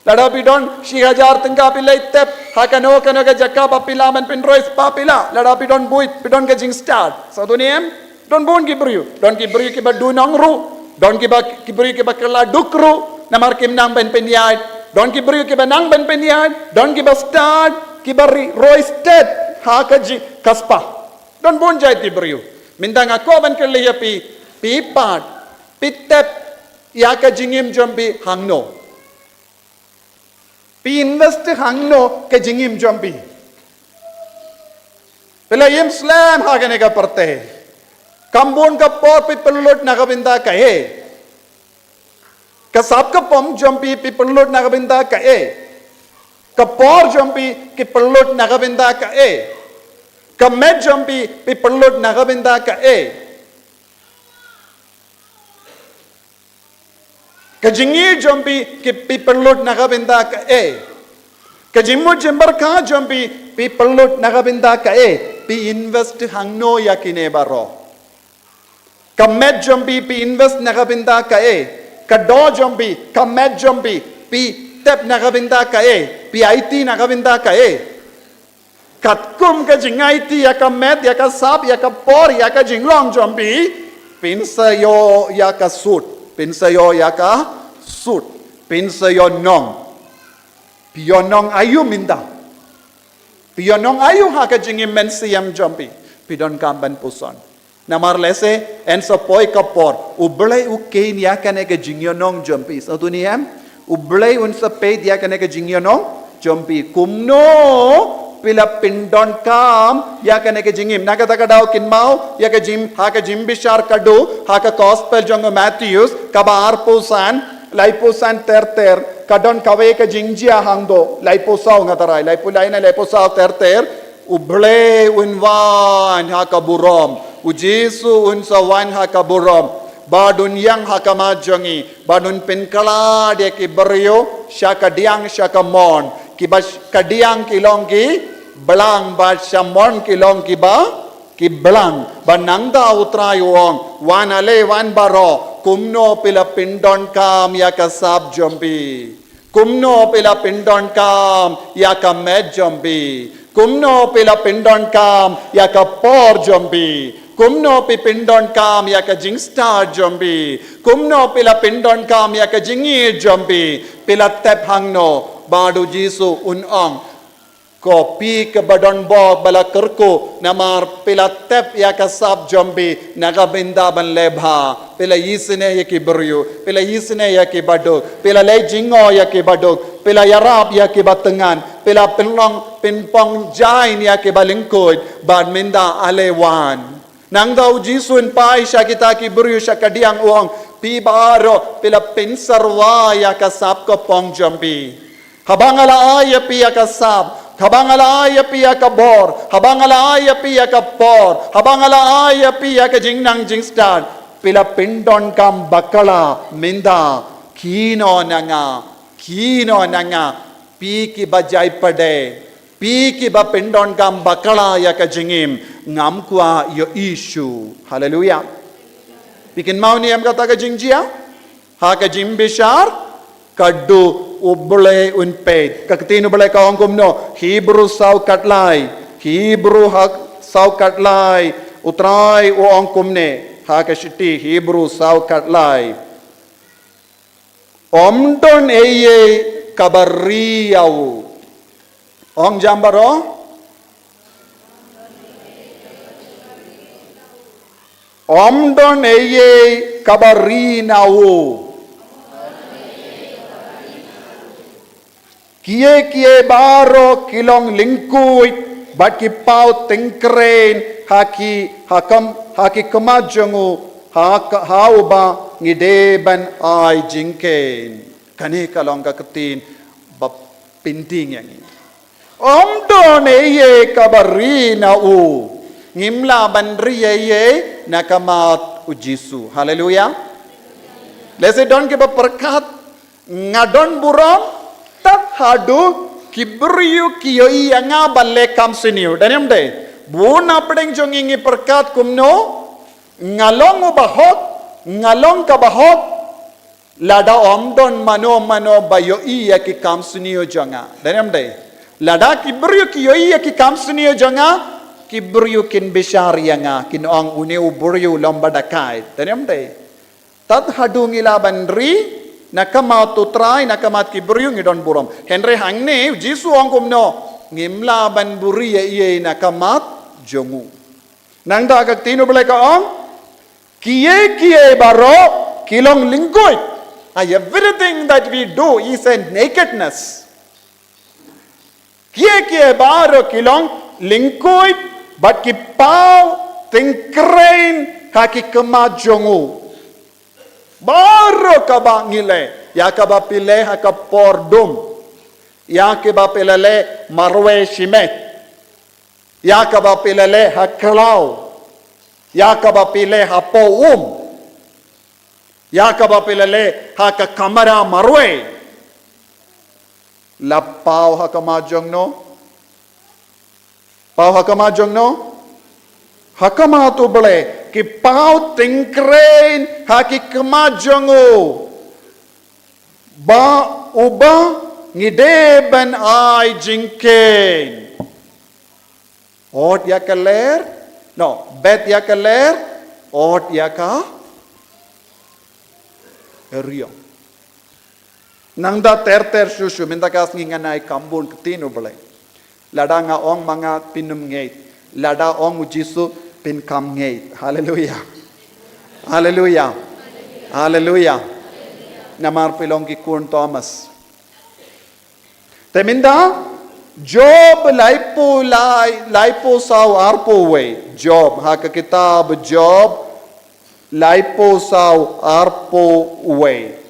Lada phi don shi hajar tyngka phi leit tep ha kano kano ka jaka ba phi lah ban pynroi spah phi lah. Lada phi don buit, phi don ka jingstad. Sa tu ne em? Don bun ki briew. Don ki briew kiba duh nong ruh. Don kiba, ki briew kiba kylla duk ruh. Namar kim nang ban pynïaid. Don ki briew kiba nang ban pynïaid. Don kiba stad, kiba ri, roi stet ha ka ji, ka spah. Don bun jait ki briew. Mynta nga kwah ban kylli ïa phi, phi pat, phi tep ïa ka jingim jong phi hangno? Phi invest hangno ka jingim jong phi? Phi la im slem ha kane ka pyrthei. Kam bun ka por phi pynlut na ka bynta kaei? Ka sap ka pom jong phi phi pynlut na ka bynta kaei? Ka por jong phi ki pynlut na ka bynta kaei? Ka met jong phi phi pynlut na ka bynta kaei? Ka jingïeit jong phi ki phi pynlut na ka bynta kaei? Ka jingmut jingpyrkhat jong phi phi pynlut na ka bynta kaei? Phi invest hangno ïa kine baroh? Ka met jong phi phi invest na ka bynta kaei? Ka doh jong phi, ka met jong phi, phi tep na ka bynta kaei? Phi aiti na ka bynta kaei? Katkum ka jingaiti ïa ka met, ïa ka sap, ïa ka por, ïa ka jinglong jong phi, phin sa ïoh ïa ka sut, phin sa ïoh ïa ka sut, phin sa ïoh nong. Phi ïoh nong aïu mynta? Phi ïoh nong aïu ha ka jingim mynsiem jong phi? Phi donkam ban puson. Namar lehse yn sa poi ka por, U Blei u kheiñ ïa kane ka jingïohnong jong phi. Sa tu ne em? U Blei un sa peit ïa kane ka jingïohnong jong phi. Kumno phi la pyndonkam ïa kane ka jingim? Na kata ka daw kynmaw ïa ka jing, ha ka jingbishar ka dei ha ka gospel jong u Matthew, kaba arphew san, laiphew san ter ter, ka don kawei ka jingjia hangto, laiphew saw nga tharai, laiphew lai ne laiphew saw ter ter, U Blei un wan ha ka burom. U Jisu un sa wan ha ka burom. Bad un ïeng ha khmat jong ngi. Bad un pynkhlad ïa ki briew sha kadiang sha kamon. Kiba sh-, kadiang ki long ki blang bad sha mon ki long kiba, ki blang. Bad nangta U Trai u ong, wan ale wan baroh. Kumno phi la pyndonkam ïa ka sap jong phi? Kumno phi la pyndonkam ïa ka met jong phi? Kumno phi la pyndonkam ïa ka por jong phi? Kumno phi pyndonkam ïa ka jingstad jong phi? Kumno phi la pyndonkam ïa ka jingïeit jong phi? Phi la tep hangno? Bad U Jisu un ong, ko phi kaba don bor ba la kyrkhu, namar phi la tep ïa ka sap jong phi na ka bynta ban leh bha. Phi la isynei ïa ki briew, phi la isynei ïa ki baduk, phi la leh jingngoi ïa ki baduk, phi la ïarap ïa ki batyngan, phi la pynlong pynpong jain ïa ki balyngkhuid, bad mynta ale wan. Nangta U Jisu un phai sha kita ki briew sha kadiang u ong, phi baroh phi la pynsyrwa ïa ka sap ka pong jong phi. Haba nga la ai ïa phi ïa ka sap, haba nga la ai ïa phi ïa ka bor, haba nga la ai ïa phi ïa ka por, haba nga la ai ïa phi ïa ka jingnang jingstad, phi la pyndonkam bakla mynta, kino na nga, kino na nga, phi kiba jai pade, phi kiba pyndonkam bakla ïa ka jingim, ngam kwah ïohi shuh. Haleluia. Phi kynmaw ne em kata ka jingjia? Ha ka jingbishar ka dei U Blei un peit. Ka ktien U Blei ka ong kumno? Hebru saw khatlai. Hebru ha saw khatlai. U Trai u ong kumne ha ka shithi Hebru saw khatlai. Ym don ei ei kaba ri ïa u. Ong jam baroh. Ym don ei ei kaba ri na u. Kiei kiei baroh ki long lyngkhuid bad ki paw tyngkrein ha ki, ha kam, ha ki khmat jong u, ha ka, ha uba ngi dei ban ai jingkheiñ. Kane ka long ka ktien ba pynthing ïa ngi. Ym don ei ei kaba ri na u. Ngim lah ban ri ei ei na khmat U Jisu. Haleluia. Lehse don kiba pyrkhat, nga don burom tad haduh ki briew ki ïohi ïa nga ban leh kam sniew. Don ne ym dei? Bun na pdeng jong ngi ngi pyrkhat kumno, nga long u bahok, nga long ka bahok, lada ym don mano mano ba ïohi ïa ki kam sniew jong nga. Dei ne ym dei? Lada ki briew ki ïohi ïa ki kam sniew jong nga, ki briew kin bishar ïa nga, kin ong une u briew u long ba dakaid. Dei ne ym dei? Tad haduh ngi lah ban ri na ka mat u Trai, na ka mat ki briew ngi don burom. Hynrei hangne u Jisu ong kumno, ngim lah ban burom ïa ei ei na ka mat jong u. Nangta ka ktien u Blei ka ong, kiei kiei baroh ki long lyngkhuid. Ah, everything that we do is a nakedness. Kiei kiei baroh ki long lyngkhuid, bad ki paw tyngkrein ha ki khmat jong u. Baroh kaba ngi leh, ïa kaba phi leh ha ka por dum, ïa kaba phi la leh marwei shimet, ïa kaba phi la leh ha khlaw, ïa kaba phi leh hapoh um, ïa kaba phi la leh ha ka kamra marwei. La paw ha ka mat jong no? Paw ha ka mat jong no? Ha ka mat u Blei. Ki paw tyngkrein ha ki khmat jong u, ba uba ngi dei ban ai jingkheiñ. Ot ïa ka lyer, no, bet ïa ka lyer, ot ïa ka riong. Nangta ter ter shuh shuh, mynta ka sngi ngan ai kam bun ka ktien u Blei. Lada nga ong ma nga phin ym ngeit. Lada ong u Jisu phin kham ngeit. Haleluia. Haleluia. Haleluia. Namar phi long ki khun Thomas. Te mynta, Job laiphew lai, laiphew saw arphew wei. Job, ha ka kitab Job, laiphew saw arphew wei.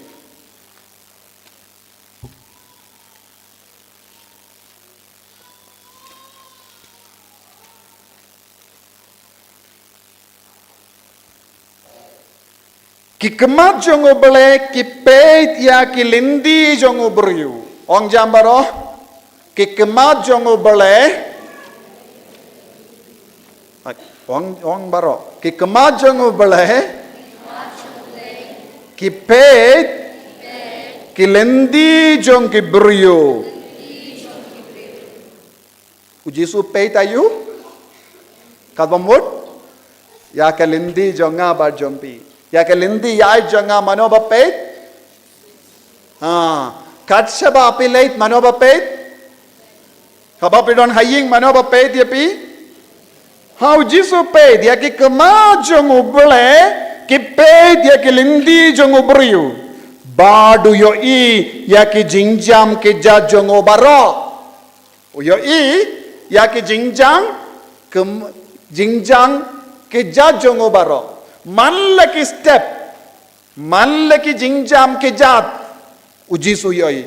Ki khmat jong u Blei ki peit ïa ki lynti jong u briew. Ong jam baroh. Ki khmat jong u Blei. Ong, ong baroh. Ki khmat jong u Blei ki peit ki lynti jong ki briew. U Jisu peit aïu? Katba mut? Ïa ka lynti jong nga bad jong phi. Ïa ka lynti ïaid jong nga mano ba peit? Ha, kat shaba phi leit mano ba peit? Haba phi don ha ïing mano ba peit ïa phi? Ha, u Jisu peit ïa ki khmat jong u Blei, ki peit ïa ki lynti jong u briew. Bad u ïohi ïa ki jingjam ki jat jong u baroh. U ïohi ïa ki jingjang, ki jingjang ki jat jong u baroh. Man la ki step, man la ki jingjam ki jat, u Jisu u ïohi.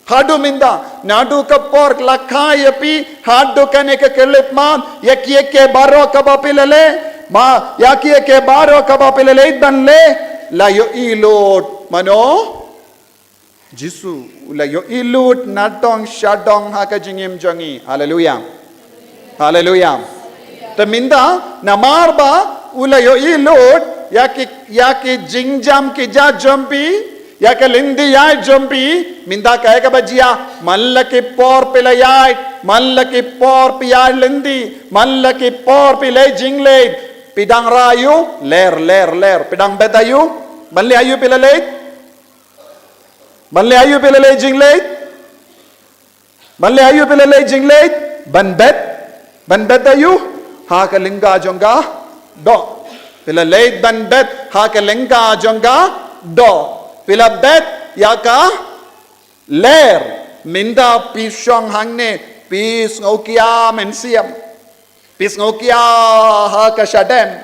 Haduh mynta, naduh ka por la kha ïa phi, haduh kane ka khyllipmat, ïa kiei kiei baroh kaba phi la leh, ma, ïa kiei kiei baroh kaba phi la leh, ban leh, la ïohi lut mano? Jisu, u la ïohi lut nadong shadong ha ka jingim jong ngi. Haleluia. Haleluia. Te mynta, namar ba u la ïohi lut ïa ki, ïa ki jingjam ki jat jong phi, ïa ka lynti ïaid jong phi, mynta kaei kaba jia, man la ki por phi la ïaid, man la ki por phi ïaid lynti, man la ki por phi leit jingleit, phi dang rah aïu, ler, ler, ler, phi dang bet aïu, man la aïu phi la leit? Ban leh aïu phi la leh jingleh? Ban leh aïu phi la leh jingleh? Ban bet. Ban bet aïu? Ha ka lyngkha jong ka doh. Phi la leh ban bet ha ka lyngkha jong ka doh. Phi la bet ïa ka lyer. Mynta phi shong hangne, phi sngewkhia mynsiem. Phi sngewkhia ha ka shadem.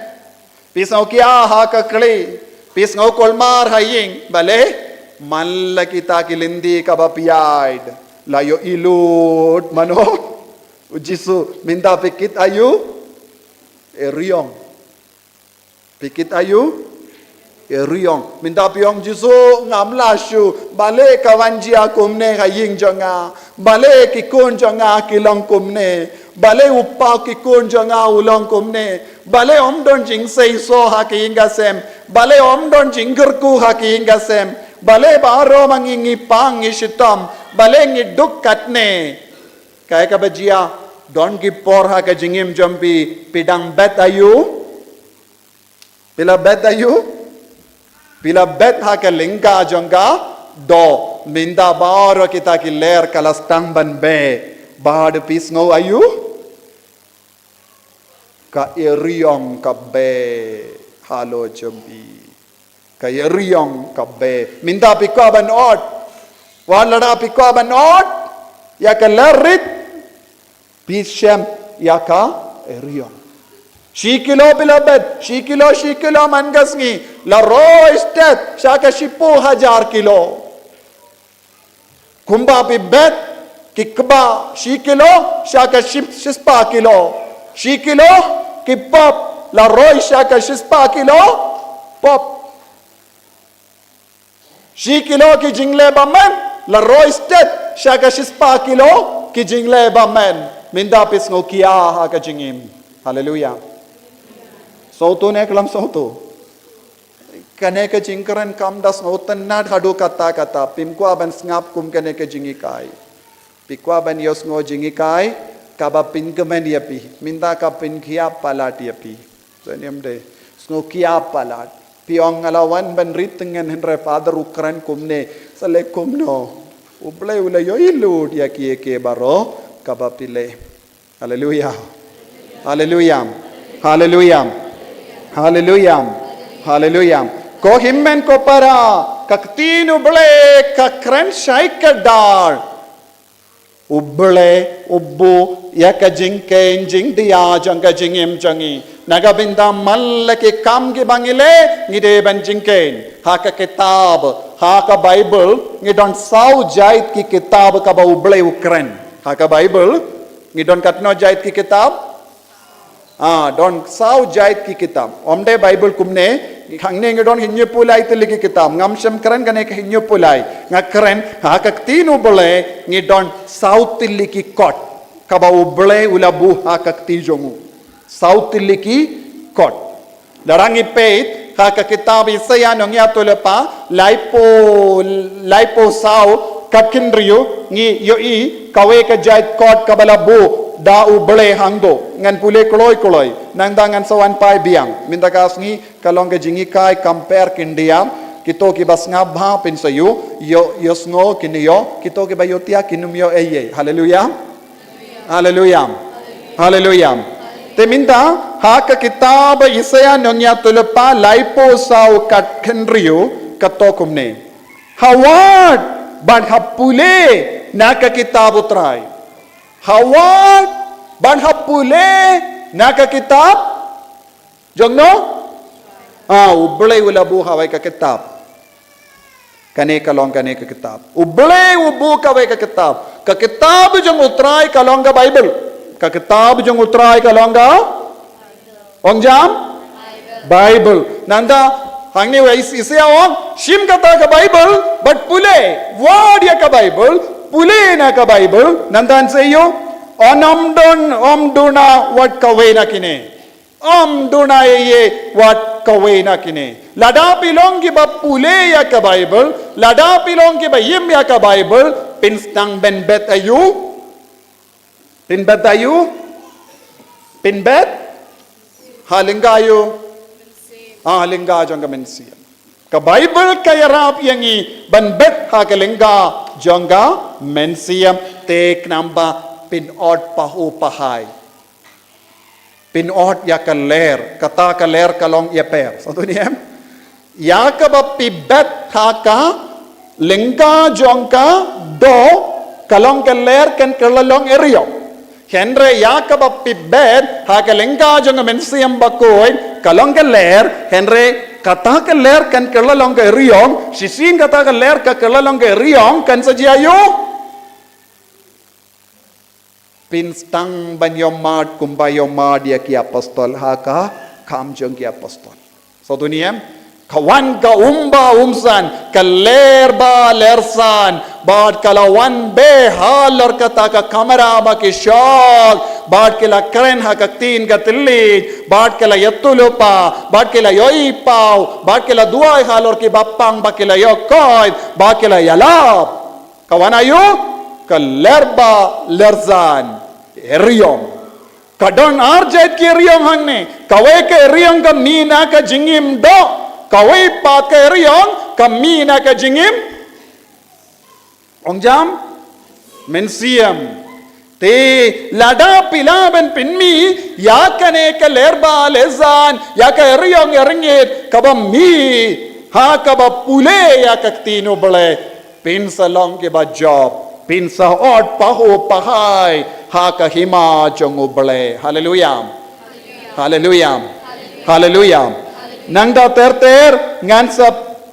Phi sngewkhia ha ka kli. Phi sngewkulmar ha ïing. Balei? Man la kita ki lynti kaba phi ïaid, la ïohi lut mano? U Jisu. Mynta phi kit aïu? Ïa riong. Phi kit aïu? Ïa riong. Mynta phi ong, Jisu, ngam lah shuh. Balei ka wan jia kumne ha ïing jong nga? Balei ki khun jong nga ki long kumne? Balei u pa ki khun jong nga u long kumne? Balei ym don jingseisoh ha ka ïing ka sem? Balei ym don jingkyrkhu ha ka ïing ka sem? Balei baroh ma ngi ngi pang ngi shitom? Balei ngi duk katne? Kaei kaba jia, don ki por ha ka jingim jong phi, phi dang bet aïu? Phi la bet aïu? Phi la bet ha ka lyngkha jong ka doh. Mynta baroh kita ki lyer ka la sdang ban beh. Bad phi sngew aïu? Ka ïariong ka beh halor jong phi. Ka ïariong ka beh. Mynta phi kwah ban ot. Wat lada phi kwah ban ot ïa ka lyer rit, phi shem ïa ka ïariong. Shi kilo phi la bet, shi kilo, shi kilo man ka sngi, la roi stet sha ka shiphew hajar kilo. Kumba phi bet ki kba shi kilo sha ka shi, shispah kilo. Shi kilo ki pop, la roi sha ka shispah kilo pop. Shi kilo ki jingleh bymmen, la roi stet sha ka shispah kilo ki jingleh bymmen. Mynta phi sngew khia ha ka jingim. Haleluya. Sngewthuh ne khlem sngewthuh? Kane ka jingkren kam da sngewtynnad haduh katta katta. Phim kwah ban sngap kum kane ka jinghikai. Phi kwah ban ïohsngew jinghikai kaba pynkmen ïa phi. Mynta ka pynkhia palat ïa phi. Sa niam de. Sngewkhia palat. Phi ong nga la wan ban rit tyngen, hynrei Father u kren kumne. Sa leh kumno? U Blei u la ïohi lut ïa kiei kiei baroh kaba phi leh. Haleluya. Haleluya. Haleluya. Haleluya. Haleluya. Ko hynmen ko para, ka ktien U Blei ka kren shai kdar. U Blei u buh ïa ka jingkheiñ jingdia jong ka jingim jong ngi. Na ka bynta man la ki kam kiba ngi leh, ngi dei ban jingkheiñ. Ha ka kitab, ha ka Baibl, ngi don saw jait ki kitab kaba U Blei u kren. Ha ka Baibl, ngi don katno jait ki kitab? Ah, don saw jait ki kitab. Ym dei Baibl kumne, hangne ngi don hynñiewphew lai tylli ki kitab. Ngam shym kren kane ka hynñiewphew lai. Nga kren, ha ka ktien U Blei, ngi don saw tylli ki kot kaba U Blei u la buh ha ka kti jong u. Saw tylli ki kot. Lada ngi peit ha ka kitab Isaïah nongïathuhlypa, laiphew, laiphew saw, kat khynriew, ngi ïohi kawei ka jait kot kaba la buh da U Blei hangto. Ngan pule kloi kloi, nangta ngan sa wan phai biang. Mynta ka sngi ka long ka jinghikai kam pher khyndiat. Kito kiba sngap bha phin sa ïoh, ïoh, ïohsngew kin ïoh, kito kiba ïohthiah kin ym ïoh ei ei. Haleluya. Haleluya. Haleluya. Te mynta, ha ka kitab Isaïah nongïathuhlypa laiphew saw kat khynriew, kato kumne. Ha wad ban hap pule na ka kitab U Trai. Ha wad ban hap pule na ka kitab. Jong no? Ah, U Blei u la buh ha wei ka kitab. Kane ka long kane ka kitab. U Blei u buh kawei ka kitab. Ka kitab jong U Trai ka long ka Baibl. Ka kitab jong U Trai ka long ka, ong jam? Baibl. Nangta, hangne wei Is-, Isaïah ong, shim kata ka Baibl, bad pule. Wad ïa ka Baibl, pule na ka Baibl, nangta yn sa ïoh, ym don, ym duna wat kawei na kine. Ym duna ei ei wat kawei na kine. Lada phi long kiba pule ïa ka Baibl, lada phi long kiba im ïa ka Baibl, phin sdang ban bet aïu? Phin bet aïu? Phin bet ha lyngkha aïu? Ha lyngkha jong ka mynsiem. Ka Baibl ka ïarap ïa ngi ban bet ha ka lyngkha jong ka mynsiem, te khnang ba phin ot pahuh pahai. Phin ot ïa ka lyer, kata ka lyer ka long ïa pher. Sngewthuh ne em? Ïa kaba phi bet ha ka lyngkha jong ka doh, ka long ka lyer, kan kylla long ïa ïariong. Hynrei ïa kaba phi bet ha ka lyngkha jong ka mynsiem bakhuid, ka long ka lyer, hynrei kata ka lyer kan kylla long ka ïa ïariong, shisien kata ka lyer ka kylla long ka ïa ïariong, kan sa jia aïu? Phin sdang ban ïohmad kumba ïohmad ïa ki apostol ha ka Kam jong ki Apostol. Sngewthuh ne em? Ka wan ka umba umsan, ka lerba lersan, bad ka la wan beh halor kata ka kamra ba ki shong, bad ki la kren ha ka ktien ka thylliej, bad ki la ïathuhlypa, bad ki la ïohi paw, bad ki la duwai halor ki bapang, bad ki la ïoh koit, bad ki la ïalap. Ka wan aïu, ka lerba lersan, eriong. Ka don arjait ki eriong hangne. Kawei ka eriong ka mih na ka jingim doh. Kawei pat ka eriong ka mih na ka jingim, ong jam, mynsiem. Te lada phi lah ban pynmih ïa kane ka lerba lersan, ïa ka eriong ïa ryngit kaba mih ha kaba pule ïa ka ktien U Blei, phin sa long kiba jop, phin sa ot pahuh pahai ha ka hima jong U Blei. Haleluya. Haleluya. Haleluya. Nangta ter ter ngan sa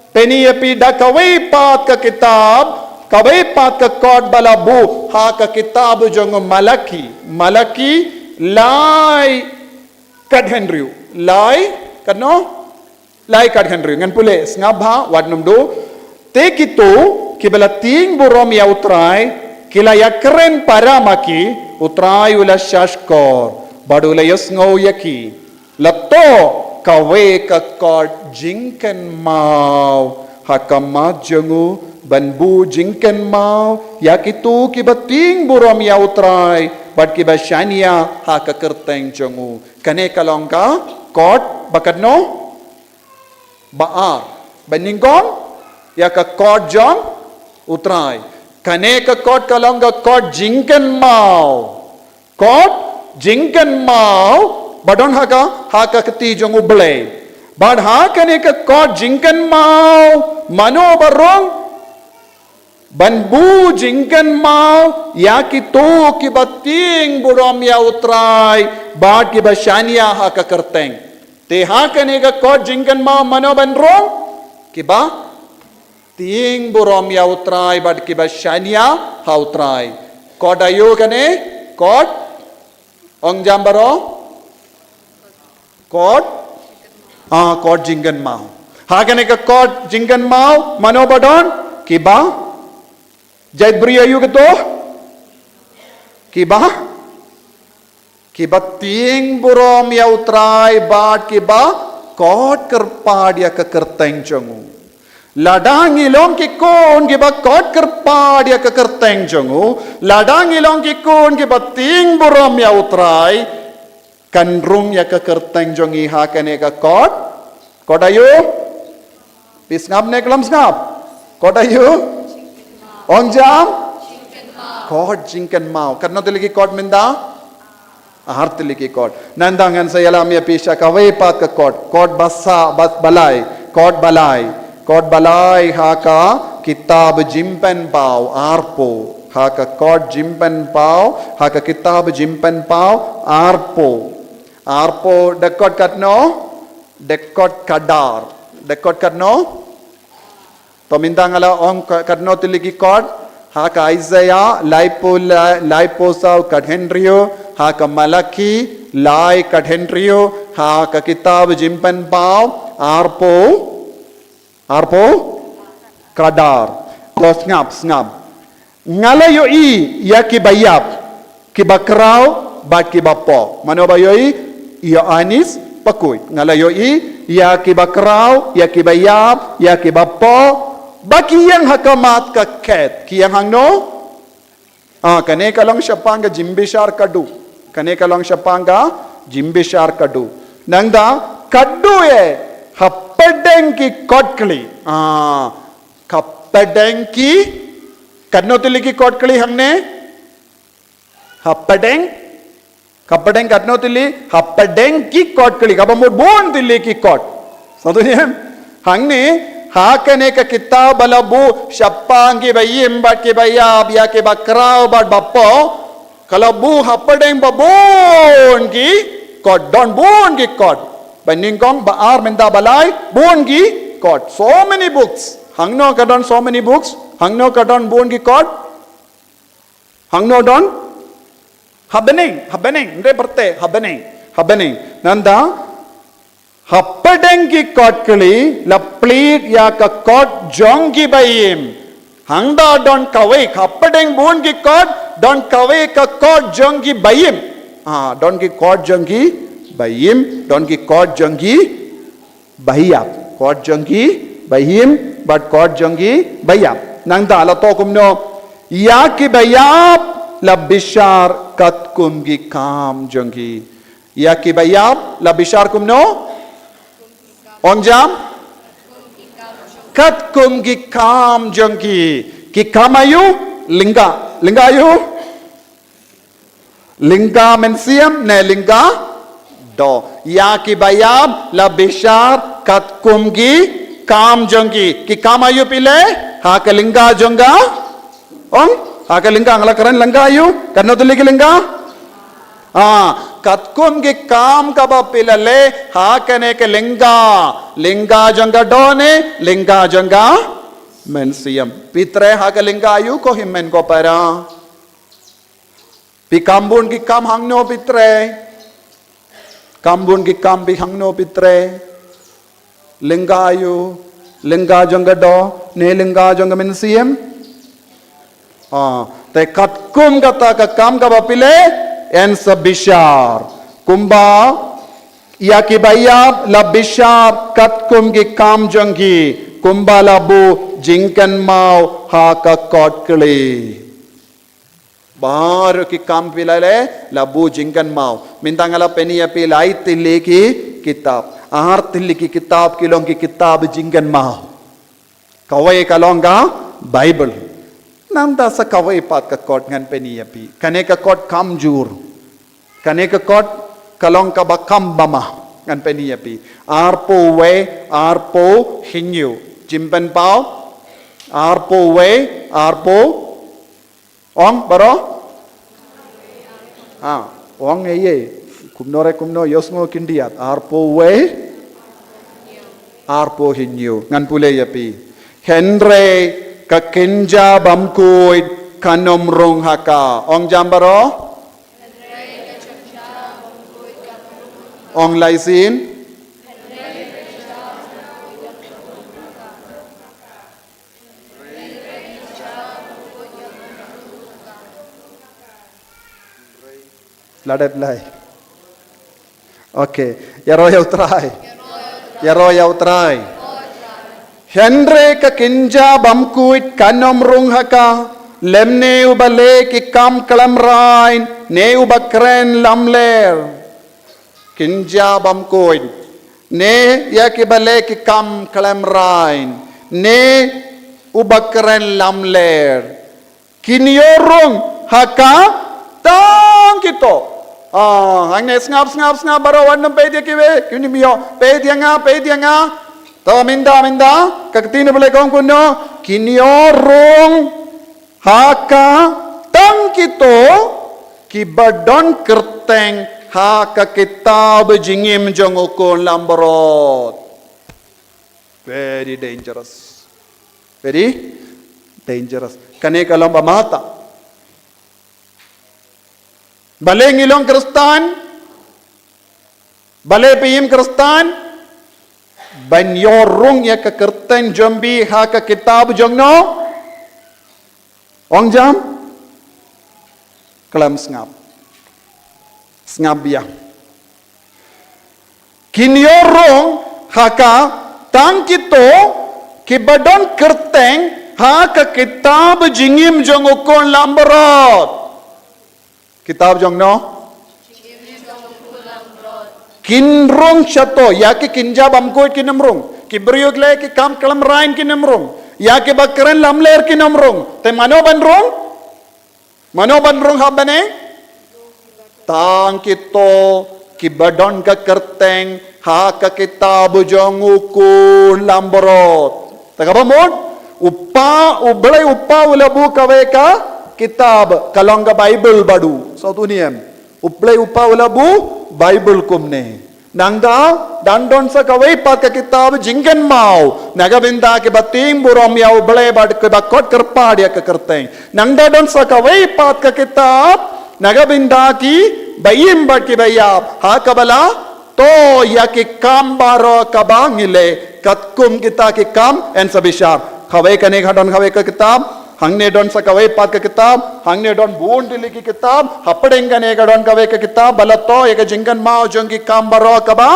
pyni ïa phi da kawei pat ka kitab, kawei pat ka kot ba la buh ha ka kitab jong u Malaki. Malaki lai, kat hynriew. Lai, katno? Lai kat hynriew. Ngan pule, sngap bha, wat nym duh. Te kito kiba la tieng burom ïa U Trai, ki la ïakren para ma ki, U Trai u la shahshkor bad u la ïasngew ïa ki. La toh kawei ka kot jingkynmaw ha ka mat jong u, ban buh jingkynmaw ïa kito kiba tieng burom ïa U Trai bad kiba shaniah ha ka kyrteng jong u. Kane ka long ka kot ba katno? Ba ar. Ba nyngkong, ïa ka kot jong U Trai. Kane ka kot ka long ka kot jingkynmaw. Kot jingkynmaw ba don ha ka, ha ka kti jong U Blei. Bad ha kane ka kot jingkynmaw, mano ba rung? Ban buh jingkynmaw ïa kito kiba tieng burom ïa U Trai bad kiba shaniah ha ka kyrteng. Te ha kane ka kot jingkynmaw mano ban rung? Kiba tieng burom ïa U Trai bad kiba shaniah ha U Trai. Kot aïu kane? Kot, ong jam baroh? Kot? Ah, kot jingkynmaw. Ha kane ka kot jingkynmaw mano ba don? Kiba, jait briew aïu kito? Kiba, kiba tieng burom ïa U Trai bad kiba kot kyrpad ïa ka kyrteng jong u. Lada ngi long ki khun kiba kot kyrpad ïa ka kyrteng jong u, lada ngi long ki khun kiba tieng burom ïa U Trai, kan rung ïa ka kyrteng jong ngi ha kane ka kot. Kot aïu? Phi sngap ne khlem sngap? Kot aïu? Ong jam? Kot jingkynmaw. Katno tylli ki kot mynta? Ar tylli ki kot. Nangta ngan sa ïalam ïa phi sha kawei pat ka kot. Kot ba sa, ba, ba lai. Kot ba lai. Kot ba lai ha ka kitab Jingpynpaw arphew. Ha ka kot Jingpynpaw, ha ka kitab Jingpynpaw arphew. Arphew, dkhot katno? Dkhot khadar. Dkhot katno? To mynta nga la ong ka-, katno tylli ki kot? Ha ka Isaiah, laiphew la-, laiphew saw kat hynriew, ha ka Malaki, lai kat hynriew, ha ka kitab Jingpynpaw, arphew, arphew khadar. To sngap, sngap. Nga la ïohi ïa kiba ïap, kiba khraw, bad kiba poh. Mano ba ïohi? Ïoannis Pakhuid. Nga la ïohi ïa kiba khraw, ïa kiba ïap, ïa kiba poh, ba ki ïeng ha khmat ka khet. Ki ïeng hangno? Ah, kane ka long shaphang ka jingbishar khadduh. Kane ka long shaphang ka jingbishar khadduh. Nangta, khadduh eh, hapdeng ki kot kli. Ah, hapdeng ki, katno tylli ki kot kli hangne? Hapdeng, hapdeng katno tylli? Hapdeng ki kot kli. Kaba mut bun tylli ki kot. Sngewthuh ne em? Hangne, ha kane ka kitab ba la buh shaphang kiba im bad kiba ïap, ïa kiba khraw bad ba poh, ka la buh hapdeng ba bun ki kot, don bun ki kot. Ba nyngkong, ba ar, mynta ba lai, bun ki kot. So many books. Hangno ka don so many books? Hangno ka don bun ki kot? Hangno don? Habneng, habneng, nde berte, habneng, habneng. Nangta, Hapdeng ki kot kli, la plie ïa ka kot jong ki baïm. Hangta don kawei, hapdeng bun ki kot, don kawei ka kot jong ki baïm. Ah, don ki kot jong ki baïm, don ki kot jong ki baïap. Kot jong ki baïm, bad kot jong ki baïap. Nangta la thoh kumno, ïa ki baïap, la bishar katkum ki kam jong ki. Ïa ki baïap, la bishar kumno? Ong jam? Katkum ki kam jong ki. Ki kam aïu? Lyngkha. Lyngkha aïu? Lyngkha mynsiem, ne lyngkha doh. Ïa ki baïap, la bishar katkum ki kam jong ki. Ki kam aïu phi leh? Ha ka lyngkha jong ka? Ong, ha ka lyngkha, nga la kren lyngkha aïu? Katno tylli ki lyngkha? Ah, katkum ki kam kaba phi la leh, ha kane ka lyngkha. Lyngkha jong ka doh ne, lyngkha jong ka mynsiem. Phi trei ha ka lyngkha aïu ko hynmen ko para? Phi kam bun ki kam hangno phi trei? Kam bun ki kam phi hangno phi trei? Lyngkha aïu, lyngkha jong ka doh, ne lyngkha jong ka mynsiem? Ah, te katkum kata ka kam kaba phi leh, yn sa bishar. Kumba, ïa ki baïap, la bishar, katkum ki kam jong ki, kumba la buh jingkynmaw, ha ka kot kli. Baroh ki kam phi la leh, la buh jingkynmaw. Mynta nga la pyni ïa phi lai tylli ki kitab. Ar tylli ki kitab ki long ki kitab jingkynmaw. Kawei ka long ka Baibl. Nangta sa kawei pat ka kot ngan pyni ïa phi. Kane ka kot kam jur. Kane ka kot ka long kaba kam bamah ngan pyni ïa phi. Arphew wei, arphew hynñiew. Jingpynpaw. Arphew wei, arphew Ong, baroh? Ha, ong ei ei. Kumno re kumno, ïohsngew khyndiat. Arphew wei? Arphew hynñiew. Ngan pule ïa phi. Hynrei ka kynja bymkhuid kan ym rung ha ka. Ong jam baroh? Ong lai sien. La dep lai. Okay. Ïaroh ïa U Trai. Ïaroh ïa U Trai. Hynrei ka kynja bymkhuid kan ym rung ha ka, lymne uba leh ki kam khlem rain, ne uba kren lamler. Kynja bymkhuid. Ne ïa kiba leh ki kam khlem rain. Ne uba kren lamler. Kin ïoh rung ha ka tang kito. Ah, hangne sngap, sngap, sngap, baroh wat nym peit ïa kiwei, kin ym ïoh, peit ïa nga, peit ïa nga. To mynta, mynta, ka ktien U Blei ka ong kumno, kin ïoh rung ha ka tang kito kiba don kyrteng ha ka kitab jingim jong u khun langbrot. Very dangerous. Very dangerous. Kane ka long ba mata. Balei ngi long Khristan? Balei phi im Khristan? Ban ïoh rung ïa ka kyrteng jong phi ha ka kitab jong no? Ong jam? Khlem sngap. Sngap biang. Kin ïoh rung ha ka tang kito kiba don kyrteng ha ka kitab jingim jong u khun langbrot. Kitab jong no? Kin rung shato, ïa ki kynja bymkhuid kin ym rung. Ki briew ki leh ki kam khlem rain kin ym rung. Ïa kiba kren lamler kin ym rung. Te mano ban rung? Mano ban rung ha bneng? Tang kito kiba don ka kyrteng ha ka kitab jong u khun langbrot. Te kaba mut, u Pa, U Blei u Pa u la buh kawei ka kitab, ka long ka Baibl bad u. Sngewthuh ne em? U Blei u Pa u la buh Baibl kumne. Nangta, dang don sa kawei pat ka kitab jingkynmaw. Na ka bynta kiba tieng burom ïa U Blei bad kiba khot kyrpad ïa ka kyrteng. Nangta don sa kawei pat ka kitab. Na ka bynta kiba im bad kiba ïap. Ha kaba la to ïa ki kam baroh kaba ngi leh, katkum kita ki kam, yn sa bishar. Kawei kane ka don kawei ka kitab, hangne don sa kawei pat ka kitab, hangne don bun tylli ki kitab, hapdeng kane ka don kawei ka kitab, ba la to ïa ka jingkynmaw jong ki kam baroh kaba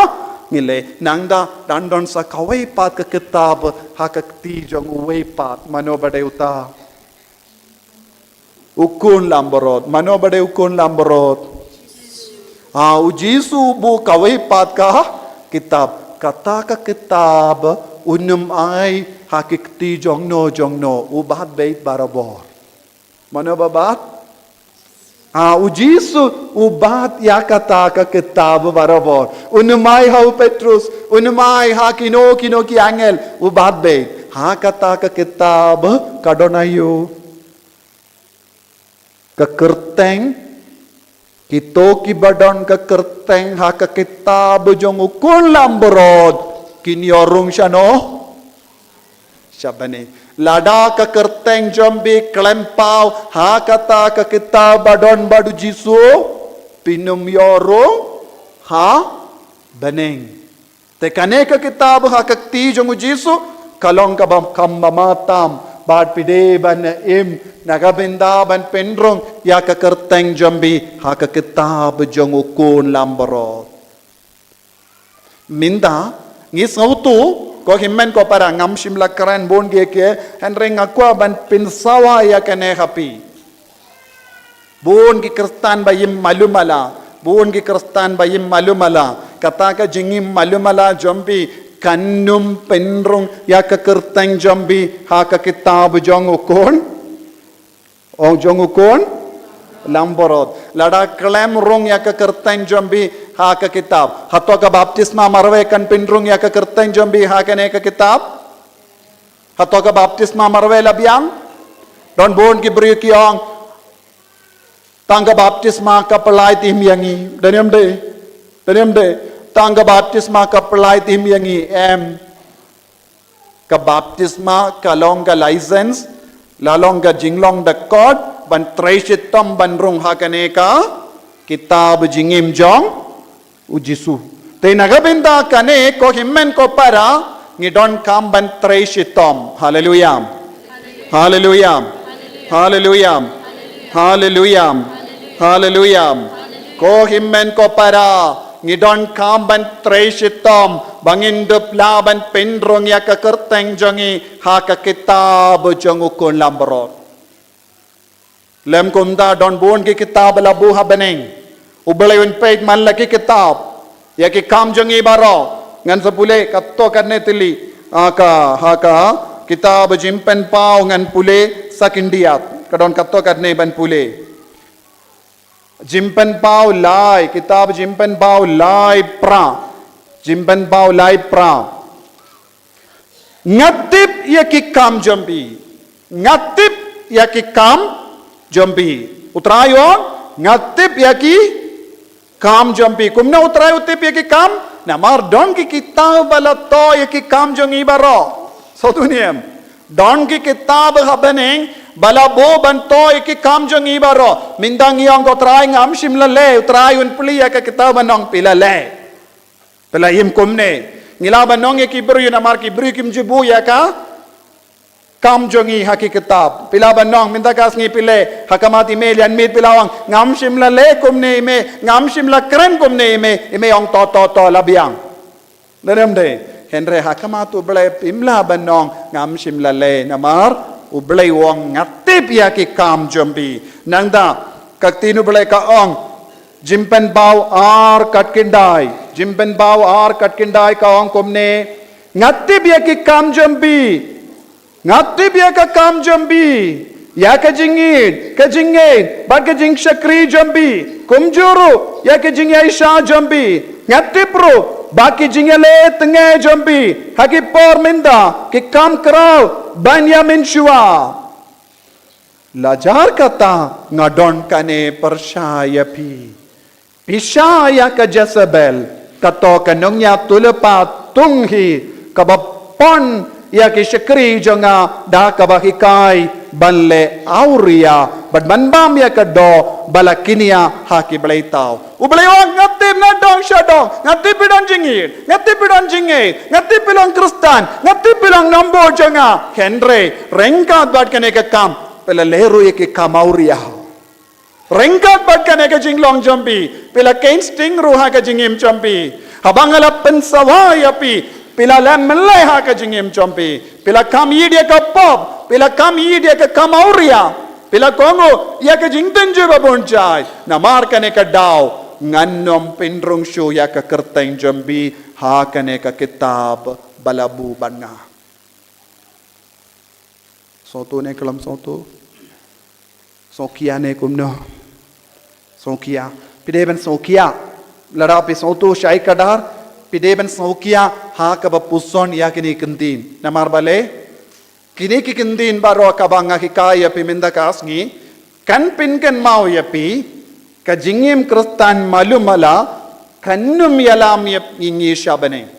ngi leh. Nangta, dang don sa kawei pat ka kitab ha ka kti jong uwei pat, mano ba dei uta? U khun langbrot. Mano ba dei u khun langbrot? Ha, u Jisu u buh kawei pat ka kitab. Kata ka kitab un ym ai ha ki kti jong no jong no, u bat beit barabor. Mano ba bat? Ha, u Jisu u bat ïa kata ka kitab barabor. Un ym ai ha u Petrus, un ym ai ha kino kino ki angel, u bat beit. Ha kata ka kitab ka don aïu? Ka kyrteng, kito kiba don ka kyrteng ha ka kitab jong u khun langbrot, kin ïoh rung shano? Sha bneng. Lada ka kyrteng jong phi khlem paw ha kata ka kitab ba don bad u Jisu, phin ym ïoh rung ha bneng. Te kane ka kitab ha ka kti jong u Jisu, ka long kaba kham ba matam, bad phi dei ban im na ka bynta ban pynrung ïa ka kyrteng jong phi ha ka kitab jong u khun langbrot. Mynta, ngi sngewthuh, ko hynmen ko para, ngam shym la kren bun ki ki, hynrei nga kwah ban pynsawa ïa kane ha phi. Bun ki Khristan ba im malu mala, bun ki Khristan ba im malu mala, kata ka jingim malu mala jong phi kan ym pynrung ïa ka kyrteng jong phi ha ka kitab jong u khun, ong jong u khun langbrot. Lada khlem rung ïa ka kyrteng jong phi ha ka kitab, hato ka baptisma marwei kan pynrung ïa ka kyrteng jong phi ha kane ka kitab? Hato ka baptisma marwei la biang? Don bun ki briew ki ong, tang ka baptisma ka pynlait tim ïa ngi. Don ne em dei? Don ne em dei? Tang ka baptisma ka pynlait tim ïa ngi, em. Ka baptisma ka long ka license, la long ka jinglong da kot ban trei shitom ban rung ha kane ka kitab jingim jong u Jisu. Te na ka bynta kane, ko hynmen ko para, ngi donkam ban trei shitom. Haleluya. Haleluya. Haleluya. Haleluya. Haleluya. Ko hynmen ko para, ngi donkam ban trei shitom ba ngin dup lah ban pynrung ïa ka kyrteng jong ngi ha ka kitab jong u khun langbrot. Lym kumta, don bun ki kitab ba la buh ha bneng. U Blei un peit man la ki kitab, ïa ki kam jong ngi baroh. Ngan sa pule katto katne tylli, ha ka, ha ka kitab Jingpynpaw, ngan pule sa khyndiat. Ka don katto katne ban pule. Jingpynpaw lai, kitab Jingpynpaw lai phra. Jingpynpaw lai phra. Nga tip ïa ki kam jong phi. Nga tip ïa ki kam jong phi. U Trai u ong, nga tip ïa ki kam jong phi. Kumno u Trai u tip ïa ki kam? Namar don ki kitab ba la to ïa ki kam jong ngi baroh. Sngewthuh ne em? Don ki kitab ha bneng ba la buh ban to ïa ki kam jong ngi baroh. Mynta ngi ong ko Trai, ngam shym la leh, u Trai un plie ïa ka kitab ban ong phi la leh. Phi la im kumne. Ngi lah ban ong ïa ki briew, namar ki briew kim ju buh ïa ka kam jong ngi ha ki kitab. Phi lah ban ong, mynta ka sngi phi leh, ha khmat i mei lyndet, phi la ong, ngam shym la leh kumne i mei, ngam shym la kren kumne i mei, i mei ong to, to, to, la biang. Don ne em dei? Hynrei ha khmat u Blei phim lah ban ong ngam shym la leh, namar u Blei u ong nga tip ïa ki kam jong phi. Nangta ka ktien u Blei ka ong, Jingpynpaw ar khatkhyndai, Jingpynpaw ar khatkhyndai ka ong kumne, nga tip ïa ki kam jong phi. Nga tip ïa ka kam jong phi, ïa ka jingïeit, ka jingngeit bad ka jingshakri jong phi, kumjuh ruh ïa ka jingïaishah jong phi. Nga tip ruh ba ki jingïaleh tnga jong phi ha ki por mynta ki kham khraw ban ïa mynshuwa. Lajar kata nga don kane pyrshah ïa phi. Pyrshah ïa ka Jesebel, kato ka nongñiah tulpa tung hi, kaba pon ïa ki shakri jong nga da kaba hikai ban leh awria bad ban bam ïa ka doh ba la kñia ha ki bleitaw. U Blei u ong, nga tip nadong shadong, nga tip phi don jingïeit, nga tip phi don jingngeit, nga tip phi long Khristan, nga tip phi long nongbuh jong nga. Hynrei ryngkat bad kane ka kam, phi la leh ruh ïa ki kam awria. Ryngkat bad kane ka jinglong jong phi, phi la keiñ sting ruh ha ka jingim jong phi. Haba nga la pynsawa ïa phi, phi la leh mynlei ha ka jingim jong phi. Phi la kam ïeit ïa ka pop, phi la kam ïeit ïa ka kam awria. Phi la kohnguh ïa ka jingtynjuh ba bun jait. Namar kane ka daw, ngan nym pynrung shuh ïa ka kyrteng jong phi ha kane ka kitab ba la buh bad nga. Sngewthuh ne khlem sngewthuh? Sngewkhia ne kumno? Sngewkhia. Phi dei ban sngewkhia. Lada phi sngewthuh shai kdar, phi dei ban sngewkhia ha kaba puson ïa kine ki ktien. Namar balei? Kine ki ktien baroh kaba nga hikai ïa phi mynta ka sngi, kan pynkynmaw ïa phi, ka jingim Khristan malu mala, kan nym ïalam ïa ngi sha bneng.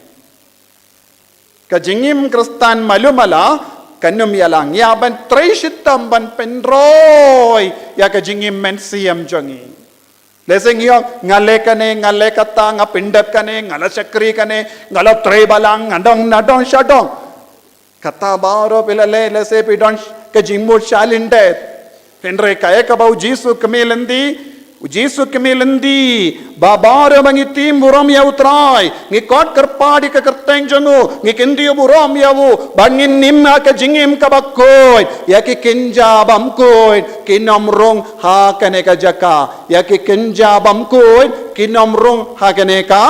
Ka jingim Khristan malu mala, kan nym ïalam. Ïa ban trei shitom ban pynroi ïa ka jingim mynsiem jong ngi. Lehse ngi ong, nga leh kane, nga leh kata, nga pyndep kane, nga la shakri kane, nga la trei balang, nga don nadong shadong. Kata baroh phi la leh, lehse phi don ka jingmut shalyndet. Hynrei kaei kaba u Jisu u kmen lynti, u Jisu u kmen lynti ba baroh ba ngi tim burom ïa u Trai, ngi khot kyrpad ïa ka kyrteng jong u, ngi kyntiew burom ïa u, ba ngin im ha ka jingim kaba khuid. Ïa ki kynja bymkhuid kin nym rung ha kane ka jaka. Ïa ki kynja bymkhuid kin nym rung ha kane ka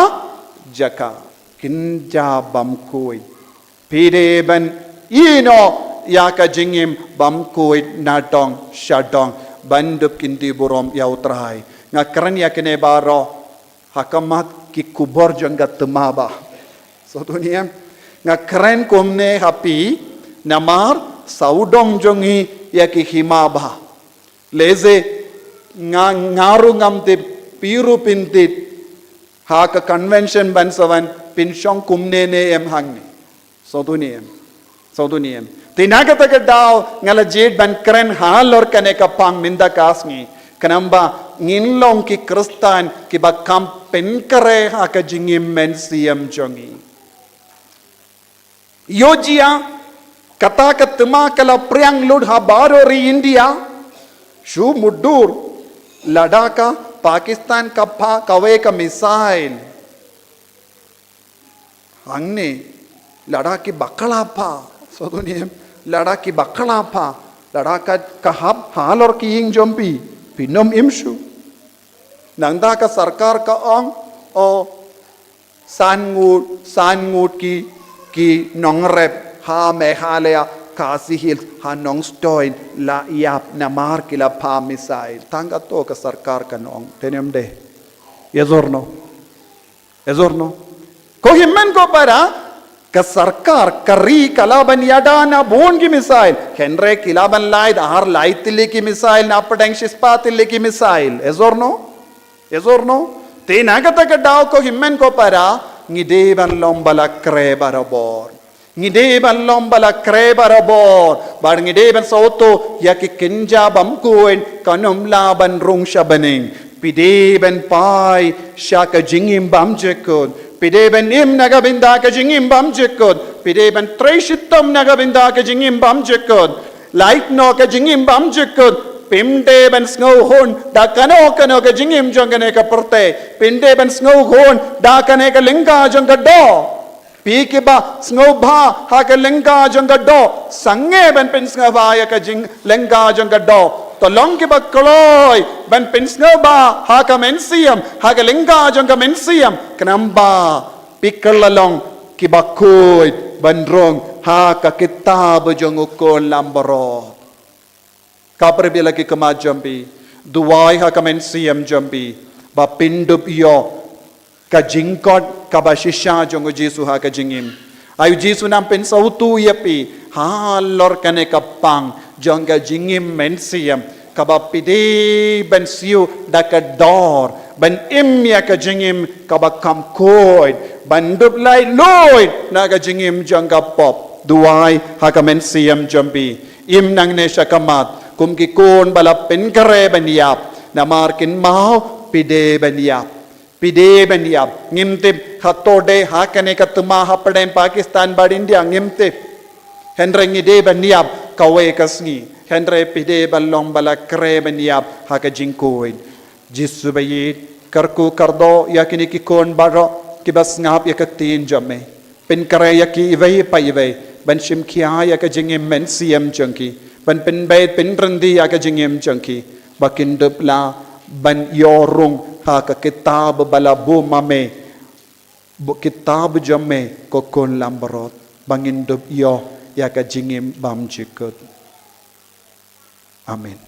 jaka. Kynja bymkhuid. Phi dei ban ïehnoh ïa ka jingim bymkhuid nadong shadong ban dup kyntiew burom ïa u Trai. Nga kren ïa kine baroh ha khmat ki khubor jong ka thma ba. Sngewthuh ne em? Nga kren kumne ha phi namar sawdong jong ngi ïa ki hima ba. Lehse nga, nga ruh ngam tip, phi ruh phin tip. Ha ka convention ban sa wan pynshong kumne ne em hangne. Sngewthuh ne em? Sngewthuh ne em? Te na kata ka daw nga la jied ban kren halor kane ka pang mynta ka sngi. Khnang ba ngin long ki Khristan kiba kham pynkhreh ha ka jingim mynsiem jong ngi. Ïoh jia, kata ka thma ka la phriang lut ha baroh ri India. Shu mutdur, lada ka Pakistan ka phah kawei ka missile. Hangne, lada ki bakla phah, sngewthuh ne em, lada ki bakla phah, lada ka, ka hap halor ki ïing jong phi, phin nym im shuh. Nangta ka sorkar ka ong, o, san ngut, san ngut ki, ki nongrep ha Meghalaya, Khasi Hills, ha Nongstoiñ, la ïap namar ki la phah missile. Tang kato ka sorkar kan ong, te ne em de. Yes or no? Yes or no? Ko hynmen ko para, ka sorkar, ka ri ka lah ban ïada na bun ki missile. Hynrei ki lah ban lait, ar lai tylli ki missile, na pdeng shispah tylli ki missile. Yes or no? Yes or no? Te na kata ka daw ko hynmen ko para, ngi dei ban long ba la khreh barabor. Ngi dei ban long ba la khreh barabor, bad ngi dei ban sngewthuh ïa ki kynja bymkhuid kan ym lah ban rung sha bneng. Phi dei ban phai sha ka jingim bymjukut. Phi dei ban im na ka bynta ka jingim bymjukut. Phi dei ban trei shitom na ka bynta ka jingim bymjukut. Lait noh ka jingim bymjukut. Phim dei ban sngewhun da kano kano ka jingim jong kane ka pyrthei. Phim dei ban sngewhun da kane ka lyngkha jong ka doh. Phi kiba sngewbha ha ka lyngkha jong ka doh, sangeh ban pynsngewbha ïa ka jing, lyngkha jong ka doh. To long kiba kloi ban pynsngewbha ha ka mynsiem, ha ka lyngkha jong ka mynsiem. Khnang ba phi kylla long kiba khuid ban rung ha ka kitab jong u Khun langbrot. Ka pyrshah ïa la ki khmat jong phi, duwai ha ka mynsiem jong phi, ba phin dup ïoh ka jingkhot kaba shisha jong u Jisu ha ka jingim. Ai u Jisu nang pynsngewthuh ïa phi halor kane ka pang jong ka jingim mynsiem, kaba phi dei ban siew da ka dor ban im ïa ka jingim kaba kham khuid, ban dup laitluid na ka jingim jong ka pop. Duwai ha ka mynsiem jong phi. Im nangne sha khmat kum ki khun ba la pynkhreh ban ïap, namar kynmaw phi dei ban ïap. Phi dei ban ïap, ngim tip hato dei ha kane ka thma hapdeng Pakistan bad India, ngim tip. Hynrei ngi dei ban ïap kawei ka sngi. Hynrei phi dei ban long ba la khreh ban ïap ha ka jingkhuid. Jisu ba ïeit, kyrkhu kyrdoh ïa kine ki khun baroh kiba sngap ïa ka ktien jong me. Pynkhreh ïa ki iwei pa iwei ban shim khia ïa ka jingim mynsiem jong ki, ban pynbeit pynryndi ïa ka jingim jong ki, ba kin dup lah ban ïoh rung ha ka kitab ba la buh ma me, buh kitab jong me ko khun langbrot, ba ngin dup ïoh ïa ka jingim bymjukut. Amen.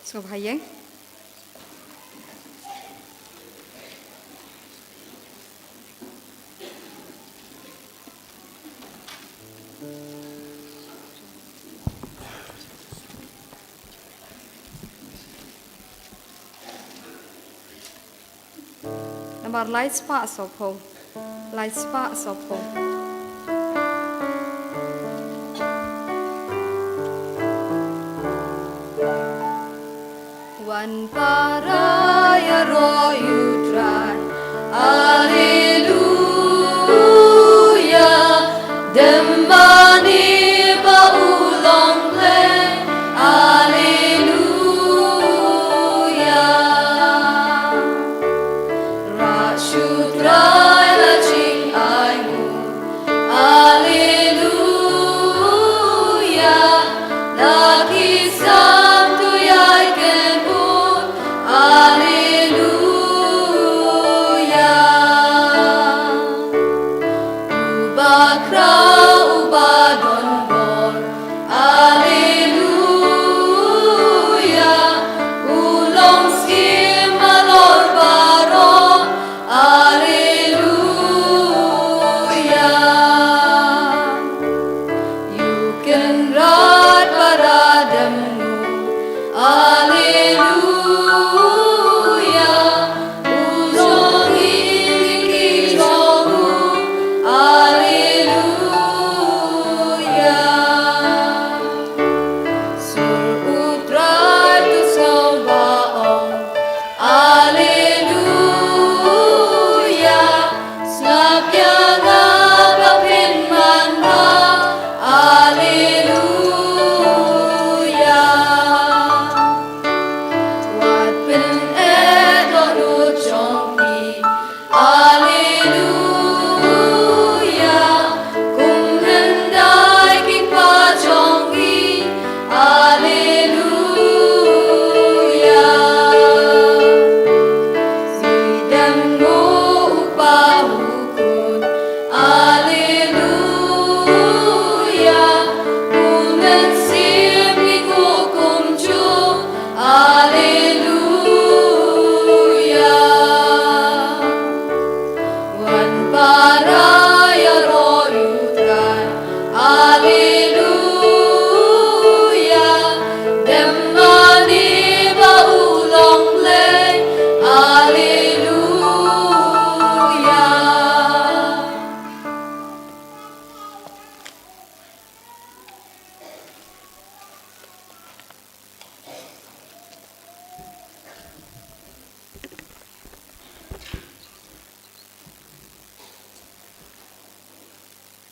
Sngewbha ïeng. Namar lai spah sawphew. Lai spah sawphew. Wan para ïaroh ïa U Trai. Alleluia. Dem mane ba u long Blei. Alleluia. Rah shu Trai la jingainguh. Alleluia. La ki sam tu ïai kynbun. Haleluya, dem mane ba u long Blei. Haleluya.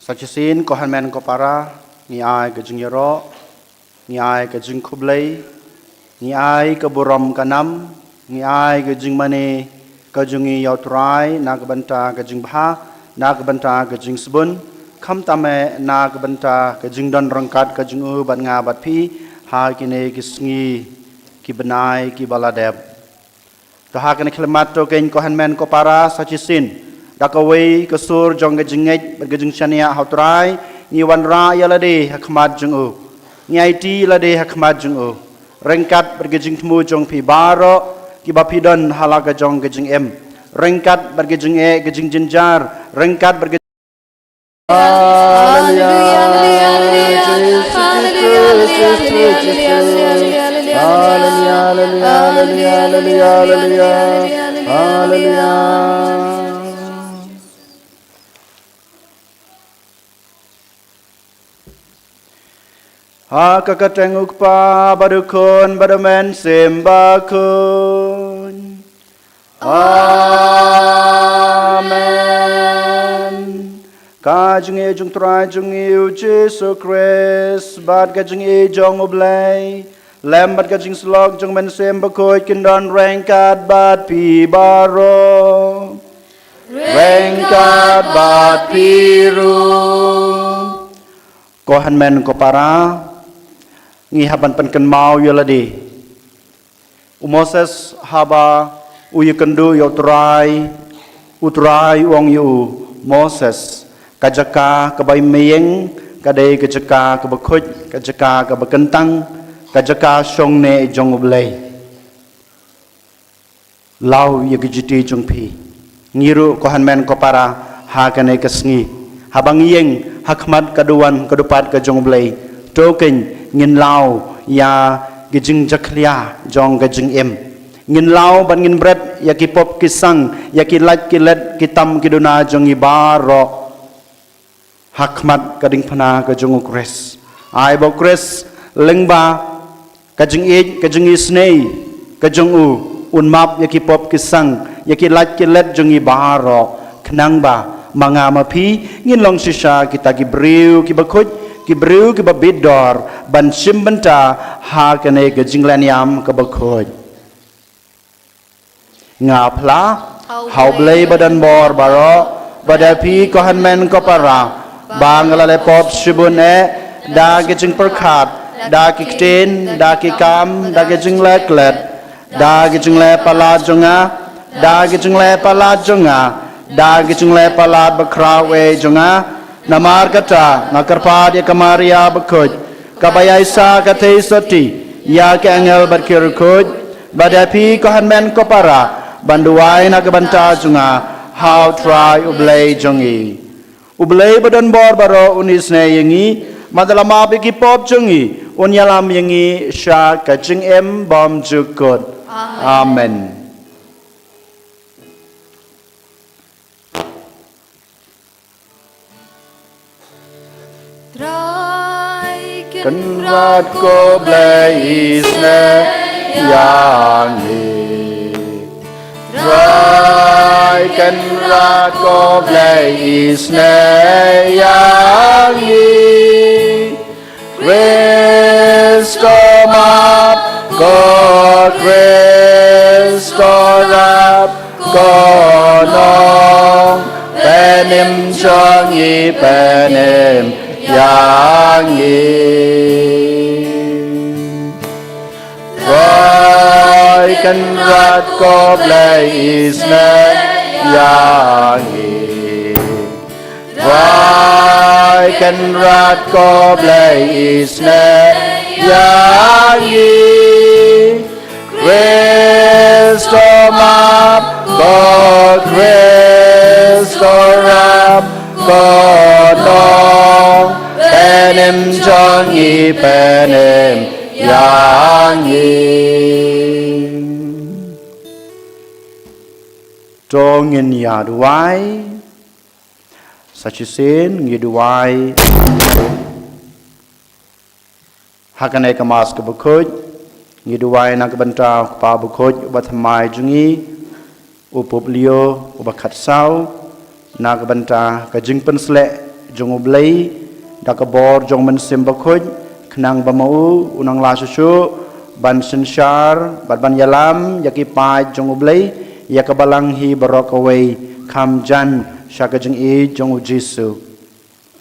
Sa shisien, ko hynmen ko para, ngi ai ka jingïaroh, ngi ai ka jingkhublei, ngi ai ka burom ka nam, ngi ai ka jingmane ka jong ngi ïa U Trai na ka bynta ka jingbha, na ka bynta ka jingsbun, khamtam eh na ka bynta ka jingdon ryngkat ka jong u bad nga bad phi ha kine ki sngi ki bnai ki ba la dep. To ha kane ka khlieh mat to keiñ, ko hynmen ko para, sa shisien da kawei ka sur jong ka jingngeit bad ka jingshaniah ha U Trai, ngi wanrah ïa lade ha khmat jong u. Ngi aiti ïa lade ha khmat jong u ryngkat bad ka jingthmu jong phi baroh kiba phi don ha la ka jong ka jingim, ryngkat bad ka jingeh, ka jingjynjar, ryngkat bad ka Ha ka kyrteng U Kpa bad U Khun bad U Mynsiem Bakhuid. Amen. Ka jingïeit jong U Trai jong ngi U Jisu Khrist bad ka jingïeit jong U Blei, lem bad ka jingsylok jong U Mynsiem Bakhuid kin don ryngkat bad phi baroh. Ryngkat bad phi ruh. Ko hynmen ko para, ngi hap ban pynkynmaw ïa lade. U Moses haba u ïakynduh ïa U Trai, U Trai u ong ïa u, Moses, ka jaka kaba me ïeng ka dei ka jaka kaba khuid, ka jaka kaba kyntang, ka jaka shongneh jong U Blei. Law ïa ki juti jong phi. Ngi ruh ko hynmen ko para, ha kane ka sngi, haba ngi ïeng ha khmat ka duwan ka dupat ka jong U Blei, to keiñ ngin law ïa ki jingjakhlia jong ka jingim. Ngin law bad ngin bret ïa ki pop ki sang, ïa ki lait ki let, ki tam ki duna jong ngi baroh ha khmat ka diengphna ka jong U Khrist. Ai ba U Khrist lyngba ka jingïeit, ka jingisynei ka jong u, un map ïa ki pop ki sang, ïa ki lait ki let jong ngi baroh, khnang ba ma nga ma phi ngin long shisha kita ki briew kiba khuid, ki briew kiba bit dor ban shim bynta ha kane ka jinglehniam kaba khuid. Nga phla ha U Blei ba don bor baroh, ba da phi ko hynmen ko para, ba nga la leh pop shibun eh, da ki jingpyrkhat, da ki ktien, da ki kam, da ki jingleh klet, da ki jingleh palat jong nga, da ki jingleh palat jong nga, da ki jingleh palat bakhraw eh jong nga. Namar kata nga kyrpad ïa ka Maria bakhuid, kaba ïaishah ka theisotti ïa ki angel bad ki riewkhuid, ba da phi ko hynmen ko para, ban duwai na ka bynta jong nga ha U Trai U Blei jong ngi. U Blei ba don bor baroh un isynei ïa ngi, bad da la map ïa ki pop jong ngi un ïalam ïa ngi sha ka jingim bymjukut. Amen. Trai Kynrad ko Blei isynei ïa ngi. Trai Kynrad ko Blei isynei ïa ngi. Khrist to map, ko Khrist to rap, ko nongpynim jong ngi pynim ïa ngi. Trai Kynrad ko Blei isynei ïa ngi. Trai Kynrad ko Blei isynei ïa ngi. Khrist to map, ko Khrist to rap, ko nong Em jong ngi pyn-im ïa ngi. To ngin ïa duwai. Sa shisien ngi duwai. Ha kane ka Mass kaba khuid ngi duwai na ka bynta u kpa bakhuid uba thymmai jong ngi, u Pope Leo uba khatsaw, na ka bynta ka jingpynsleh jong U Blei da ka bor jong U Mynsiem Bakhuid, khnang ba ma u un nang lah shuh shuh ban synshar bad ban ïalam ïa ki paid jong U Blei, ïa ka balang hi baroh kawei, kham jan sha ka jingïeit jong U Jisu.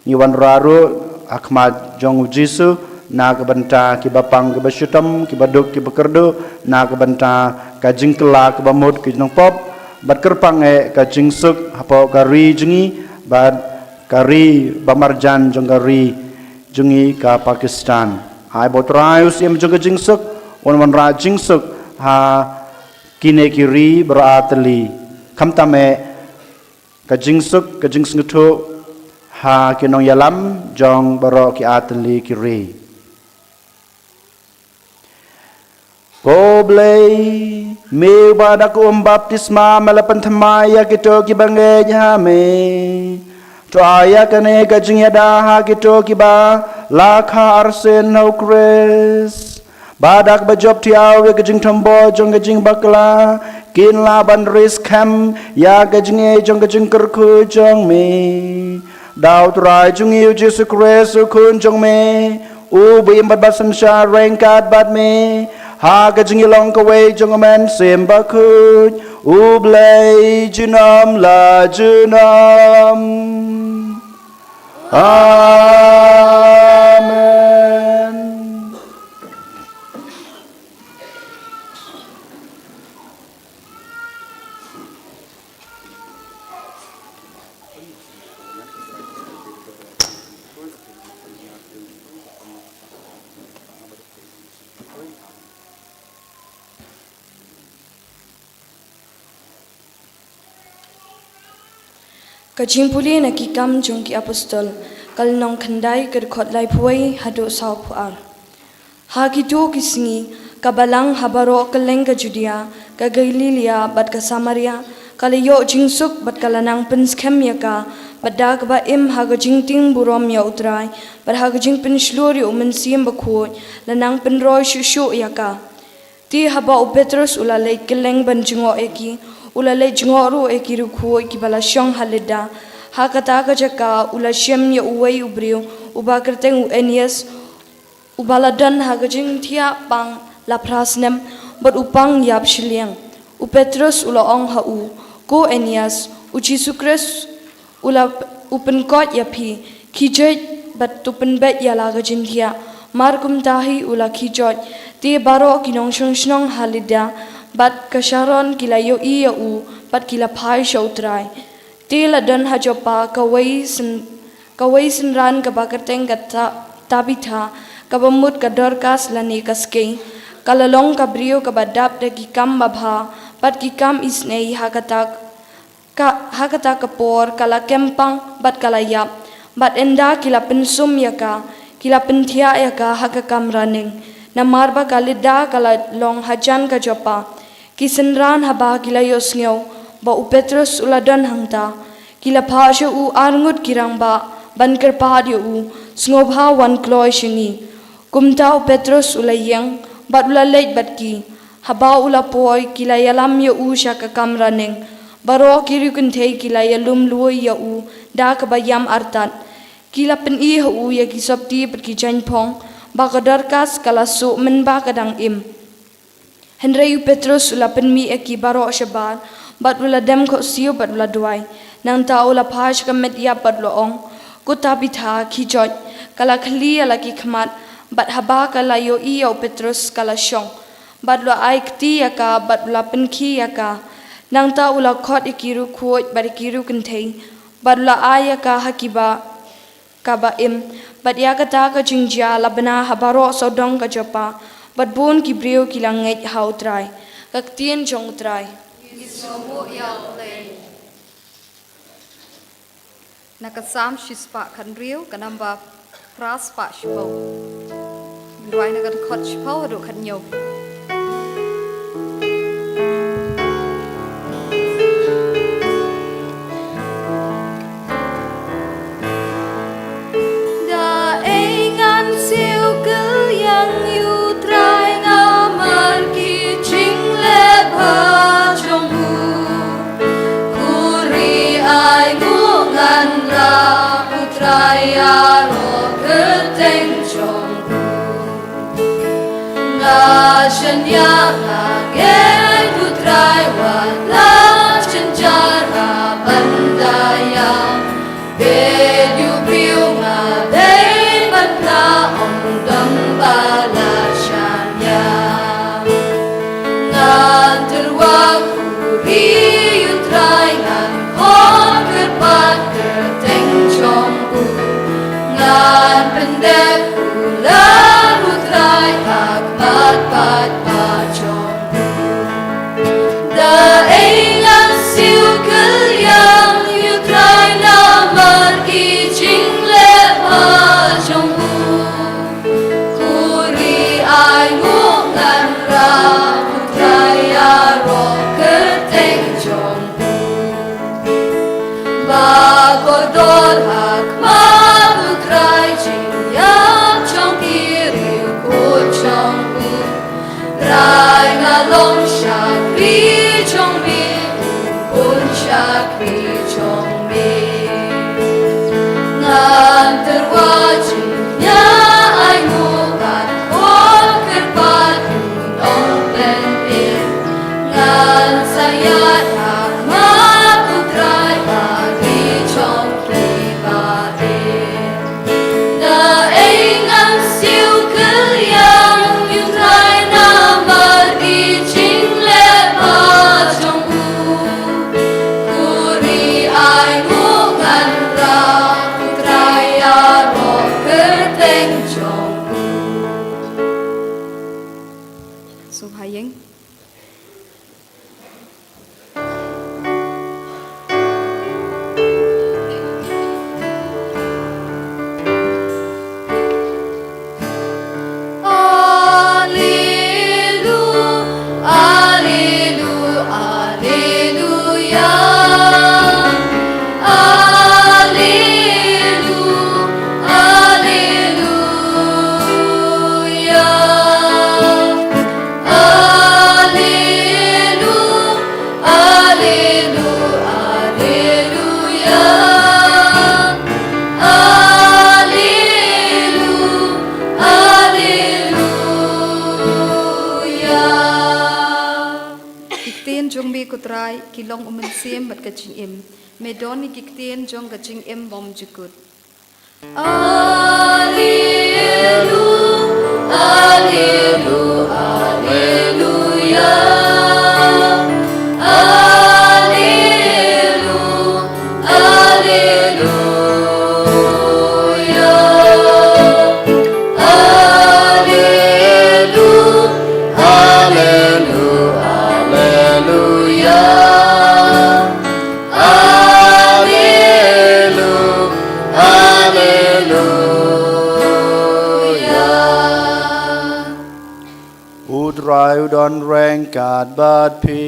Ngi wanrah ruh ha khmat jong U Jisu na ka bynta kiba pang kiba shitom, kiba duk kiba kyrduh, na ka bynta ka jingkylla kaba mut ki nongpop, bad kyrpang eh ka jingsuk hapoh ka ri jong ngi, bad ka ri ba marjan jong ka ri jong ngi ka Pakistan. Ai ba U Trai u Syiem jong ka jingsuk un wanrah jingsuk ha kine ki ri baroh artylli. Khamtam eh ka jingsuk, ka jingsngewthuh ha ki nongïalam jong baroh ki artylli ki ri. Ko Blei, me uba da ka um baptisma me la pynthymmai ïa kito kiba ngeit ha me, to ai ïa kane ka jingïada ha kito kiba la kha arsien ha U Khrist, ba da kaba jop thiaw ïa ka jingthombor jong ka jingbakla kin lah ban ri skhem ïa ka jingïeit jong ka jingkyrkhu jong me. Da U Trai jong ngi U Jisu Khrist U Khun jong me, uba im bad ba synshar ryngkat bad me ha ka jingïalong kawei jong U Mynsiem Bakhuid, U Blei junom la junom. Amen. Ka jingpule na Ki Kam jong ki Apostol, ka lynnong khyndai, ka dkhot laiphew wei haduh sawphew ar. Ha kito ki sngi, ka balang ha baroh kylleng ka Judia, ka Galilia, bad ka Samaria, ka la ïoh jingsuk, bad ka la nang pynskhem ïa ka, bad da kaba im ha ka jingtieng burom ïa U Trai, bad ha ka jingpynshlur ïa U Mynsiem Bakhuid, la nang pynroi shuh shuh ïa ka. Te haba u Petros u la leit kylleng ban jngoh ïa ki, u la leit jngoh ruh ïa ki riewkhuid kiba la shong ha Lidda. Ha kata ka jaka u la shem ïa uwei u briew uba kyrteng u Aeneas, uba la don ha ka jingthiah pang la phra snem, bad u pang ïap shiliang. U Petros u la ong ha u, Ko Aeneas, U Jisu Khrist u la, u pynkoit ïa phi, khie joit bad to pynbeit ïa la ka jingthiah. Mar kumta hi u la khie joit. Te baroh ki nongshong shnong ha Lidda bad ka Sharon ki la ïohi ïa u, bad ki la phai sha U Trai. Te la don ha Joppa kawei syn-, kawei synran kaba kyrteng ka Ta-, Tabitha, kaba mut ka Dorkas lane ka Skei. Ka la long ka briew kaba dap da ki kam babha bad ki kam isynei. Ha kata ka, ha kata ka por ka la kem pang bad ka la ïap. Bad ynda ki la pynsum ïa ka, ki la pynthiah ïa ka ha ka kamra neng, namar ba ka Lidda ka la long hajan ka Joppa. Ki synran haba ki la ïohsngew ba u Petros u la don hangta, ki la phah sha u arngut ki rangbah ban kyrpad ïa u, Sngewbha wan kloi sha ngi. Kumta u Petros u la ïeng bad u la leit bad ki. Haba u la poi, ki la ïalam ïa u sha ka kamra neng. Baroh ki riewkynthei ki la ïalum luid ïa u da kaba ïam artat. Ki la pyni ha u ïa ki sopti bad ki jaiñphong ba ka Dorkas ka la suh mynba ka dang im. Hynrei u Petros u la pynmih ïa ki baroh shabar, bad u la dem khohsiew bad u la duwai. Nangta u la phai sha ka met ïap bad u la ong, Ko Tabitha, khie joit. Ka la khylli ïa la ki khmat, bad haba ka la ïohi ïa u Petros ka la shong, bad u la ai kti ïa ka bad u la pynkhie ïa ka. Nangta u la khot ïa ki riewkhuid bad ïa ki riewkynthei, bad u la ai ïa ka ha kiba kaba im. Bad ïa kata ka jingjia la bna ha baroh sawdong ka Joppa, bad bun ki briew ki la ngeit ha U Trai. Ka ktien jong U Trai. Ngi sngewbha ïa U Blei. Na ka Salm shispah khathynriew, ka namba Phra spah shiphew. Ngan duwai na ka dkhot shiphew haduh khathynñiew. Da ei ngan siew kylliang ïa U Trai, nga mar ki jingleh bha jong u. Khuri ai nguh ngan rah, U Trai ïaroh kyrteng jong u. Nga shaniah nga ngeit, U Trai wat la jynjar ha ban da ïa. Bad ïa u briew nga dei ban phla, ym don ba la shaniah. Ngan tyrwa khuri ïa U Trai, ngan khot kyrpad kyrteng jong u. Ngan pyndep kular U Trai ha khmat paidbah jong u. Da ei ngan siew kylliang ïa U Trai, namar ki jingleh bha jong u. Khuri ai nguh ngan rah, U Trai ïaroh kyrteng jong u. Ba kordor ha khmat U Trai, jingïap jong ki riewkhuid jong u. Trai nga long shakri jong me, u khun shakri jong me. Ngan tyrwa jingïa ai nguh, ngan khot kyrpad u nongpynim. Ngan sa ïaid ha khmat U Trai, ba ri jong ki ba ri. Da ei ngan siew kylliang ïa U Trai, namar ki jingleh bha jong u. Khuri ai nguh ngan rah, U Trai ïaroh kyrteng jong u. Sngewbha ïeng. Allelu, allelu, alleluia. Allelu, alleluia. Allelu, allelu, alleluia. Allelu, alleluia. Ki ktien jong me ko Trai ki long u mynsiem bad ka jingim. Me don ïa ki ktien jong ka jingim bymjukut. Allelu, allelu, alleluia. Allelu, alleluia. Allelu, allelu, alleluia. Allelu, alleluia. U Trai u don ryngkat bad phi.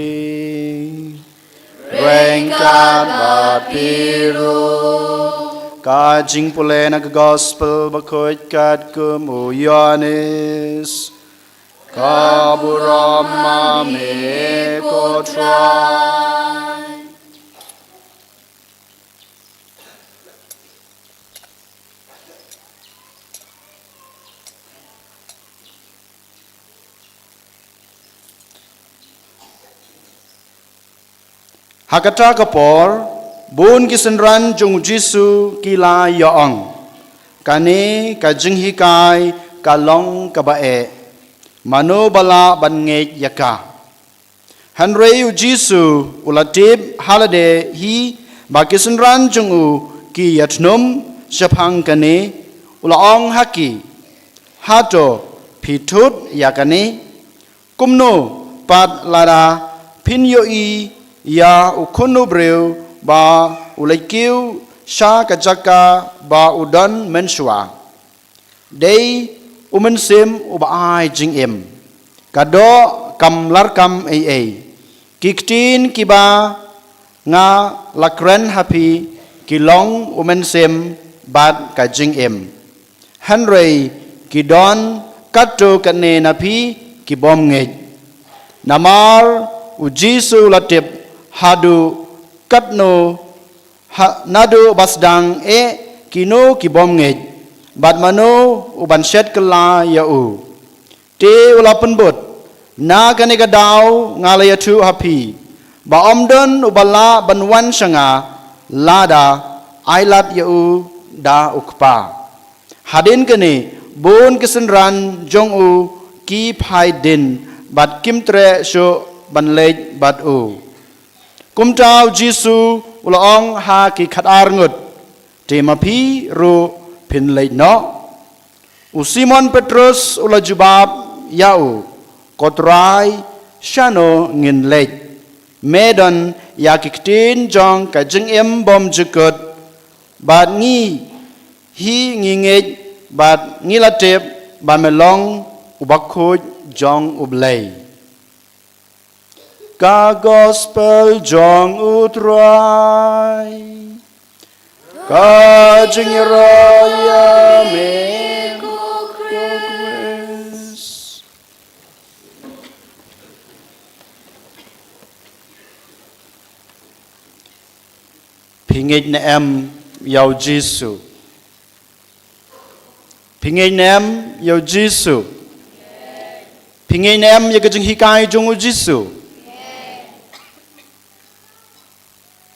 Ryngkat bad phi ruh. Ka jingpule na ka Gospel bakhuid katkum u Ïoannis. Ka burom ma me ko Trai. Ha kata ka por, bun ki synran jong u Jisu ki la ïa-ong, kane ka jinghikai ka long kaba eh. Mano ba lah ban ngeit ïa ka? Hynrei u Jisu u la tip ha lade hi ba ki synran jong u ki ïathnum shaphang kane, u la ong ha ki, hato phi thut ïa kane? Kumno pat lada phin ïohi ïa u Khun u briew ba u leit kiew sha ka jaka ba u don mynshuwa? dei u Mynsiem uba ai jingim. Ka doh kam larkam ei ei. Ki ktien kiba nga la kren ha phi ki long u Mynsiem bad ka jingim. Hynrei ki don katto katne na phi ki bym ngeit. Namar u Jisu u la tip haduh katno ha, naduh ba sdang eh kino ki bym ngeit, bad mano u ban shet kylla ïa u. Te u la pynbud, na kane ka daw nga la ïathuh ha phi ba ym don uba lah ban wan sha nga lada ai lad ïa u da u Kpa. Hadien kane bun ki synran jong u ki phai dien bad kim treh shuh ban leit bad u. Kumta u Jisu u la ong ha ki khatar ngut, te ma phi ruh phin leit noh? U Simon Petrus u la jubab ïa u, ko Trai, shano ngin leit? Me don ïa ki ktien jong ka jingim bymjukut, bad ngi hi ngi ngeit bad ngi la tip ba me long u bakhuid jong U Blei. Ka gospel jong U Trai. Ka jingïarap ïa me ko Khrist. Phi ngeit ne em ïa u Jisu? Phi ngeit ne em ïa u Jisu? Phi ngeit ne em ïa ka jinghikai jong u Jisu?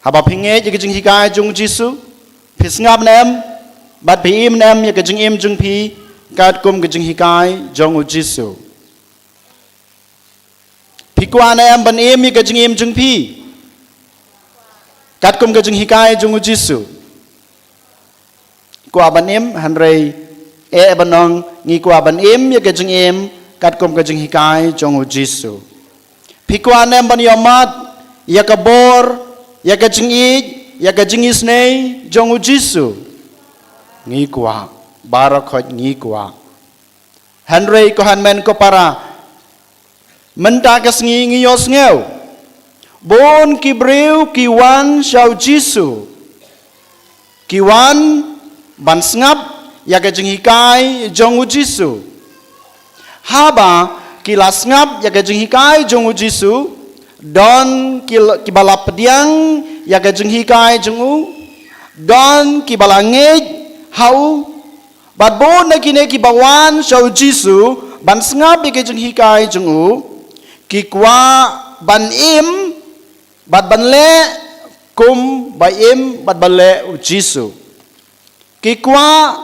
Haba phi ngeit ïa ka jinghikai jong u Jisu, phi sngap ne em bad phi im ne em ïa ka jingim jong phi katkum ka jinghikai jong u Jisu? Phi kwah ne em ban im ïa ka jingim jong phi katkum ka jinghikai jong u Jisu? Kwah ban im, hynrei eh ban ong ngi kwah ban im ïa ka jingim katkum ka jinghikai jong u Jisu. Phi kwah ne em ban ïohmad ïa ka bor, ïa ka jingïeit, ïa ka jingisynei jong u Jisu? Ngi kwah, baroh khoit ngi kwah. Hynrei ko hynmen ko para, mynta ka sngi ngi ïohsngew bun ki briew ki wan sha u Jisu. Ki wan ban sngap ïa ka jinghikai jong u Jisu. Haba ki la sngap ïa ka jinghikai jong u Jisu, don ki la, kiba la pdiang ïa ka jinghikai jong u, don kiba la ngeit ha u. Bad bun na kine kiba wan sha u Jisu ban sngap ïa ka jinghikai jong u, ki kwah ban im bad ban leh kum ba im bad ba leh u Jisu. Ki kwah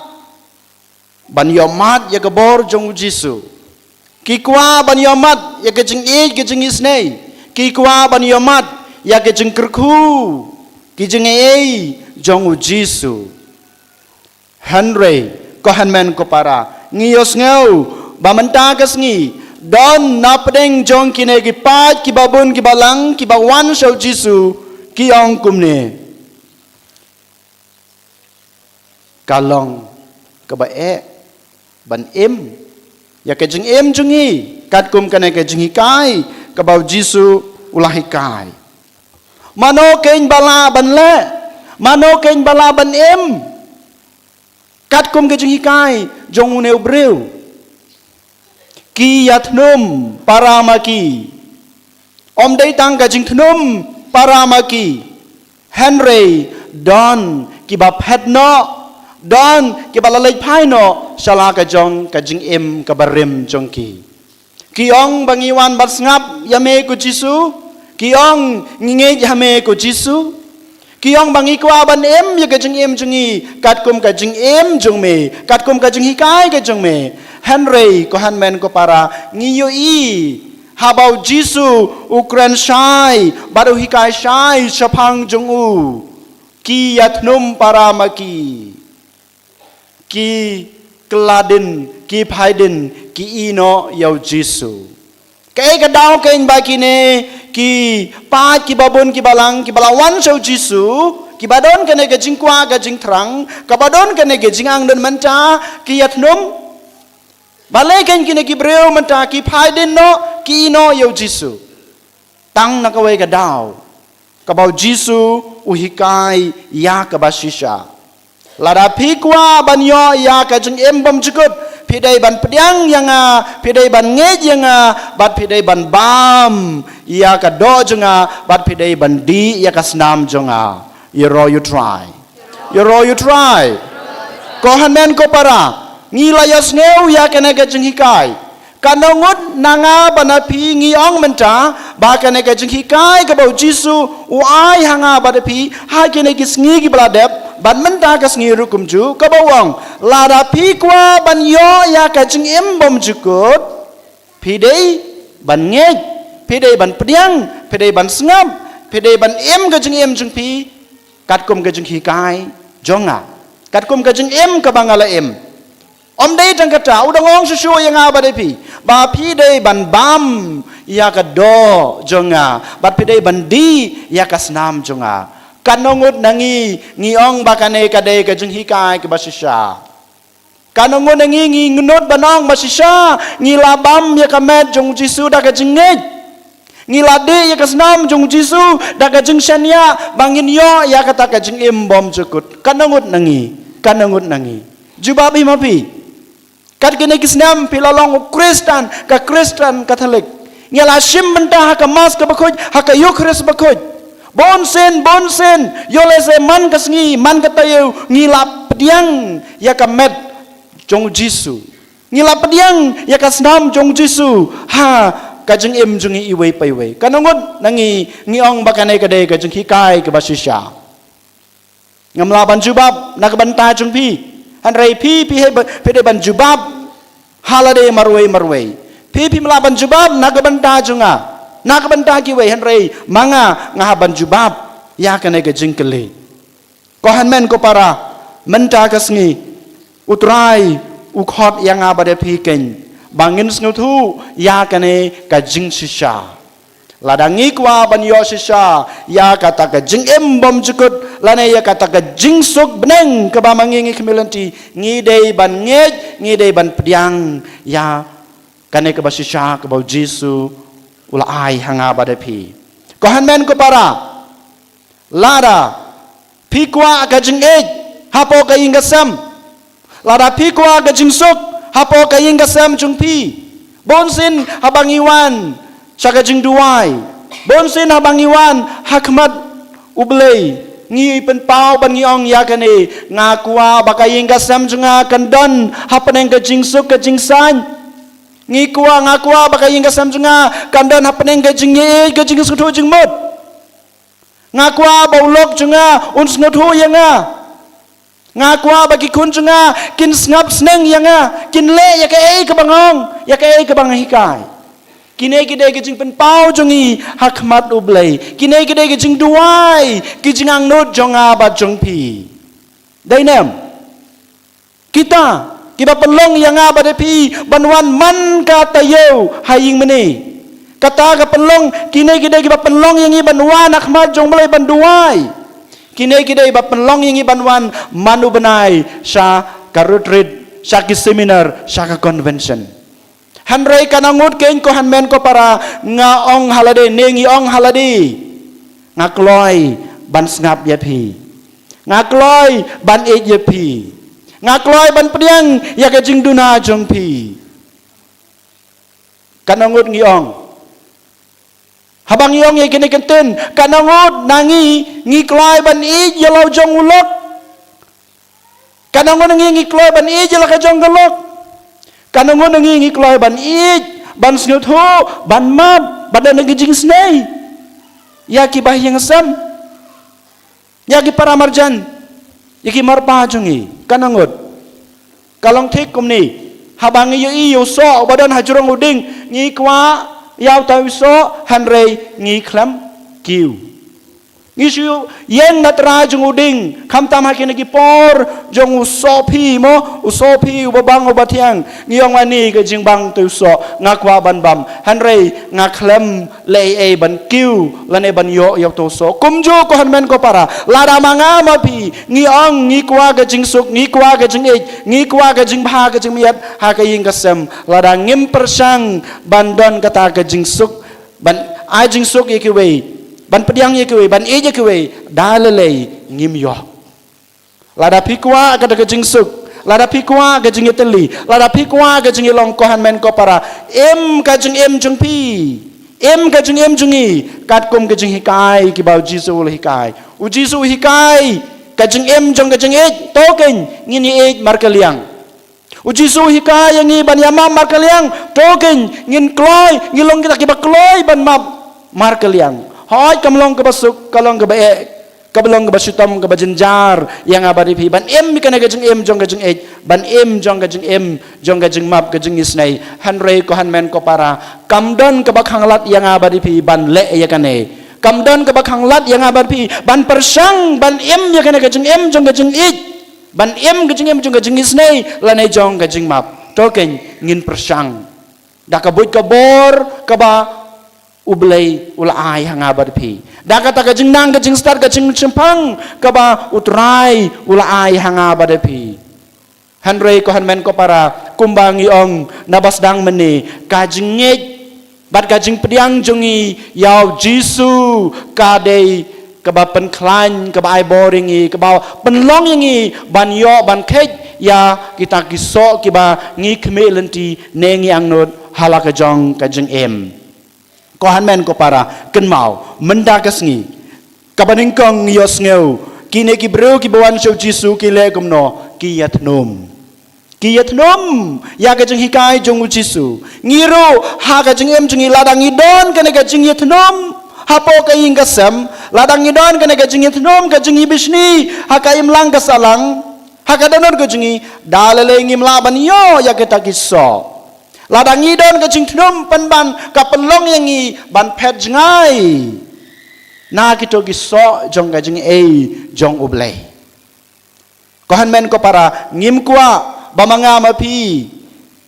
ban ïohmad ïa ka bor jong u Jisu. Ki kwah ban ïohmad ïa ka jingïeit, ka jingisynei. Ki kwah ban ïohmad ïa ka jingkyrkhu, ka jingaiei jong u Jisu. Hynrei ko hynmen ko para, ngi ïohsngew ba mynta ka sngi don napdeng jong kine ki paid kiba bun kiba lang kiba wan sha u Jisu, ki ong kumne: Ka long kaba eh ban im ïa ka jingim jong ngi katkum kane ka jinghikai kaba u Jisu u la hikai. Mano keiñ ba lah ban leh? Mano keiñ ba lah ban im katkum ka jinghikai jong une u briew? Ki ïathnum para ma ki. Ym dei tang ka jingthnum para ma ki, hynrei don kiba phet noh, don kiba la leit phai noh sha la ka jong ka jingim kaba rim jong ki. Ki ong ba ngi wan ban sngap ïa me ko Jisu. Ki ong ngi ngeit ha me ko Jisu. Ki ong ba ngi kwah ban im ïa ka jingim jong ngi katkum ka jingim jong me, katkum ka jinghikai ka jong me. Hynrei ko hynmen ko para, ngi ïohi haba u Jisu u kren shai bad u hikai shai shaphang jong u, ki ïathnum para ma ki. Ki kylla dien, ki phai dien, ki ïeh noh ïa u Jisu. Kaei ka daw keiñ ba kine ki paid kiba bun kiba lang kiba la wan sha u Jisu, kiba don kane ka jingkwah ka jingthrang, kaba don kane ka jingangnud mynta, ki ïathnum? Balei keiñ kine ki briew mynta ki phai dien noh, ki ïeh noh ïa u Jisu? Tang na kawei ka daw, kaba u Jisu u hikai ïa kaba shisha. Lada phi kwah ban ïoh ïa ka jingim bymjukut, phi dei ban pdiang ïa nga, phi dei ban ngeit ïa nga, bad phi dei ban bam ïa ka doh jong nga, bad phi dei ban dih ïa ka snam jong nga. Ïaroh ïa U Trai. Ïaroh ïa U Trai. Ko hynmen ko para, ngi la ïohsngew ïa kane ka jinghikai. Katno ngut na nga bad na phi ngi ong mynta ba kane ka jinghikai kaba u Jisu u ai ha nga bad ha phi ha kine ki sngi kiba la dep, bad mynta ka sngi ruh kumjuh, kaba u ong, lada phi kwah ban ïoh ïa ka jingim bymjukut, phi dei ban ngeit, phi dei ban pdiang, phi dei ban sngap, phi dei ban im ka jingim jong phi katkum ka jinghikai jong nga, katkum ka jingim kaba nga la im. Ym dei tang kata, u dang ong shuh shuh ïa nga bad ïa phi ba phi dei ban bam ïa ka doh jong nga, bad phi dei ban dih ïa ka snam jong nga. Katno ngut na ngi ngi ong ba kane ka dei ka jinghikai kaba shisha? Katno ngut na ngi ngi ngnud ban ong ba shisha ngi la bam ïa ka met jong u Jisu da ka jingngeit? Ngi la dih ïa ka snam jong u Jisu da ka jingshaniah ba ngin ïoh ïa kata ka jingim bymjukut? Katno ngut na ngi? Katno ngut na ngi? Jubab hi ma phi. Kat kine ki snem phi la long u Khristan, ka Khristan Katholik. Ngi la shim bynta ha ka Mass kaba khuid, ha ka Eukharist bakhuid. Bunsien, bunsien, ïoh lehse man ka sngi, man ka taïew, ngi la pdiang ïa ka met jong u Jisu. Ngi la pdiang ïa ka snam jong u Jisu ha ka jingim jong ngi iwei pa iwei. Katno ngut na ngi ngi ong ba kane ka dei ka jinghikai kaba shisha? Ngam lah ban jubab na ka bynta jong phi. Hynrei phi, phi hei ba, phi dei ban jubab ha lade marwei marwei. Phi, phim lah ban jubab na ka bynta jong nga, na ka bynta kiwei, hynrei ma nga, nga hap ban jubab ïa kane ka jingkylli. Ko hynmen ko para, mynta ka sngi U Trai u khot ïa nga bad ïa phi keiñ ba ngin sngewthuh ïa kane ka jingshisha. Lada ngi kwah ban ïoh shisha ïa kata ka jingim bymjukut lane ïa kata ka jingsuk bneng kaba ma ngi ngi khmih lynti, ngi dei ban ngeit, ngi dei ban pdiang ïa kane kaba shisha kaba u Jisu u la ai ha nga bad ha phi. Ko hynmen ko para, lada phi kwah ka jingïeit hapoh ka ïing ka sem, lada phi kwah ka jingsuk hapoh ka ïing ka sem jong phi, bunsien haba ngi wan sha ka jingduwai, bunsien haba ngi wan ha khmat U Blei, ngi pynpaw ban ngi ong ïa kane: Nga kwah ba ka ïing ka sem jong nga kan don hapdeng ka jingsuk ka jingsaiñ. Ngi kwah, nga kwah ba ka ïing ka sem jong nga kan don hapdeng ka jingïeit, ka jingsngewthuh jingmut. Nga kwah ba u lok jong nga un sngewthuh ïa nga. Nga kwah ba ki khun jong nga kin sngap sneng ïa nga, kin leh ïa kaei kaba nga ong, ïa kaei kaba nga hikai. Kine ki dei ki jingpynpaw jong ngi ha khmat U Blei. Kine ki dei ki jingduwai, ki jingangnud jong nga bad jong phi. Dei ne em? Kita kiba pynlong ïa nga bad ïa phi ban wan man ka taïew ha ïing mane. Kata ka pynlong, kine ki dei kiba pynlong ïa ngi ban wan ha khmat jong U Blei ban duwai. Kine ki dei ba pynlong ïa ngi ban wan man u bnai sha ka retreat, sha ki seminar, sha ka convention. Hynrei katno ngut keiñ ko hynmen ko para, nga ong ha lade ne ngi ong ha lade: Nga kloi ban sngap ïa phi. Nga kloi ban ïeit ïa phi. Nga kloi ban pdiang ïa ka jingduna jong phi. Katno ngut ngi ong? Haba ngi ong ïa kine ki ktien, katno ngut na ngi ngi kloi ban ïeit ïa la u jong u lok? Katno ngut na ngi ngi kloi ban ïeit ïa la ka jong ka lok? Katno ngut na ngi ngi kloi ban ïeit, ban sngewthuh, ban map, ban don ka jingsnei ïa ki bahaïing sem, ïa ki para marjan, ïa ki marpa jong ngi? Katno ngut? Ka long thik kumne, haba ngi ïohi ïa u soh uba don ha jrong u dieng, ngi kwah ïa uta u soh, hynrei ngi khlem kiew. Ngi shu ïeng na trai jong u ding, khamtam ha kine ki por jong u soh phi mo, u soh phi uba bang uba thiang. Ngi ong, ani ka jingbang te u soh, nga kwah ban bam. Hynrei nga khlem leh ei ei ban kiew lane ban ïoh ïa uto u soh. Kumjuh ko hynmen ko para, lada ma nga ma phi ngi ong ngi kwah ka jingsuk, ngi kwah ka jingïeit, ngi kwah ka jingbha ka jingmiat ha ka ïing ka sem, lada ngim pyrshang ban don kata ka jingsuk, ban ai jingsuk ïa kiwei, ban pdiang ïa kiwei, ban ïeit ïa kiwei, da lei lei ngim ïoh. Lada phi kwah kata ka jingsuk, lada phi kwah ka jingïatylli, lada phi kwah ka jingïalong, ko hynmen ko para, im ka jingim jong phi, im ka jingim jong ngi katkum ka jinghikai kiba u Jisu u la hikai. U Jisu u hikai ka jingim jong ka jingïeit, to keiñ ngin ïeit markylliang. U Jisu u hikai ïa ngi ban ïa map markylliang, to keiñ ngin kloi, ngin long kita kiba kloi ban map markylliang. Hooid, kam long kaba suk, ka long kaba eh, kaba long kaba shitom, kaba jynjar ïa nga bad ïa phi ban im ïa kane ka jingim jong ka jingïeit, ban im jong ka jingim jong ka jingmap, ka jingisynei. Hynrei ko hynmen ko para, kam don kaba khanglad ïa nga bad ïa phi ban leh ïa kane. Kam don kaba khanglad ïa nga bad ïa phi ban pyrshang ban im ïa kane ka jingim jong ka jingïeit, ban im ka jingim jong ka jingisynei lane jong ka jingmap. To keiñ ngin pyrshang da ka buit ka bor kaba U Blei u la ai ha nga bad phi, da kata ka jingnang, ka jingstad, ka jingshemphang kaba U Trai u la ai ha nga bad phi. Hynrei ko hynmen ko para, kumba ngi ong naba sdang mynne, ka jingngeit bad ka jingpdiang jong ngi ïa u Jisu ka dei kaba pynkhlaiñ, kaba ai bor ïa ngi, kaba pynlong ïa ngi ban ïoh ban kheit ïa kita ki soh kiba ngi khmih lynti ne ngi angnud ha la ka jong ka jingim. Ko hynmen ko para, kynmaw mynta ka sngi, kaba nyngkong ngi ïohsngew, kine ki briew kiba wan sha u Jisu ki leh kumno? Ki ïathnum. Ki ïathnum ïa ka jinghikai jong u Jisu. Ngi ruh ha ka jingim jong ngi, lada ngi don kane ka jingïathnum hapoh ka ïing ka sem, lada ngi don kane ka jingïathnum, ka jingïabishni ha ka imlang ka sahlang, ha ka dohnud ka jong ngi, da lei lei ngim lah ban ïoh ïa kita ki soh. Lada ngi don ka jingthnum pynban, ka pynlong ïa ngi ban phet jngai na kito ki soh jong ka jingaiei jong U Blei. Ko hynmen ko para, ngim kwah ba ma nga ma phi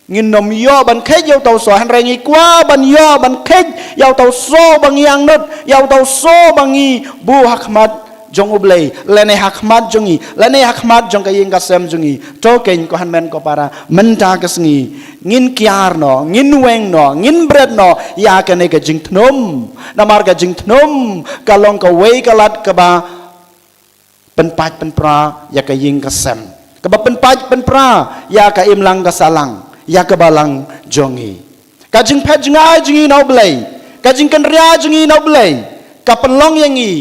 ngin nym ïoh ban kheit ïa uto u soh, hynrei ngi kwah ban ïoh ban kheit ïa uto u soh ba ngi angnud, ïa uto u soh ba ngi buh ha khmat jong U Blei, lane ha khmat jong ngi, lane ha khmat jong ka ïing ka sem jong ngi. To keiñ ko hynmen ko para, mynta ka sngi ngin kiar noh, ngin weng noh, ngin bret noh ïa kane ka jingthnum. Namar ka jingthnum ka long kawei ka lad kaba pynpait pynpra ïa ka ïing ka sem, kaba pynpait pynpra ïa ka imlang ka sahlang, ïa ka balang jong ngi. Ka jingphet jngai jong ngi na U Blei, ka jingkynriah jong ngi na U Blei, ka pynlong ïa ngi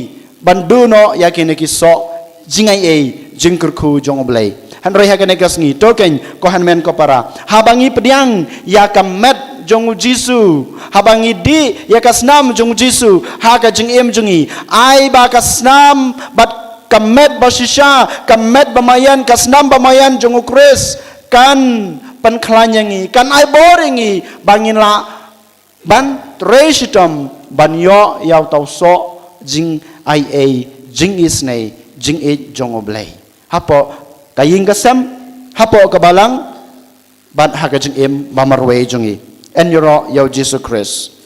ban duh noh ïa kine ki soh jingaiei jingkyrkhu jong U Blei. Hynrei ha kane ka sngi, to keiñ ko hynmen ko para, haba ngi pdiang ïa ka met jong u Jisu, haba ngi dih ïa ka snam jong u Jisu ha ka jingim jong ngi, ai ba ka snam bad ka met ba shisha, ka met ba maïan, ka snam ba maïan jong u Khrist kan pynkhlaiñ ïa ngi, kan ai bor ïa ngi ba ngin lah ban trei shitom ban ïoh ïa uto u soh jingaiei, jingisynei, jingïeit jong U Blei hapoh ka ïing ka sem, hapoh ka balang, bad ha ka jingim ba marwei jong ngi. Yn ïaroh ïa u Jisu Khrist.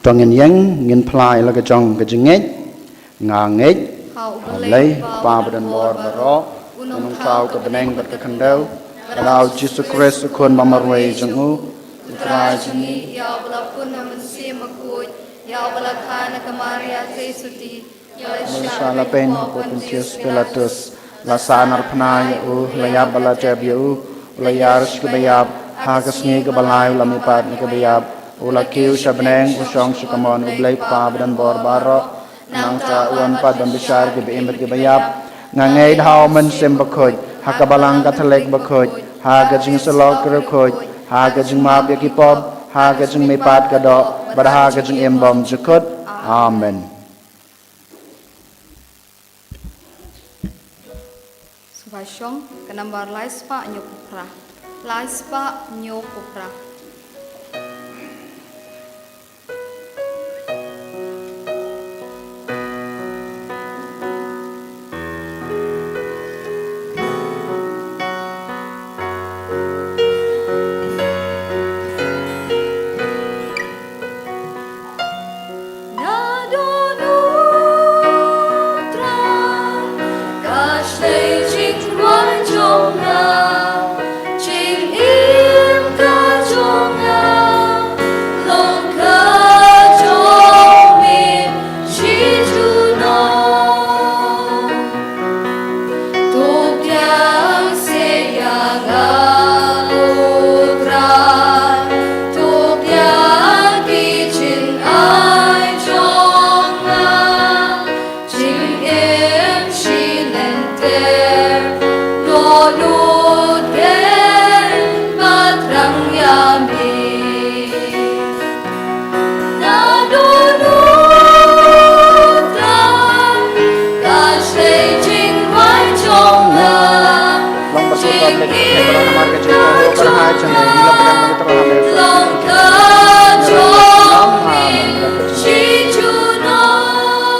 To ngin ïeng, ngin phla ïa la ka jong ka jingngeit. Nga ngeit ha U Blei, U Kpa ba don bor baroh, U Nongthaw ka bneng bad ka khyndew, bad ha U Jisu Khrist, U Khun ba marwei jong U, U Trai jong ngi, ïa uba la pun na Mynsiem Bakhuid, ïa uba la kha na ka Maria Theisotti, ïa la shah la pyn ha u Pontius Pilatus, la sahnarphna ïa u, la ïap bad la tep ïa u, u la ïar sha kiba ïap, ha ka sngi kaba lai u la mihpat na kiba ïap, u la kiew sha bneng, u shong sha kamon U Blei U Kpa ba don bor baroh. Nangta u wan pat ban bishar kiba im bad kiba ïap. Nga ngeit ha U Mynsiem Bakhuid, ha ka Balang Katholik bakhuid, ha ka jingïasyllok bakhuid, ha ka jingmap ïa ki pop, ha ka jingmihpat ka doh, bad ha ka jingim bymjukut. Amen. Shong ka nambar lai spah hynñiew phew phra. Lai spah hynñiew phew phra. Nga don U Trai, ka shlei jingrwai jong nga, jingim ka jong nga long ka jong me shi junom. To pdiang seh ïa nga, O Trai, to pdiang ki jingai jong nga. Jingim shi lynter, dohnud keiñ ban thrang ïa me. Nga don U Trai, ka shlei jingrwai jong nga. Long ba suk ka lek, eh, para namar ka jingkyrpad, para hai jong me, ngi la pdiang ngi tyrwa ha me. Long ka jong me shi junom.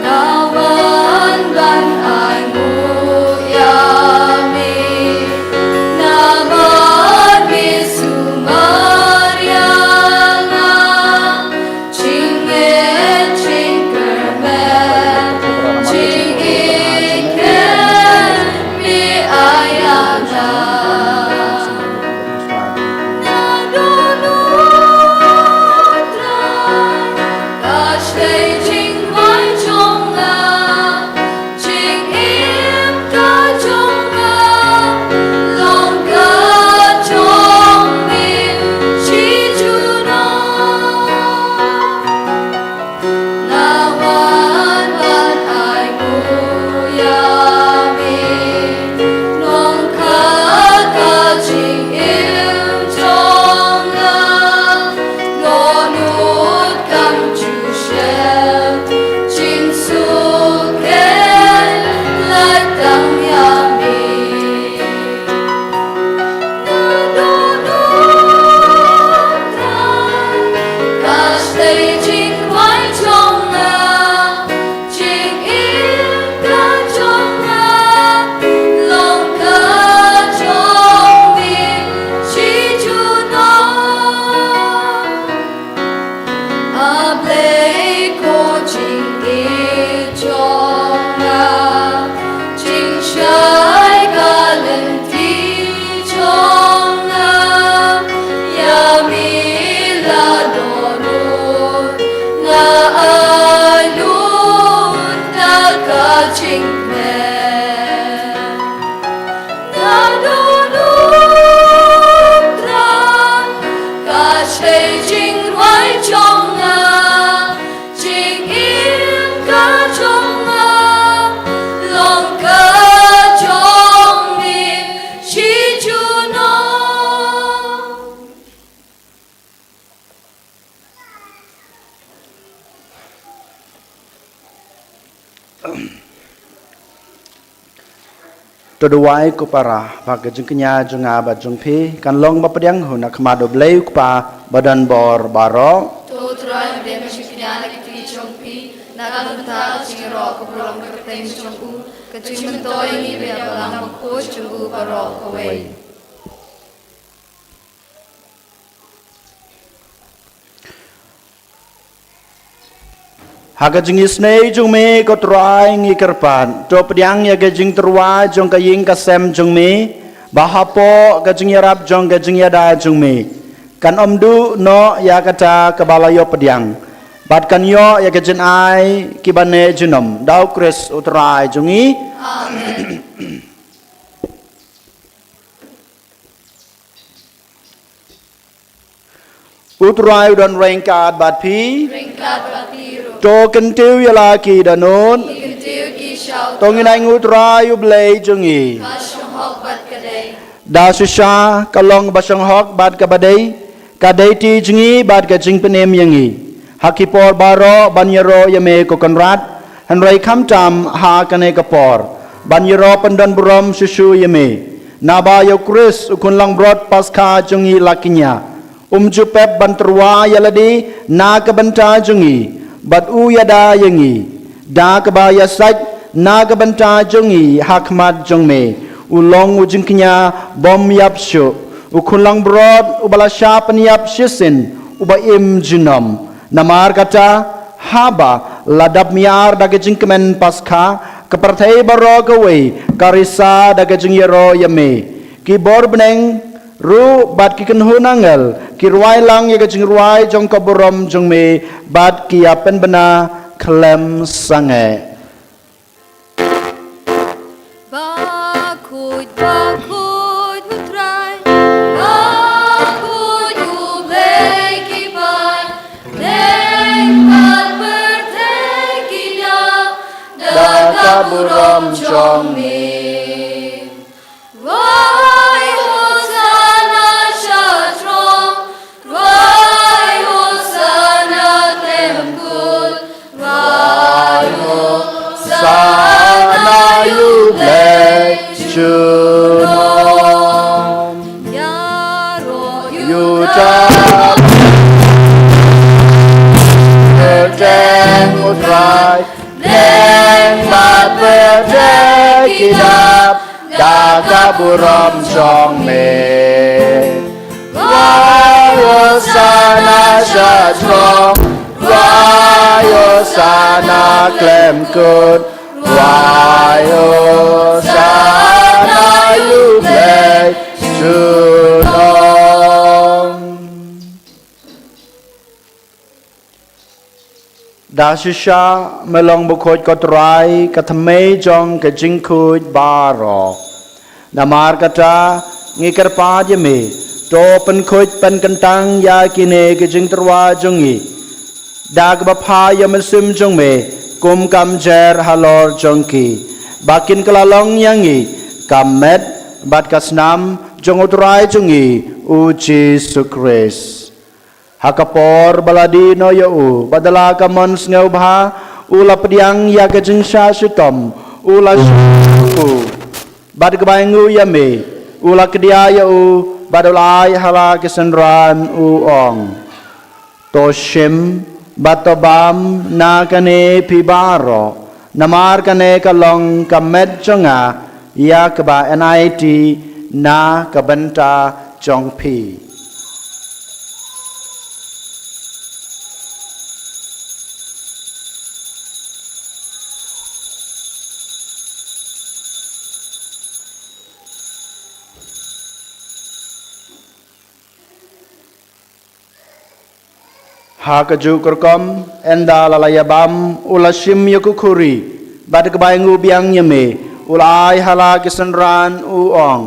Nga wan ban ainguh ïa me, namar me sumar ïa nga. Jingngeit jingkyrmen jingïeit keiñ me ai ïa nga. Nga don U Trai, ka shlei jingrwai jong nga, jingim ka jong nga long ka jong me shi junom. Nga wan ban ainguh ïa me, nongkhot ka jingim jong nga. Dohnud kam ju shem, jingsuk keiñ la tang ïa me. Nga don U Trai, ka shlei jingrwai jong nga, jingim ka jong nga long ka jong me shi junom. A Blei ko jingïeit jong nga, jingshai ka lynti jong nga, ïa me la dohnud nga ai lut na ka jingkmen. Nga don U Trai, ka shlei jingrwai jong nga, jingim ka jong nga long ka jong me shi junom. To duwai ko para, ba ka jingkñia jong nga bad jong phi kan long ba pdiang hi na khmat U Blei U Kpa ba don bor baroh. To Trai, pdiang ka jingkñia na ki kti jong phi na ka bynta ka jingïaroh ka burom ka kyrteng jong u, ka jingmyntoi ïa ngi bad ïa balang bakhuid jong u baroh kawei. Ha ka jingisynei jong me ko Trai ngi kyrpad, to pdiang ïa ka jingtyrwa jong ka ïing ka sem jong me, ba hapoh ka jingïarap jong ka jingïada jong me kan ym duh noh ïa kata kaba la ïoh pdiang, bad kan ïoh ïa ka jingai kiba neh junom, da U Khrist U Trai jong ngi. Amen. U Trai u don ryngkat bad phi. Ryngkat bad phi ruh. To kyntiew ïa la ki dohnud. Ngi kyntiew ki sha U Trai. To ngin ainguh U Trai U Blei jong ngi. Ka shong hok bad ka dei. Da shisha ka long ba shong hok bad kaba dei, ka dei ti jong ngi bad ka jingpynim ïa ngi ha ki por baroh ban ïaroh ïa me ko Kynrad, Hynrei khamtam ha kane ka por ban ïaroh pyndonburom shuh shuh ïa me, naba ïa u Khrist u khun langbrot Paskha jong ngi la kñia. Um ju pep ban tyrwa ïa lade na ka bynta jong ngi, bad u ïada ïa ngi, da kaba ïasaid na ka bynta jong ngi ha khmat jong me. U long u jingkñia bym ïap shuh, u khun langbrot uba la shah pynïap shisien, uba im junom. Namar kata, haba la dap mih da ka jingkmen Paskha, ka pyrthei baroh kawei ka risa da ka jingïaroh ïa me. Ki bor bneng ruh bad ki kynhun angel ki rwai lang ïa ka jingrwai jong ka burom jong me, bad ki ïa pynbna khlem sangeh. Bakhuid, bakhuid U Trai, bakhuid U Blei ki paid, neng bad pyrthei ki ïap da ka burom jong me. Rwai Hosana sha throng, rwai Hosana khlem kut, rwai Hosana ïa U Blei junom. Ïaroh ïa uta ba kyrteng U Trai, neng bad pyrthei ki ïap da ka burom jong me. Rwai Hosana sha throng, rwai Hosana khlem kut, rwai Hosana ïa U Blei junom. Da shisha me long bakhuid ko Trai, ka thymmei jong ka jingkhuid baroh. Namar kata, ngi kyrpad ïa me, to pynkhuid pynkyntang ïa kine ki jingtyrwa jong ngi da kaba phah ïa u Mynsiem jong me kum ka mynsiem halor jong ki, ba kin kylla long ïa ngi ka met bad ka snam jong U Trai jong ngi, U Jisu Khrist. Ha ka por ba la dih noh ïa u, bad da la ka mon sngewbha, u la pdiang ïa ka jingshah shitom, u la shah u, bad kaba ainguh ïa me, u la kdiah ïa u, bad u la ai ha la ki synran, u ong: To shim bad to bam na kane phi baroh, namar kane ka long ka met jong nga, ïa kaba enait na ka bynta jong phi. Ha kajuh ka rukom, ynda la la ïa bam, u la shim ïa ka khuri, bad kaba ainguh biang ïa me, u la ai ha la ki synran, u ong: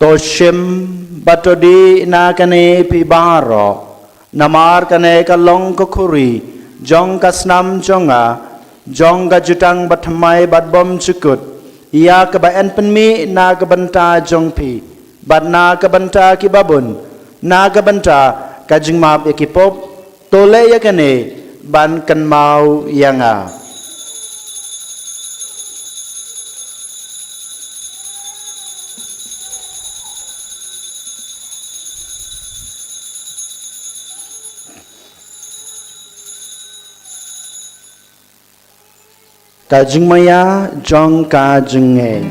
To shim bad to dih na kane phi baroh, namar kane ka long ka khuri jong ka snam jong nga, jong ka jutang bathymmai bad bymjukut, ïa kaba yn pynmih na ka bynta jong phi bad na ka bynta kiba bun, na ka bynta ka jingmap ïa ki pop. To leh ïa kane ban kynmaw ïa nga. Ka jingmaïa jong ka jingngeit.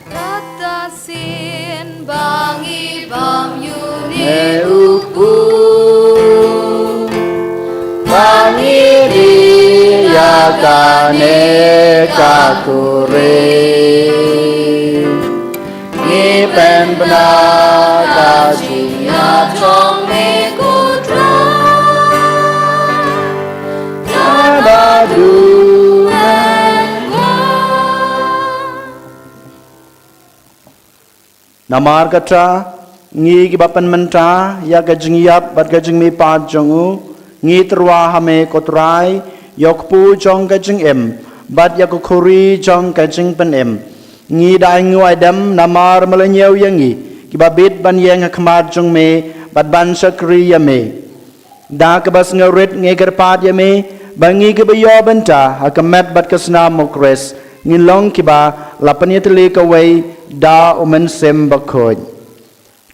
Kata sien ba ngi bam ïa une u kpu, ba ngi dih ïa kane ka khuri, ngi pynbna ka jingïaid jong me ko Trai, kaba duna. Namar kata, ngi kiba pynmynta ïa ka jingïap bad ka jingmihpat jong u, ngi tyrwa ha me ko Trai, ïa u kpu jong ka jingim bad ïa ka khuri jong ka jingpynim. Ngi da ainguh aidem namar me la ñiew ïa ngi kiba bit ban ïeng ha khmat jong me bad ban shakri ïa me. Da kaba sngewrit ngi kyrpad ïa me, Ba ngi kiba ïoh bynta ha ka met bad ka snam u Khrist, ngin long kiba la pynïatylli kawei da u Mynsiem Bakhuid.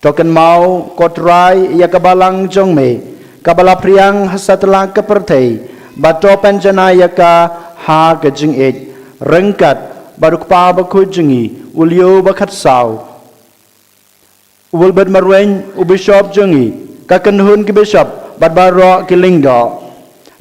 To kynmaw, ko Trai, ïa ka balang jong me, kaba la phriang ha satlak ka pyrthei, bad to pynjanai ïa ka ha ka jingïeit, ryngkat bad u Kpa Bakhuid jong ngi, u Leo ba khatsaw, u Wilbert Marwein, u Bishop jong ngi, ka kynhun ki Bishop, bad baroh ki lyngdoh.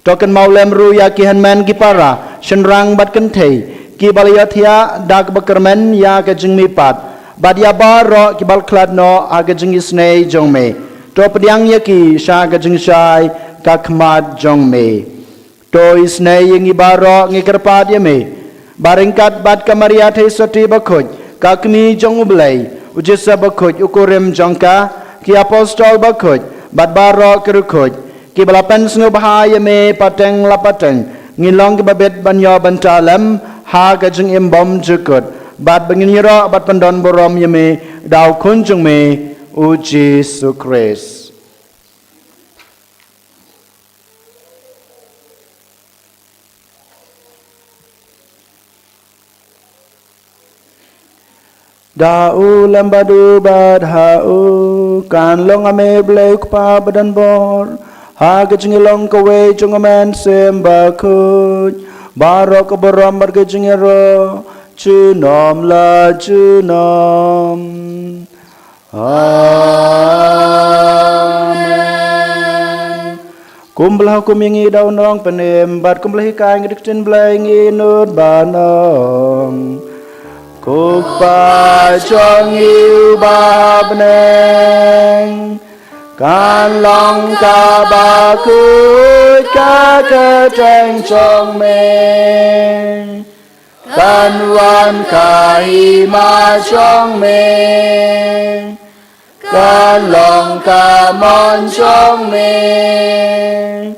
To kynmaw lem ruh ïa ki hynmen ki para, shynrang bad kynthei, kiba la ïathiah da kaba kyrmen ïa ka jingmihpat, bad ïa baroh kiba la khlad noh ha ka jingisynei jong me. To pdiang ïa ki sha ka jingshai ka khmat jong me. To isynei ïa ngi baroh, ngi kyrpad ïa me, ba ryngkat bad ka Maria Theisotti Bakhuid, ka Kmie jong u Blei, u Joseph Bakhuid, u kurim jong ka, ki Apostol Bakhuid, bad baroh ki riewkhuid, kiba la pynsngewbha ïa me pateng la pateng, ngin long kiba bit ban ïoh bynta lem ha ka jingim bymjukut, bad ba ngin ïaroh bad pyndonburom ïa me da u Khun jong me, u Jisu Khrist. Da u lem bad u bad ha u, kan long ha me Blei u Kpa badonbor, ha ka jingïalong kawei jong u Mynsiem Bakhuid, baroh ka burom bad ka jingïaroh, junom la junom. Amen. Kumba la hukum ïa ngi da u Nongpynim, bad kumba la hikai ïa ngi da ka ktien Blei, ngin nud ban ong: Ko Kpa jong ngi uba ha bneng, kan long kaba khuid ka kyrteng jong me. Kan wan ka hima jong me, kan long ka mon jong me,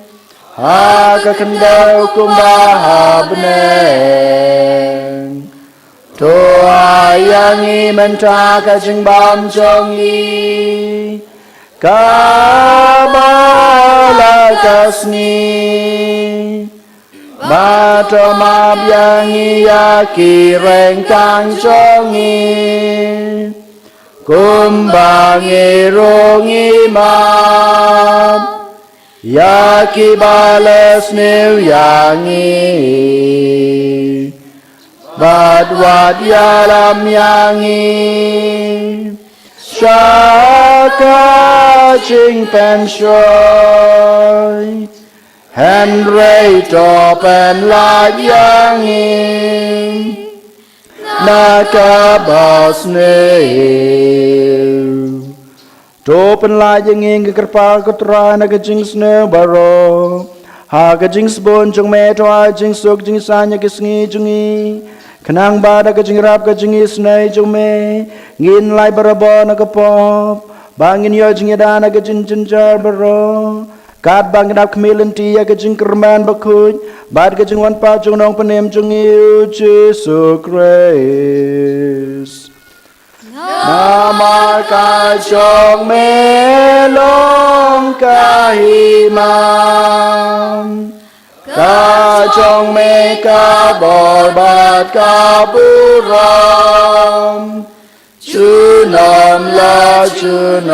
ha ka khyndew kumba ha bneng. To ai ïa ngi mynta ka jingbam jong ngi, kaba la ka sngi. Bad to map ïa ngi ïa ki ryngkang jong ngi, kumba ngi ruh ngi map ïa kiba la sniew ïa ngi. Bad wat ïalam ïa ngi sha ka jingpynshoi, hynrei to pynlait ïa ngi na kaba sniew. To pynlait ïa ngi, ngi kyrpad ko Trai, na ka jingsniew baroh. Ha ka jingsbun jong me to ai jingsuk jingsaiñ ïa ki sngi jong ngi, khnang ba da ka jingïarap ka jingisynei jong me, ngin lait barabor na ka pop, ba ngin ïoh jingïada na ka jingjynjar baroh, katba ngi dap khmih lynti ïa ka jingkyrmen bakhuid bad ka jingwan pat jong u Nongpynim jong ngi u Jisu Khrist. Namar ka jong me long ka hima, ka jong me ka bor bad ka burom, junom la junom.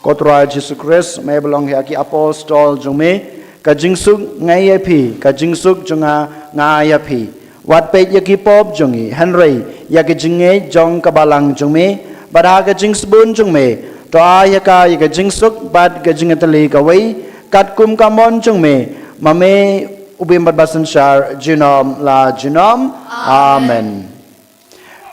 Ko Trai Jisu Khrist, me ba la ong ha ki apostol jong me, ka jingsuk nga ai ïa phi, ka jingsuk jong nga nga ai ïa phi. Wat peit ïa ki pop jong ngi, hynrei ïa ka jingngeit jong ka balang jong me. Bad ha ka jingsbun jong me to ai ïa ka ïa ka jingsuk bad ka jingïatylli kawei, katkum ka mon jong me, ma me u bym bad ba synshar, junom la junom. Amen.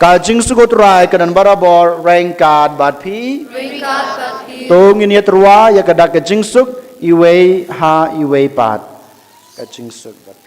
Ka jingsuk u Trai kan don barabor ryngkat bad phi. Ryngkat bad phi. To ngin ïatyrwa ïa ka dak ka jingsuk iwei ha iwei pat. Ka jingsuk bad phi.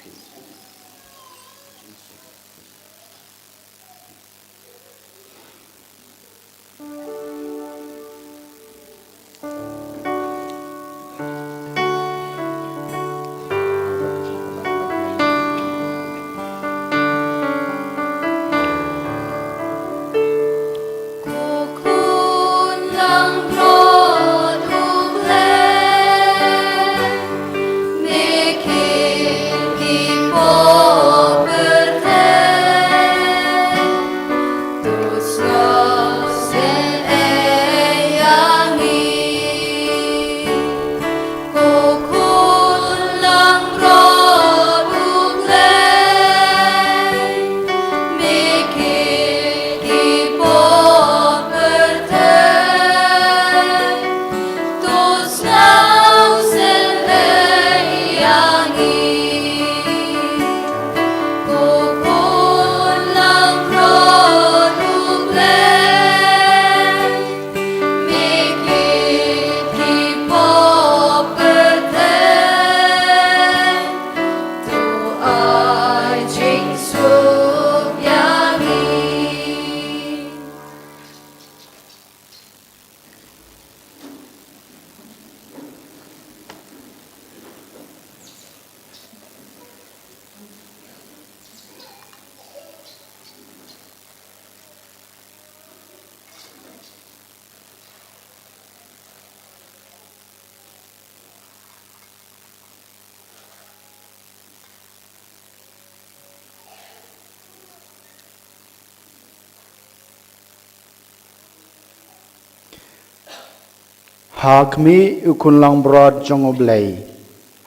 Ha khmih u khun langbrot jong U Blei.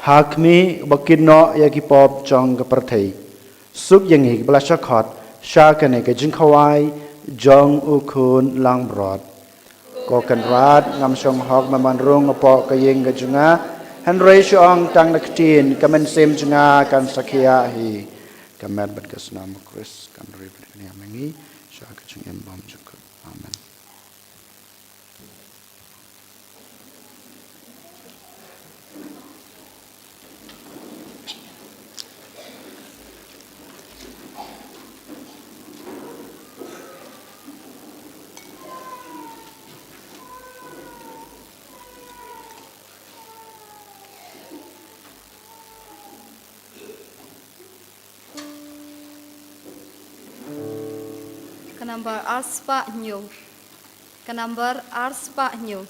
Ha khmih ba kit noh ïa ki pop jong ka pyrthei. Suk ïa ngi kiba la shah khot sha kane ka jingkhawai jong u khun langbrot. Ko Kynrad, ngam shong hok me ban rung hapoh ka ïing ka jong nga, hynrei shu ong tang da ka ktien, ka mynsiem jong nga kan sa khiah hi. Ka met bad ka snam U Khrist kan ri bad kan ïam ïa ngi sha ka jingim bymjukut. Amen. Ka number ar spah hynñiew. Ka number ar spah hynñiew.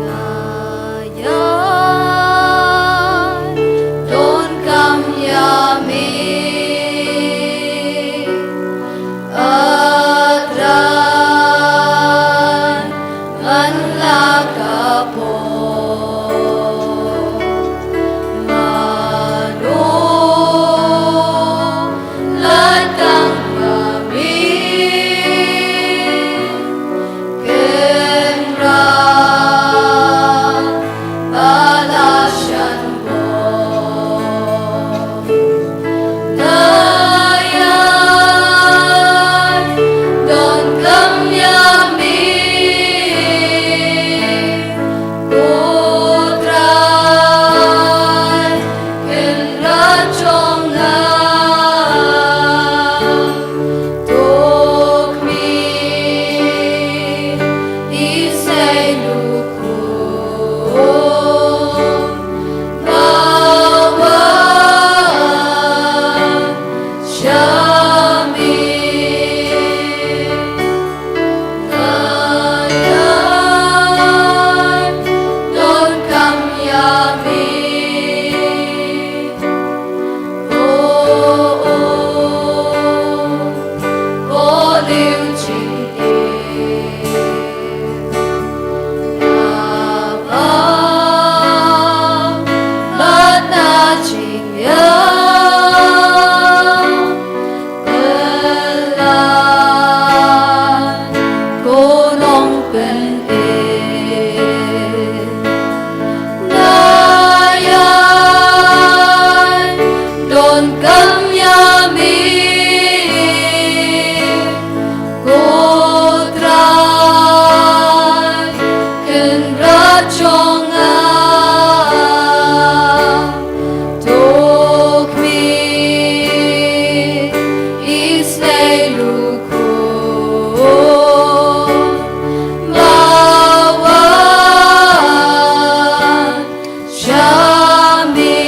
Nga ïai donkam ïa me, A Trai, ngan la ka pop. Mano la tang ïa me, Kynrad ba la shan bor. Nga ïai donkam ïa me, Ko Trai, Kynrad jong nga. To khmih, isynei u khun ba wan sha me. Nga ïai donkam ïa me. Oh, oh, oh, liu jingim. Nga bam bad na jingïap. Pynlait ko Nongpynim. Nga ïai donkam ïa me, Ko Trai, Kynrad jong nga. To khmih, isynei u khun ba wan sha me.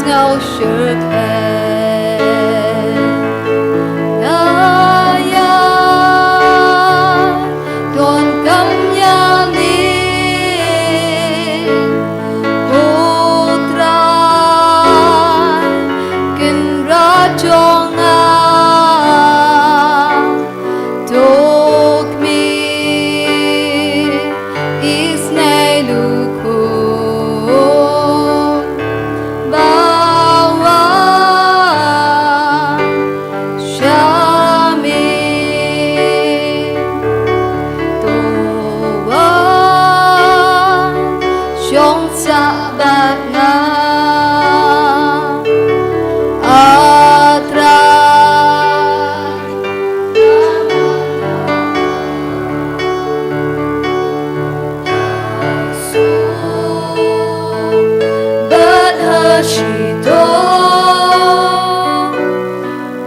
Ngau shyrkhei ïa ïa, donkam ïa me, ko Trai, Kynrad jong nga. To khmih, isynei lukhun ba wan sha me. To wan shong sah bad nga, A Trai. Bad ha shitom,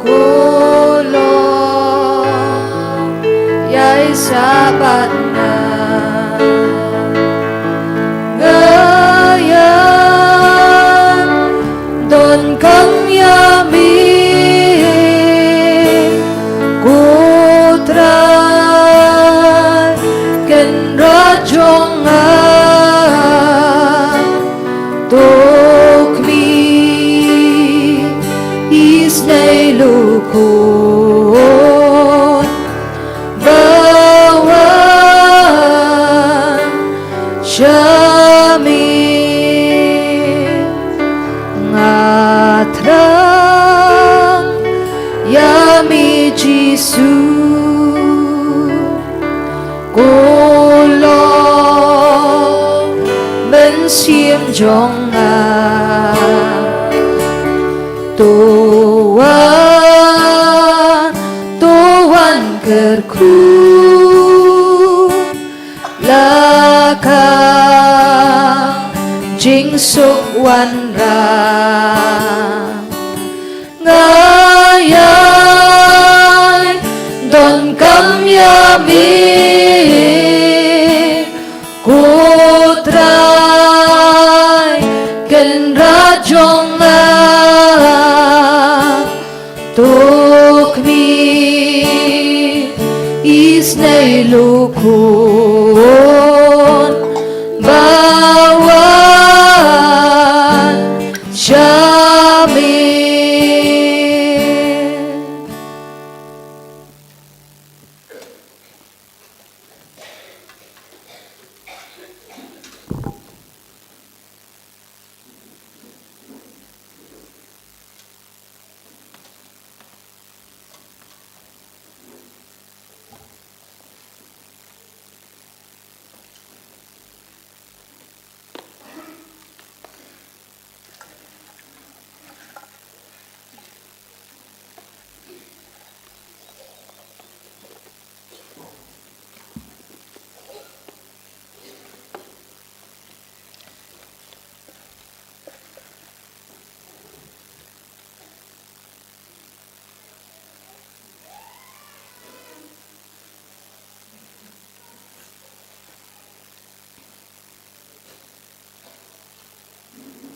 ko long ïai sah bad nga. Nga ïa donkam ïa me, ko Trai, Kynrad jong nga. To khmih, isynei lukhun ba wan sha me. Nga thrang ïa me Jisu, ko long mynsiem jong nga. To wan, to wan kyrkhu la ka jingsuk wanrah. Nga ïa donkam ïa me, ko Trai, Kynrad jong nga. To khmih, isynei lukhun ba wan sha me.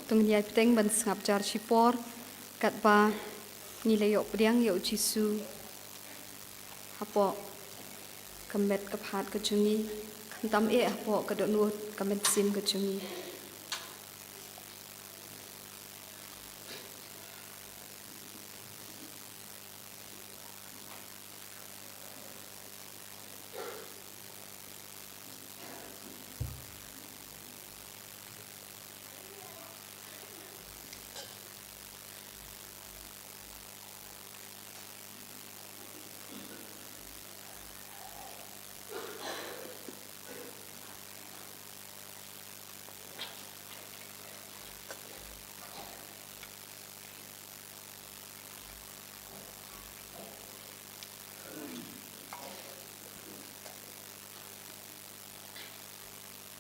To ngin ïai bteng ban sngap jar shipor katba ngi la ïoh pdiang ïa u Jisu hapoh ka met ka phad ka jong ngi, khamtam eh hapoh ka dohnud ka mynsiem ka jong ngi.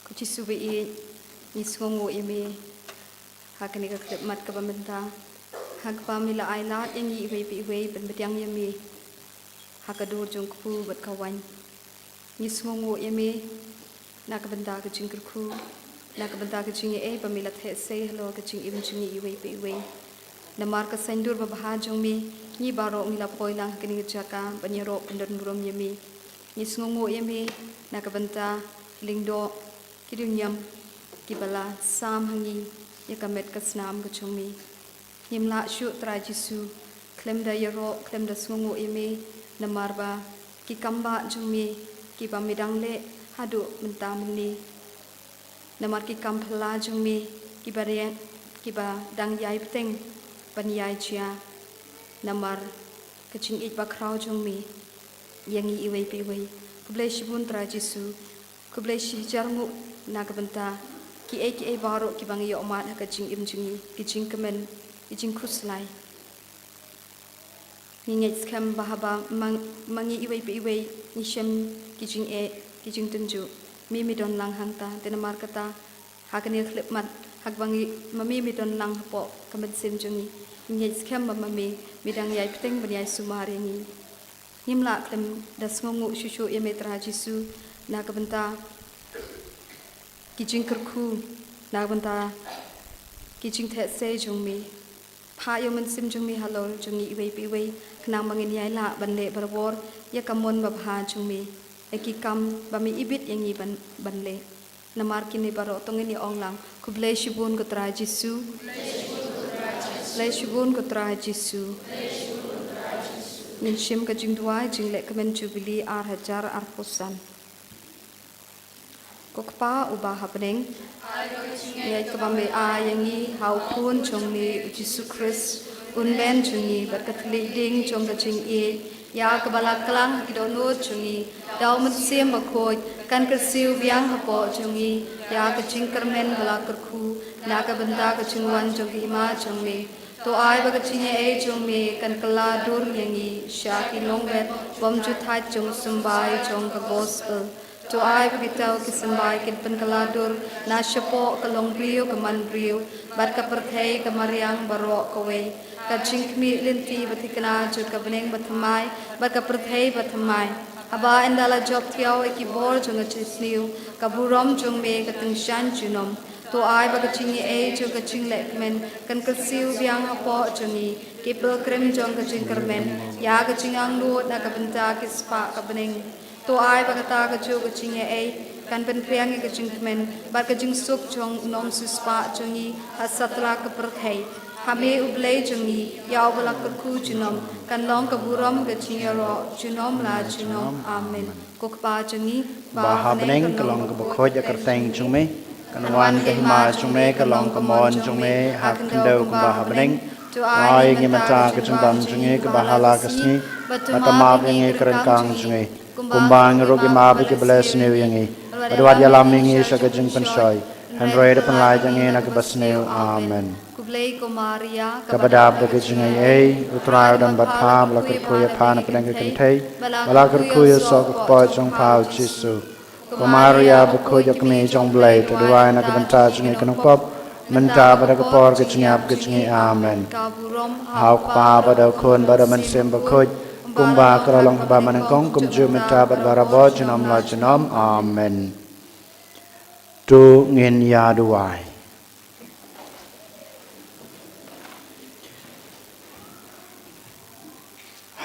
Ko Jisu ba ïeit, ngi sngewnguh ïa me ha kane ka khyllipmat kaba mynta, ha kaba me la ai lad ïa ngi iwei pa iwei ban pdiang ïa me ha ka dur jong u kpu bad ka waiñ. Ngi sngewnguh ïa me na ka bynta ka jingkyrkhu Na ka bynta ka jingïaei ba me la theh sei halor ka jingim jong ngi iwei pa iwei. Namar ka saiñdur babha jong me, ngi baroh ngi la poi lang ha kane ka jaka ban ïaroh pyndon burom ïa me. Ngi sngewnguh ïa me na ka bynta ki lyngdoh, ki dewniam kiba la sam ha ngi ïa ka met ka snam ka jong me. Ngim lah shuh Trai Jisu khlem da ïaroh, khlem da sngewnguh ïa me, namar ba ki kam bah jong me kiba me dang leh haduh mynta mynne. Namar ki kam phylla jong me kiba dang, kiba dang ïai bteng ban ïai jia. Namar ka jingïeit bakhraw jong me ïa ngi iwei pa iwei. Khublei shibun Trai Jisu. Khublei shihajar nguh na ka bynta kiei kiei baroh kiba ngi ïohmad ha ka jingim jong ngi, ki jingkmen, ki jingkhuslai. Ngi ngeit skhem ba haba ma, ma ngi iwei pa iwei ngi shem ki jingeh, ki jingtynjuh, me me don lang hangta, te namar kata ha kane ka khyllipmat, ha kaba ngi, ma me me don lang hapoh ka mynsiem jong ngi, ngi ngeit skhem ba ma me me dang ïai bteng ban ïai sumar ïa ngi. Ngim lah khlem da sngewnguh shuh shuh ïa me Trai Jisu na ka bynta ki jingkyrkhu, na ka bynta ki jingtheh sei jong me. Phah ïa u mynsiem jong me halor jong ngi iwei pa iwei, khnang ba ngin ïai lah ban leh barabor ïa ka mon babha jong me, ïa ki kam ba me ibit ïa ngi ban, ban leh. Namar kine baroh to ngin ïa ong lang, khublei shibun ko Trai Jisu. Khublei shibun ko Trai Jisu. Ngin shim ka jingduwai jingleh kmen Jubili ar hajar arphew san. Ko Kpa uba ha bneng, ngeit kaba me ai ïa ngi ha u Khun jong me u Jisu Khrist, u Nmen jong ngi, bad ka thylliej ding jong ka jingïeit, ïa kaba la klang ha ki dohnud jong ngi da u Mynsiem Bakhuid, kan kyrsiew biang hapoh jong ngi ïa ka jingkyrmen ba la kyrkhu na ka bynta ka jingwan jong ka Hima jong me. To ai ba ka jingïaei jong me kan kylla dur ïa ngi sha ki longmet bym ju thait jong u symbai jong ka gospel. To ai ba kita ki symbai kin pynkylla dur na shapoh ka longbriew ka manbriew bad ka pyrthei ka mariang baroh kawei. Ka jingkhmih lynti ba thikna jong ka bneng bathymmai bad ka pyrthei bathymmai. Haba ynda la jop thiaw ïa ki bor jong ka jingsniew, ka burom jong me ka tyngshaiñ junom. To ai ba ka jingïaei jong ka jingleh kmen kan kyrsiew biang hapoh jong ngi ki pilgrim jong ka jingkyrmen ïa ka jingangnud na ka bynta ki spah ka bneng. To ai ba kata kajuh ka jingïaei kan pynphriang ïa ka jingkmen bad ka jingsuk jong u nongsiewspah jong ngi ha satlak ka pyrthei. Ha me u Blei jong ngi, ïa uba la kyrkhu junom, kan long ka burom ka jingïaroh junom la junom. Amen. Ko Kpa jong ngi ba ha bneng, ka long kaba khuid ïa ka kyrteng jong me. Kan wan ka hima jong me, ka long ka mon jong me ha ka khyndew kumba ha bneng. To ai ïa ngi mynta ka jingbam jong ngi kaba ha la ka sngi, bad to map ïa ngi ka ryngkang jong ngi, kumba ngi ruh ngi map ïa kiba leh sniew ïa ngi. Bad wat ïalam ïa ngi sha ka jingpynshoi, hynrei da pynlait ïa ngi na kaba sniew. Amen. Khublei ko Maria, kaba dap da ka jingaiei, u Trai u don bad pha, ba la kyrkhu ïa pha na pdeng ka kynthei, ba la kyrkhu ïa u soh ka kpoh jong pha u Jisu. Ko Maria bakhuid, ka kmie jong u Blei, to duwai na ka bynta jong ngi ki nongpop, mynta bad ha ka por ka jingïap ka jong ngi. Amen. Ha u Kpa bad ha u Khun bad ha u Mynsiem Bakhuid, kumba ka la long haba mynnyngkong, kumjuh mynta bad barabor, junom la junom. Amen. To ngin ïa duwai.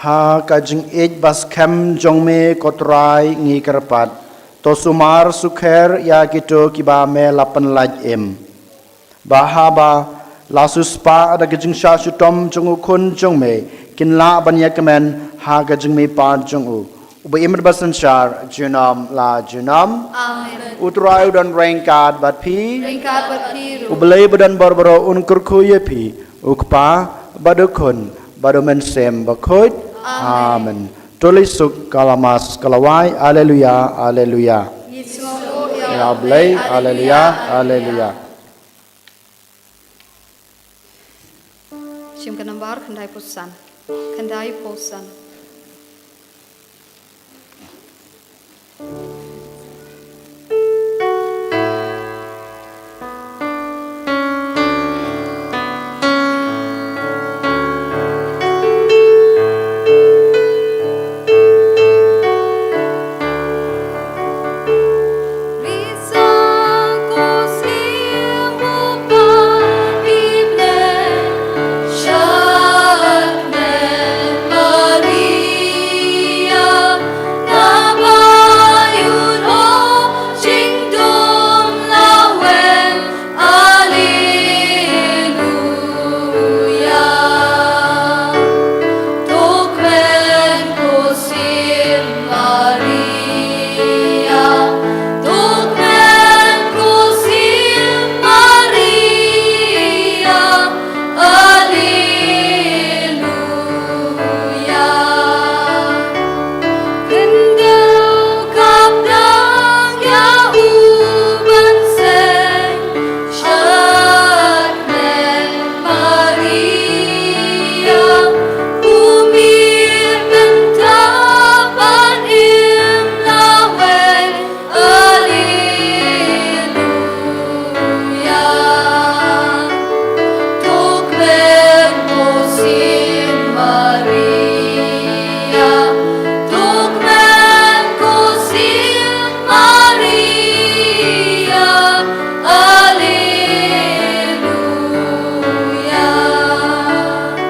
Ha ka jingïeit ba skhem jong me ko Trai ngi kyrpad, to sumar sukher ïa kito kiba me la pynlait im, ba haba la siewspah da ka jingshah shitom jong u Khun jong me, kin lah ban ïa kmen ha ka jingmihpat jong u. Uba im bad ba synshar junom la junom. Amen. U Trai u don ryngkat bad phi. Ryngkat bad phi ruh. U Blei ba don bor baroh un kyrkhu ïa phi, u Kpa bad u Khun bad u Mynsiem Bakhuid. Amen. Amen. To leit suk, ka la mas ka la wai. Aleluia, aleluia. Ngi sngewnguh ïa u Blei. Aleluia, aleluia. Shim ka nambar khyndaiphew san. Khyndaiphew san.